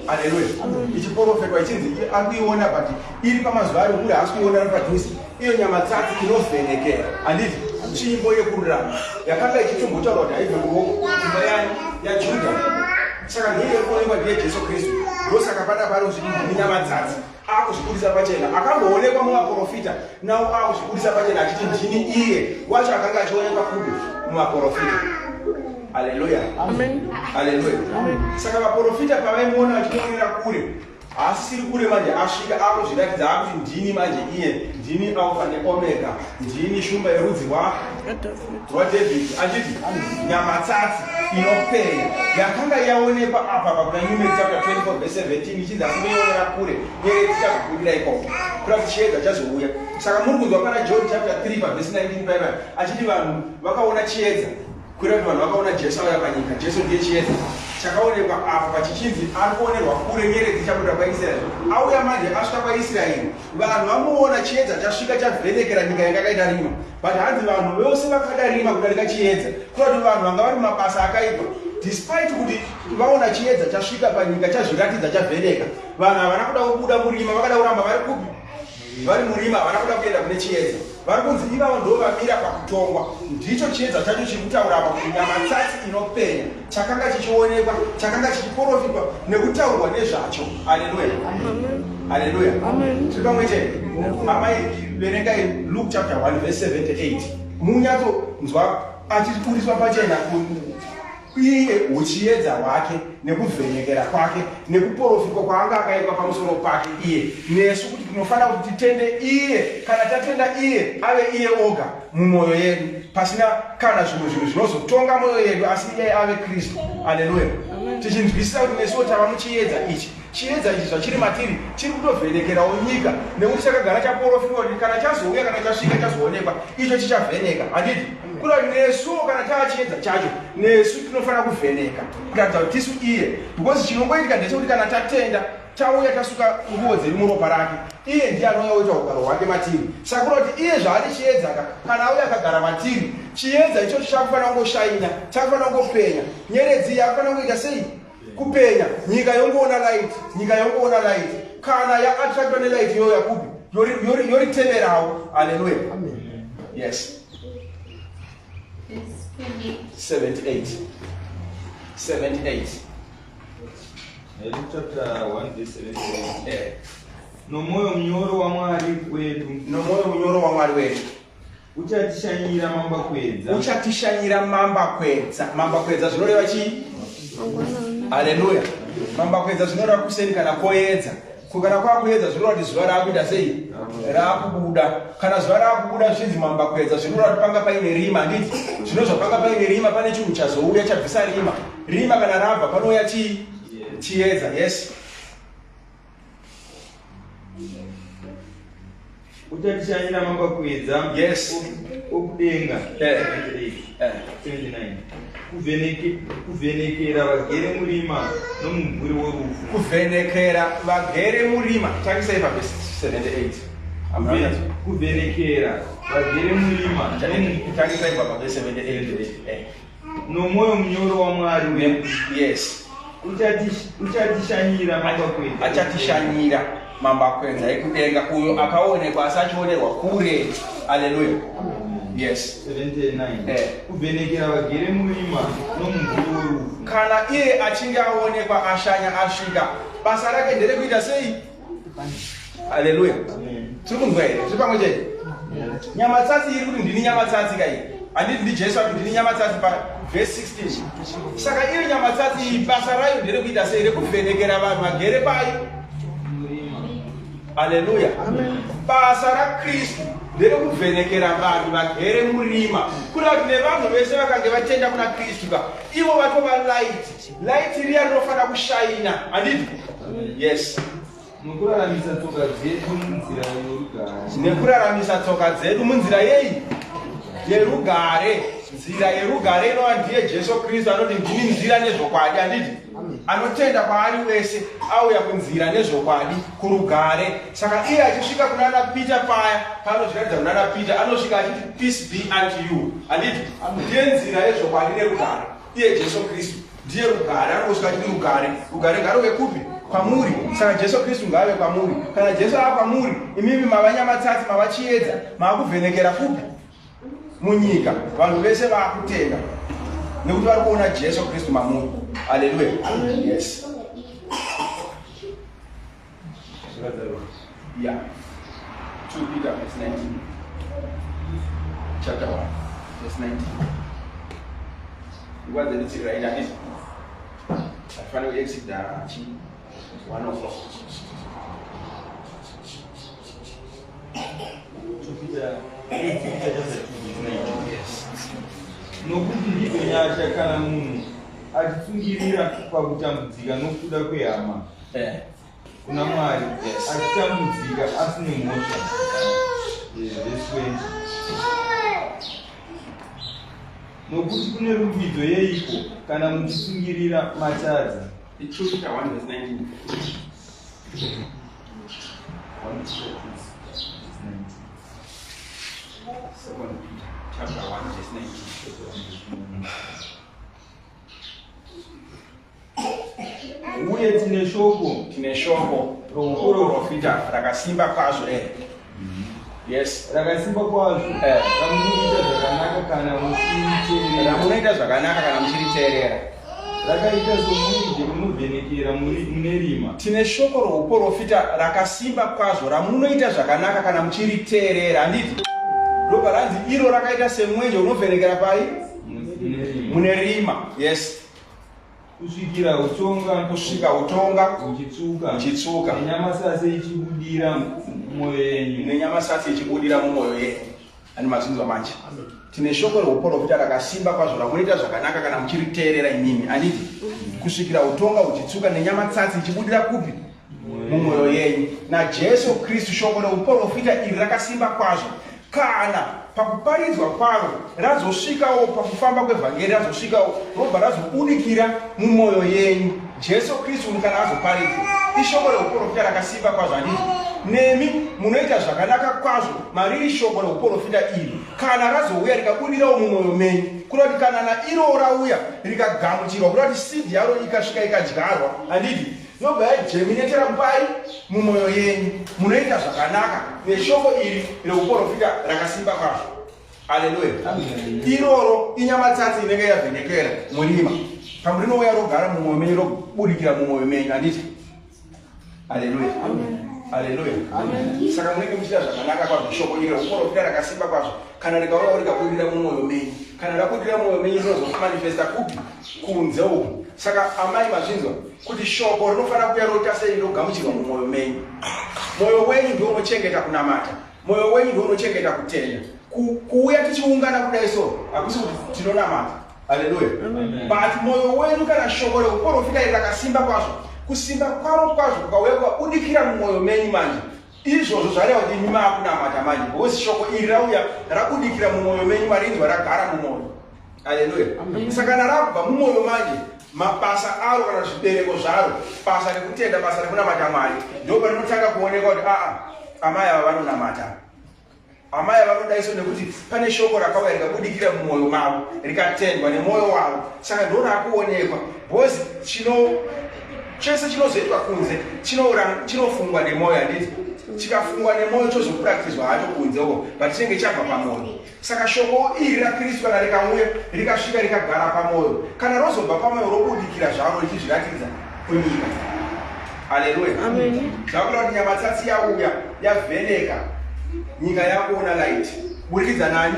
Haleluya. Ichiporofetwa ichinzi ari kuiona but iri pamazuva ari kure haasi kuiona ari padhuze. Iyo nyamatsatsi inovhenekera. Handiti? Tsvimbo yekururama yakanga ichitombotaurwa kuti haibve kuruoko kumba yani yaJudha. Saka ndiyo iri kuonekwa ndiye Jesu Kristu. Ndosaka panapa ari kuzviti ndini nyamatsatsi. Akuzvibudisa pachena. Akamboonekwa muvaporofita, nawo akuzvibudisa pachena achiti ndini iye wacho akanga achionekwa kupi? Muvaporofita. Haleluya. Amen. Haleluya. Saka vaporofita pavaimuona vachimuonera kure, haasisiri kure manje, asvika akuzviratidza akuti ndini manje iye, ndini Alfa neOmega, ndini shumba yerudzi rwaDavid, anditi nyamatsatsi inopenya yakanga yaonekwa apa pakuna Numeri chapter 24 verse 17 ichinzi asi muionera kure nyeredzi ichazobudira ikoko, kuda kuti chiedza chazouya. Saka muri kunzwa pana John chapter 3 pavhesi 19 paipa achiti vanhu vakaona chiedza, kureva kuti vanhu vakaona Jesu auya panyika. Jesu ndiye chiedza chakaonekwa apa pachichinzi ari kuonerwa kure, nyeredzi ichabuda kwaIsraeri. Auya manje, asvika kwaIsraeri, vanhu vamuona, chiedza chasvika chavhenekera nyika yanga yakaita rima. But hanzi vanhu vose vakada rima kudarika chiedza, kureva kuti vanhu vanga vari mumabasa akaipa, despite kuti vaona chiedza chasvika panyika, chazviratidza, chavheneka, vanhu havana kuda kubuda murima, vakada kuramba vari kupi? Vari murima, havana kuda kuenda kune chiedza. Vari kunzi ivavo ndo vamira pakutongwa. Ndicho chiedza chacho chiri kutaura apa kuti nyamatsatsi inopenya chakanga chichionekwa, chakanga chichiporofitwa nekutaurwa nezvacho. Haleluya, haleluya. Tiri pamwe chete amai? Verengai Luke chapter 1 verse 78, munyatsonzwa achiburiswa pachena iye huchiedza hwake nekuvhenekera kwake nekuporofitwa kwaanga akaitwa pamusoro pake iye nesu, kuti tinofanira kuti titende iye. Kana tatenda iye, ave iye oga mumwoyo yedu, pasina kana zvimwe zvinhu zvinozotonga mwoyo yedu, asi iye ave Kristu. Aleluya. Tichinzwisisa kuti nesuwo tava muchiedza ichi. Chiedza ichi zvachiri matiri, chiri kutovhenekerawo nyika, nekuti chakagara chaporofitwa kuti kana chazouya, kana chasvika, chazoonekwa, icho chichavheneka, handiti? Kuda kuti nesuwo kana tava chiedza chacho, nesu tinofanira kuvheneka kuratidza kuti tisu iye, because chinongoitika ndechekuti kana tatenda, tauya tasuka nguo dzedu muropa rake, iye ndiye anouya oita ugaro hwake matiri. Saka kuda kuti iye zvaari chiedza ka, kana auya akagara matiri, chiedza ichocho chakufanira kungoshaina, chakufanira kungopenya. Nyeredzi yakufanira kungoita sei? Kupenya. Nyika yongoona light, nyika yongoona light. Kana yaattractwa nelight iyoyo, yakupi? Yoriteverawo. Haleluya. Yes. 78, 78. Luke chapter 1 verse 78. Nomwoyo munyoro waMwari wedu. Nomwoyo munyoro waMwari wedu. Uchatishanyira mambakwedza. Uchatishanyira mambakwedza. Mambakwedza zvinoreva chii? Haleluya. Mambakwedza zvinoreva kuseni kana koedza. Kana kwakuedza zvinoreva kuti zuva raakuita sei? Raakubuda. Kana zuva raakubuda zvichinzi mambakwedza, zvinoreva kuti panga paine rima, handiti? Zvino zvapanga paine rima, pane chinhu chazouya chabvisa rima. Rima kana rabva, panouya chii? Chiedza. Yes. Uchatishanyira mambakwedza. Yes. Okudenga. 79. Kuvhenekera vagere murima nomumvuri worufu. Kuvhenekera vagere murima. Tangisai pavhesi 78. Kuvhenekera vagere murima. Tangisai pavhesi 78. Nomwoyo munyoro waMwari wedu. Yes. Uchatishanyira mambakwedza. Achatishanyira mambakwedza ekudenga, uyo akaonekwa asi achionerwa kure. Aleluya. Yes. 79. Kuvhenekera vagere murima nomumvuri worufu. Kana iye achinge aonekwa, ashanya, asvika, basa rake nderekuita sei? Haleluya. Tiri kunzwa here? Tiri pamwe chete? Nyamatsatsi iri kuti ndini nyamatsatsi kai, handiti? NdiJesu ati ndini nyamatsatsi pavhesi 16. Saka iyo nyamatsatsi iyi basa rayo nderekuita sei? Rekuvhenekera vanhu vagere pai. Haleluya. Basa raKristu. Nderekuvhenekera vanhu vagere murima. Kuda kuti nevanhu vese vakange vatenda kuna Kristu ka, ivo vatova light. Light riya rinofanira kushaina. Handiti? Yes. Nokuraramisa tsoka dzedu munzira yorugare. Nekuraramisa tsoka dzedu munzira yei? Yerugare. Nzira yerugare inova ndiye Jesu Kristu anoti ndini nzira nezvokwadi, handiti? Anotenda kwaari wese auya kunzira nezvokwadi kurugare. Saka iye achisvika kunana Peter paya, paanozviratidza kunana Peter, anosvika achiti peace be unto you. Handiti? Ndiye nzira yezvokwadi nerugare. Iye Jesu Kristu ndiye rugare, anongosvika achiti rugare. Rugare ngaruve kupi? Kwamuri. Saka Jesu Kristu ngaave kwamuri. Kana Jesu ava kwamuri, imimi mava nyamatsatsi, mava chiedza, maakuvhenekera kupi? Munyika. Vanhu vese vaakutenda nekuti vari kuona Jesu Kristu mamuri. Haleluya. Yes. Yeah. 2 Peter verse 19. Chapter 1 verse 19. Nguva dzedu dziri right handiti? Hatifaniri kuexida chi 1 o'clock. 2 Peter chapter 2 verse 19. Yes. Nokuti ndizvo nyasha kana munhu achitsungirira pakutambudzika nokuda kwehama kuna Mwari, Yes. achitambudzika asine mhosva. Verse 20. Nokuti kune rumbidzo yeiko kana muchitsungirira matadza? 2 Peter 1 verse 19. 1 Peter 2 verse 19. 2 Peter chapter 1 verse 19. Uye tine shoko Tine shoko rouprofita rakasimba kwazvo. Yes. Rakasimba kwazvo ramunoita zvakanaka kana muchiriteerera. Ramunoita zvakanaka kana muchiriteerera. Rakaita somwenje unovhenekera mune rima. Tine shoko rouprofita rakasimba kwazvo ramunoita zvakanaka kana muchiriteerera, handiti? Ndobva ranzi iro rakaita semwenje unovhenekera pai? Mune rima. Mune rima. Yes. Kusvikira utonga Kusvika utonga huchitsuka huchitsuka nenyamasase ichibudira mumwoyo yenyu. Nenyamasase ichibudira mumwoyo yenyu. Ani mazvinzwa manje? Tine shoko reuprofita rakasimba kwazvo ramunoita zvakanaka kana muchiriteerera imimi, handiti? Kusvikira utonga huchitsuka nenyamatsatsi ichibudira kupi? Mumwoyo yenyu. NaJesu Kristu shoko reuprofita iri rakasimba kwazvo. Kana pakuparidzwa kwaro razosvikawo pakufamba kwevhangeri, razosvikawo robva razobudikira mumwoyo yenyu. Jesu Kristu kana azoparidzwa, ishoko reuprofita rakasimba kwazvo, handiti? Nemi munoita zvakanaka kwazvo mariri shoko reuprofita iri kana razouya rikabudirawo mumwoyo menyu. Kuda kuti kana nairo rauya rikagamuchirwa, kuda kuti seed yaro ikasvika ikadyarwa, handiti? Yobva yajeminetera kupai? Mumwoyo yenyu. Munoita zvakanaka neshoko iri reuprofita rakasimba kwazvo. Aleluya. Iroro inyamatsatsi inenge yavhenekera murima. Pamwe rinouya rogara mumwoyo menyu, robudikira mumwoyo menyu, handiti? Aleluya. Aleluya. Saka munenge muchiita zvakanaka kwazvo. Shoko iri reuprofita rakasimba kwazvo kana rikauyawo rikabudira mumwoyo menyu. Kana rabudira mumwoyo menyu, rinozomanifesta kupi? Kunze uku. Saka amai, mazvinzwa kuti shoko rinofanira kuuya roita sei? Rogamuchirwa mumwoyo menyu. Mwoyo wenyu ndio unochengeta kunamata, mwoyo wenyu ndio unochengeta kutenda. Kuuya tichiungana kudai so hakusi kuti tinonamata. Haleluya. But mwoyo wenyu, kana shoko reuprofita iri rakasimba kwazvo, kusimba kwaro kwazvo kukauya kukabudikira mumwoyo menyu manje, izvozvo zvareva kuti imi maakunamata manje, because shoko iri rauya rabudikira mumwoyo menyu, marinzwa, ragara mumwoyo. Haleluya. Saka kana rakubva mumwoyo manje, mabasa aro kana zvibereko zvaro, basa rekutenda, basa rekunamata Mwari, ndo parinotanga kuonekwa kuti aa, amai ava vanonamata, amai ava vanodaiso, nekuti pane shoko rakauya rikabudikira mumwoyo mavo, rikatendwa nemwoyo wavo. Saka ndo raakuonekwa, because chino chese chinozoitwa kunze chinofungwa nemwoyo, handiti? Chikafungwa nemwoyo chozopurakitizwa hacho kunze uko, but chinenge chabva pamwoyo. Saka shoko iri raKristu kana rikauya rikasvika rikagara pamwoyo, kana rozobva pamwoyo robudikira zvaro richizviratidza kunyika. Aleluya. Zvakuda kuti nyamatsatsi yauya yavheneka nyika, yakuona light kuburikidza nani?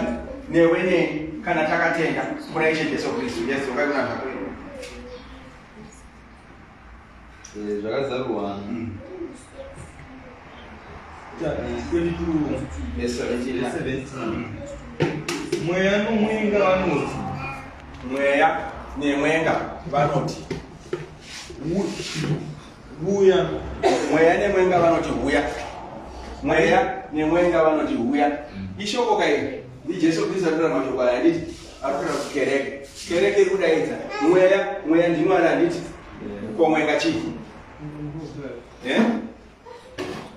Newe neni, kana takatenda kuna Ishe Jesu Kristu. Yes, dzokai kuna zvako. Zvakazarurwa 22 Verse 17. Verse 17. Mweya nomwenga vanoti, Mweya nemwenga vanoti, "Uya." Mweya nemwenga vanoti, "Huya." Mweya nemwenga vanoti, "Huya." Ishoko kai, ndiJesu Kristu arikutaura mashoko aya, handiti? Ari kutaura kukereke. Kereke iri kudaidza mweya. Mweya ndimwari, handiti? Ko mwenga chii? Eh?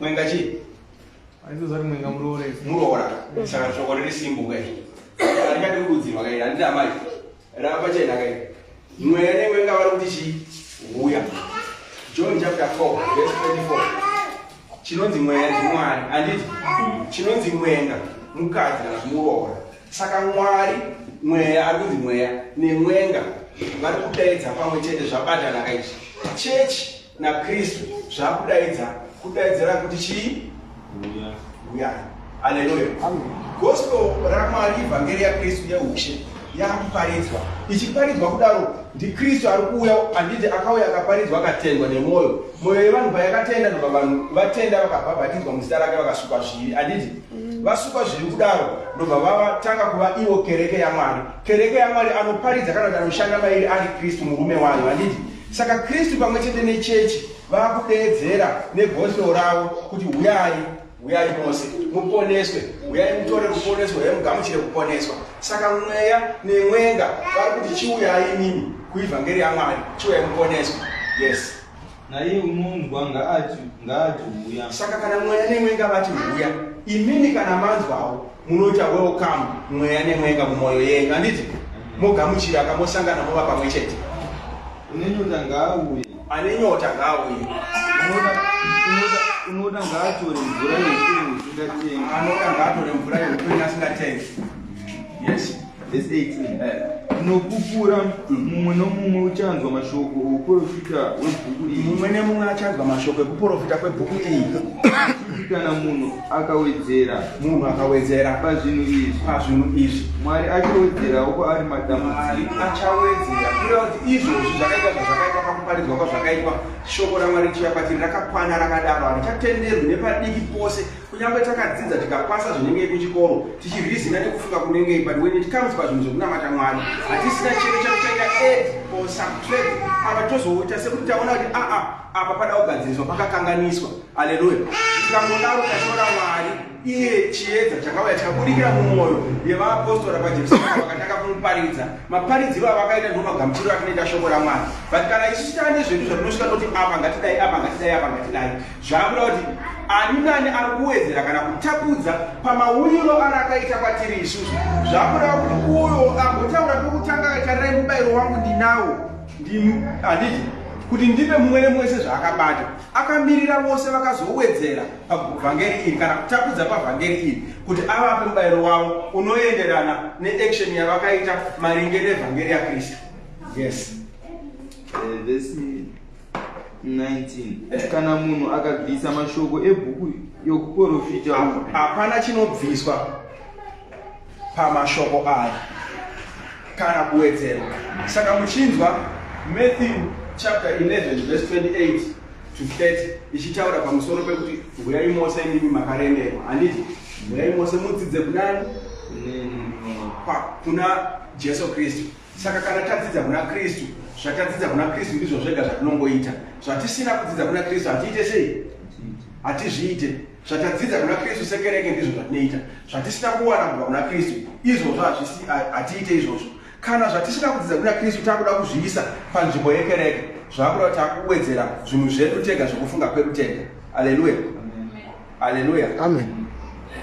Mwenga chii? Aizozari mwenga murooresi. Muroora. Saka shoko riri simple kai, harikadi kududzirwa kai, handiti amai? Rava pachena kai. Mweya nemwenga vari kuti chii? Huya. John chapter 4 verse 24. Chinonzi mweya ndimwari, handiti? Chinonzi mwenga mukadzi kana kumuroora. Saka Mwari mweya, ari kunzi mweya, nemwenga vari kudaidza pamwe chete. Zvabatana kaizvi. Chechi naKristu zvakudaidza, kudaidzira kuti chii? Uya. Uyai. Aleluya. Gospel raMwari, ivhangeri yaKristu yeushe, yakuparidzwa. Ichiparidzwa kudaro, ndiKristu ari kuuya, handiti? Akauya, akaparidzwa, akatendwa nemwoyo. Mwoyo yevanhu payakatenda, ndobva vanhu vatenda, vakabhabhatidzwa muzita rake, vakasukwa zvivi, handiti? Vasukwa zvivi kudaro, ndobva vavatanga kuva ivo kereke yaMwari. Kereke yaMwari, anoparidza kana kuti anoshanda mairi ari Kristu, murume wayo, handiti? Saka Kristu pamwe chete nechechi vakudeedzera negospel ravo kuti, "Huyai, huyai mose muponeswe, huyai mutore ruponeso, huyai mugamuchire kuponeswa." Saka mweya nemwenga vari kuti, "Chiuyai imimi kuivhangeri yaMwari, chiuyai muponeswe." Yes. Naiye unonzwa ngaati, "Uya." Saka kana mweya nemwenga vati, "Huya," imini kana manzwawo, munoita welcome mweya nemwenga mumwoyo yenyu, handiti? Mogamuchira, kamosangana, mova pamwe chete. Une nyota ngaauye. Ane nyota ngaauye. Unoda ngaatore mvura youpenyu usingatengi. Anoda ngaatore mvura yeupenyu asingatengi. Yes. Verse 18. Eh. Nokupura mumwe nomumwe uchanzwa mashoko ouprofita hwebhuku iri, Mumwe nemumwe achanzwa mashoko ekuprofita kwebhuku iyi, kuti kana munhu akawedzera munhu akawedzera pazvinhu izvi, pazvinhu izvi, Mwari achawedzerawo kwaari Mwari matambudziko. achawedzera. Kureva kuti izvozvi zvakaita zvazvakaitwa pakuparidzwa kwazvakaitwa, shoko raMwari richiuya kwatiri rakakwana rakadaro, harichatenderwi nepadiki pose. Kunyange takadzidza, tikapasa zvinenge kuchikoro, tichirizina nekufunga kunengei, but when it comes pazvinhu zvekunamata Mwari, hatisina chero chakuchaita add or subtract. Apa tozoita sekuti taona kuti aa, apa pada kugadziriswa, pakakanganiswa. Aleluya. Tikangodaro, tashora Mwari, iye chiedza chakauya chikabudikira mumwoyo yevaapostora paJerusarema, vakatanga kumuparidza. Maparidziro avakaita ndo magamuchiro atinoita shoko raMwari. But kana isu titava nezvedu zvatinosvika toti, apa ngatidai, apa ngatidai, apa ngatidai, zvakuda kuti ani nani ari kuwedzera kana kutapudza pamauyiro arakaita kwatiri isusu, zvakuda kuti uyo agotaura pekutanga, "Tarirai, mubayiro wangu ndinawo," handiti? Kuti ndipe mumwe nemumwe sezvaakabata. Akamirira vose vakazowedzera pavhangeri iri kana kutapudza pavhangeri iri, kuti avape mubayiro wavo unoenderana neaction yavakaita maringe nevhangeri yaKristu. Yes. Verse 19. Kana munhu akabvisa mashoko ebhuku yokuprofita uku, Hapana chinobviswa pamashoko aya kana kuwedzerwa. Saka muchinzwa Matthew chapter 11 verse 28 to 30 ichitaura pamusoro pekuti, "Huyai mose imimi makaremerwa," handiti? "Huyai mose mudzidze kunani?" Kuna Jesu Kristu. Saka kana tadzidza kuna Kristu, zvatadzidza kuna Kristu ndizvo zvega zvatinongoita. Zvatisina kudzidza kuna Kristu hatiite sei? Hatizviite. Zvatadzidza kuna Kristu sekereke ndizvo zvatinoita. Zvatisina kuwana kubva kuna Kristu, izvozvo hatiite izvozvo. Kana zvatisina kudzidza kuna Kristu takuda kuzviisa panzvimbo yekereke, zvakuda kuti takuwedzera zvinhu zvedu tega, zvekufunga kwedu tega. Aleluya, aleluya. Amen.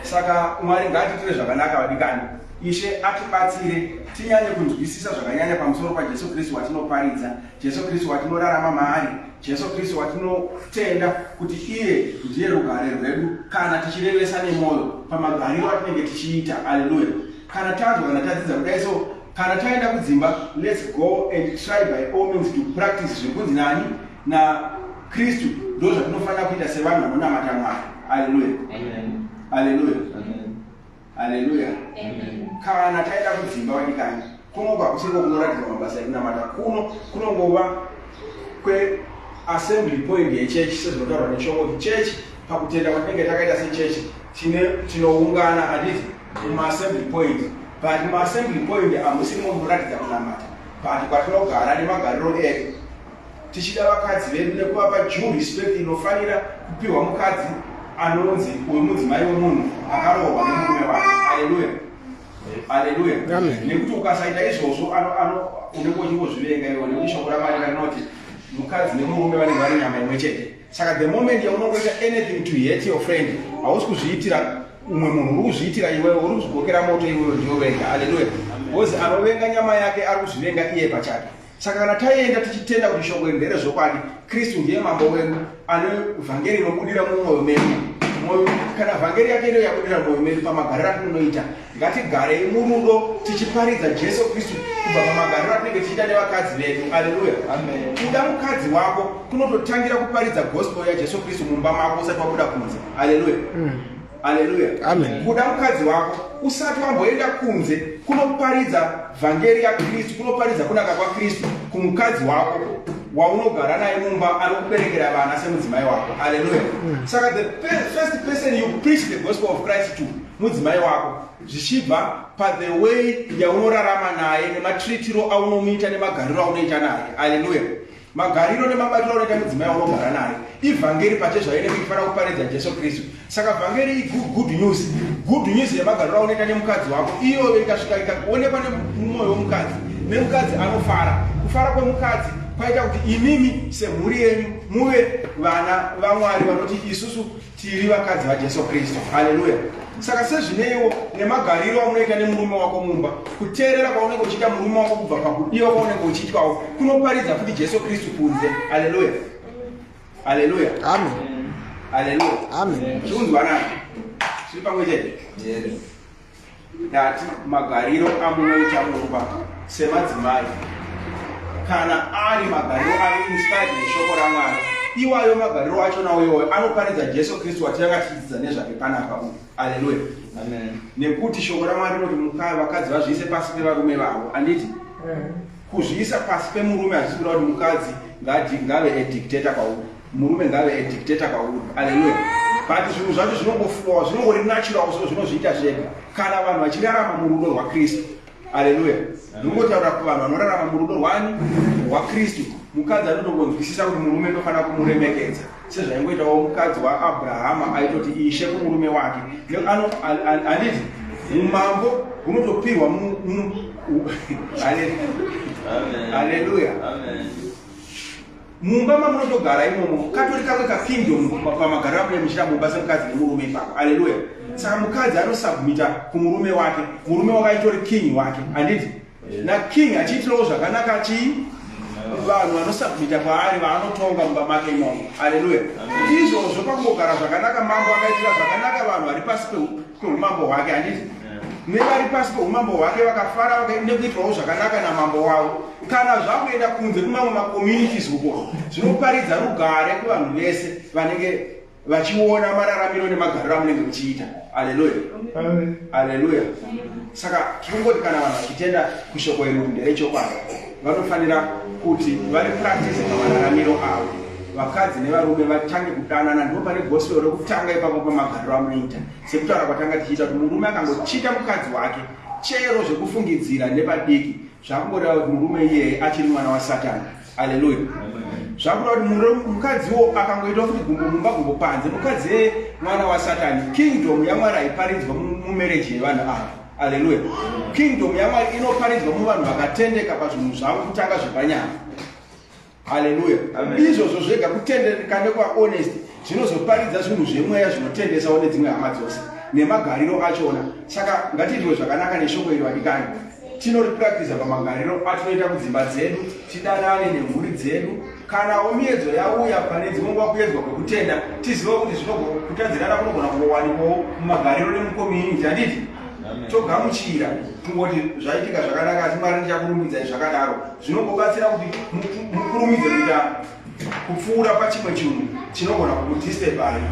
Saka Mwari ngaatiitire zvakanaka, vadikani. Ishe atibatsire tinyanye kunzwisisa zvakanyanya pamusoro paJesu Kristu watinoparidza, Jesu Kristu watinorarama maari, Jesu Kristu watinotenda kuti iye ndiye rugare rwedu, kana tichirevesa nemwoyo pamagariro atinenge tichiita. Aleluya. Kana tanzwa, kana tadzidza kudai, so kana taenda kudzimba, let's go and try by all means to practice zviri kunzi nani? NaKristu. Ndo zvatinofanira kuita sevanhu vanonamata Mwari. Aleluya, aleluya, aleluya. Kana taenda kudzimba, vadikani, kuno hakusiko kunoratidzwa mabasa ekunamata. Kuno kunongova kweassembly point yechechi, sezvinotaurwa neshoko kuti chechi. Pakutenda kwatinenge takaita sechechi, tinoungana, handiti, mumaassembly point. But mumaassembly point hamusirimo munoratidza kunamata, but kwatinogara nemagariro edu, tichida vakadzi vedu nekuvapa due respect inofanira kupiwa mukadzi anonzi uyu mudzimai wemunhu akarohwa nemurume wake. Aleluya, aleluya. Nekuti ukasaita izvozvo, unenge uchingozvivenga iwe, nekuti shoko raMwari rinoti mukadzi nemurume vanenge vari nyama imwe chete. Saka the moment yaunongoita anything to hate your friend, hausi kuzviitira umwe munhu, uri kuzviitira iwewe, uri kuzvigokera moto iwewe, ndiwe wega. Aleluya. Because anovenga nyama yake ari kuzvivenga iye pachake. Saka kana taenda tichitenda kuti shoko iri nderezvokwadi, Kristu ndiye mambo wedu ane vhangeri inobudira mumwoyo medu. Mwoyo, kana vhangeri yake ino yabudira mumwoyo medu pamagariro atinoita, ngatigarei murudo tichiparidza Jesu Kristu kubva pamagariro atinenge tichiita nevakadzi vedu. Aleluya. Kuda mukadzi wako kunototangira kuparidza gospel yaJesu Kristu mumba mako usati wabuda kunze. Aleluya, aleluya. Kuda mukadzi wako usati wamboenda kunze kunoparidza vhangeri yaKristu, kunoparidza kunaka kwaKristu kumukadzi wako waunogara naye mumba, anokuberekera vana semudzimai wako. Aleluya. Saka the first person you preach the gospel of Christ to mudzimai wako, zvichibva pathe way yaunorarama naye nematreatiro aunomuita nemagariro aunoita naye. Aleluya. Magariro nemabatiro aunoita mudzimai waunogara naye ivhangeri pachezvayo inenge ichifanira kuparidza Jesu Kristu. Saka vhangeri igood news, good news yemagariro aunoita nemukadzi wako. Iyoyo ikasvika ikaonekwa nemumwoyo womukadzi, nemukadzi anofara. Kufara kwemukadzi kwaita kuti imimi semhuri yenyu muve vana vaMwari vanoti isusu tiri vakadzi vaJesu Kristu. Haleluya. Saka sezvineiwo nemagariro amunoita nemurume wako mumba, kuteerera kwaunenge uchiita murume wako kubva pakudiwa kwaunenge uchiitwawo kunoparidza futi Jesu Kristu kunze. Haleluya, haleluya. Amen. Haleluya. Amen. Chiunzwanani zviri pamwe chete. Ndati magariro amunoita mumba semadzimai, kana ari magariro ari inspired neshoko raMwari, iwayo magariro achona iwoyo anoparidza Jesu Kristu watinanga tichidzidza nezvake panapa uyu. Aleluya. Nekuti shoko raMwari rinoti vakadzi vazviise pasi pevarume vavo, handiti? Kuzviisa pasi pemurume hazvisi kuda kuti mukadzi ngave adictator kwauri, murume ngave adictator kwauri. Aleluya. But zvinhu zvacho zvinongoflowa, zvinongori natural, so zvinozviita zvega kana vanhu vachirarama murudo rwaKristu. Aleluya. Ndinongotaura kuvanhu vanorarama murudo rwani? RwaKristu. Mukadzi anotongonzwisisa kuti murume ndofanira kumuremekedza, sezvaingoitawo mukadzi waAbrahama aitoti ishe kumurume wake. Handiti umambo hunotopirwa? Aleluya. Mumba mamunotogara imomo katori kamwe kakingdom pamagariro amunenge muchiita mumba semukadzi nemurume ipapo. Aleluya. Saka mukadzi anosubmita kumurume wake, murume wake aitori king wake, handiti? Naking achiitirawo zvakanaka chii? Vanhu vanosubmita kwaari, vaanotonga mumba make imomo. Aleluya. Izvozvo pakungogara zvakanaka, mambo akaitira zvakanaka vanhu vari pasi peumambo hwake, handiti? Nevari pasi peumambo hwake vakafara nekuitirwawo zvakanaka namambo wavo. Kana zvakuenda kunze kumamwe macommunities uko, zvinoparidza rugare kuvanhu vese vanenge vachiona mararamiro nemagariro amunenge muchiita. Aleluya, aleluya. Saka tinongoti kana vanhu vachitenda kushoko iri kuti nderechokwadi, vanofanira kuti vari practice pamararamiro avo. Vakadzi nevarume vatange kudanana, ndipo pane gospel rekutanga ipapo pamagariro amunoita. Sekutaura kwatanga tichiita kuti murume akangochita mukadzi wake chero zvekufungidzira nepadiki, zvakungoreva kuti murume iyeye achiri mwana waSatani. Aleluya. Zvakureva kuti mukadziwo akangoita kuti gumbo mumba, gumbo panze, mukadzi iyeye mwana waSatani. Kingdom yaMwari haiparidzwa mumarriage yevanhu ava. Aleluya. Kingdom yaMwari inoparidzwa muvanhu vakatendeka pazvinhu zvavo, kutanga zvepanyama. Haleluya. Izvozvo zvega, kutendeka nekuva honest, zvinozoparidza zvinhu zvemweya zvinotendesawo nedzimwe hama dzose nemagariro achona. Saka ngatiitwe zvakanaka neshoko iri, vadikani. Tinoripractisa pamagariro atinoita kudzimba dzedu, tidanane nemhuri dzedu. Kanawo miedzo yauya pane dzimwe nguva, kuedzwa kwekutenda, tizive kuti kutadzirana kunogona kungowanikwawo mumagariro nemucommunity, handiti? Togamuchira, kungoti zvaitika zvakanaka, asi Mwari ndichakurumbidzai zvakadaro. Zvinongobatsira kuti mukurumidze kuita kupfuura pachimwe chinhu chinogona kukudisturbai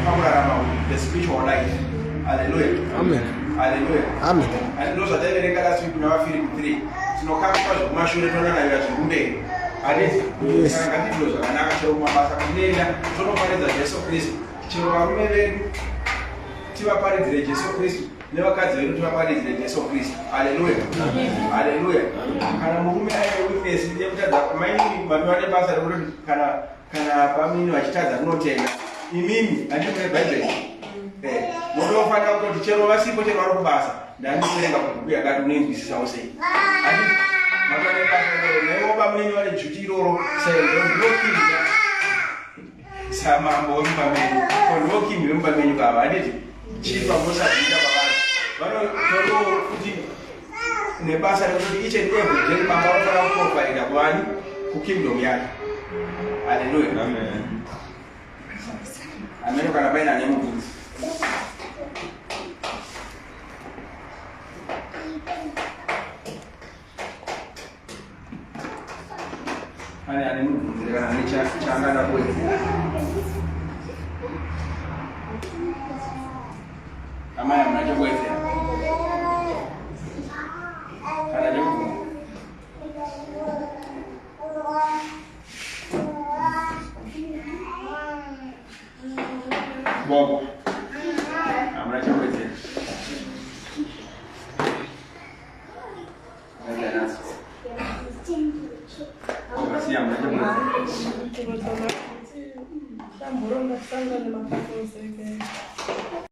pakurarama the spiritual life. Haleluya. Amen. Haleluya. Amen. Ndo zvataiverenga last week kuna vaFiripi 3. Tinokakwa zvekumashure, tonanavira zvekumberi, handiti? Yes. Saka ngatiitwe zvakanaka chero kumabasa kunoenda, tonoparidza Jesu Kristu. Chero varume vedu tivaparidzire Jesu Kristu, nevakadzi vedu tivaparidzire Jesu Kristu. Haleluya, haleluya. Kana murume aine weakness yekutadza, mainini matova nebasa rekuti kana bamini vachitadza kunotenda, imimi handimune Bhaibheri, munofanira kutoti chero vasipo, chero vari kubasa, ndandikuverenga kubhuku yakati, unoinzwisisawo sei. Matova nebasa iroro. Naivo bamunini vane duty iroro sezvo ndivo king, samambo wemumba menyu, ko ndivo king wemumba menyu kava, handiti? Chifa musazviita pavanhu vanotoriwo kuti nebasa rekuti each and every day mambo anofanira kuprovida kuvani kukingdom yake. Haleluya. Amen. Ameno kana paine ane mubvunzo. Pane ane mubvunzo kana ane chaangada kuwedzera? Amai, hamuna chekuwedzera kana chekubvunza? Gogo, hamuna chekuwedzera? Aita naso. Basi, hamuna chekuwedzera? Tamboronga tisangane mapapose.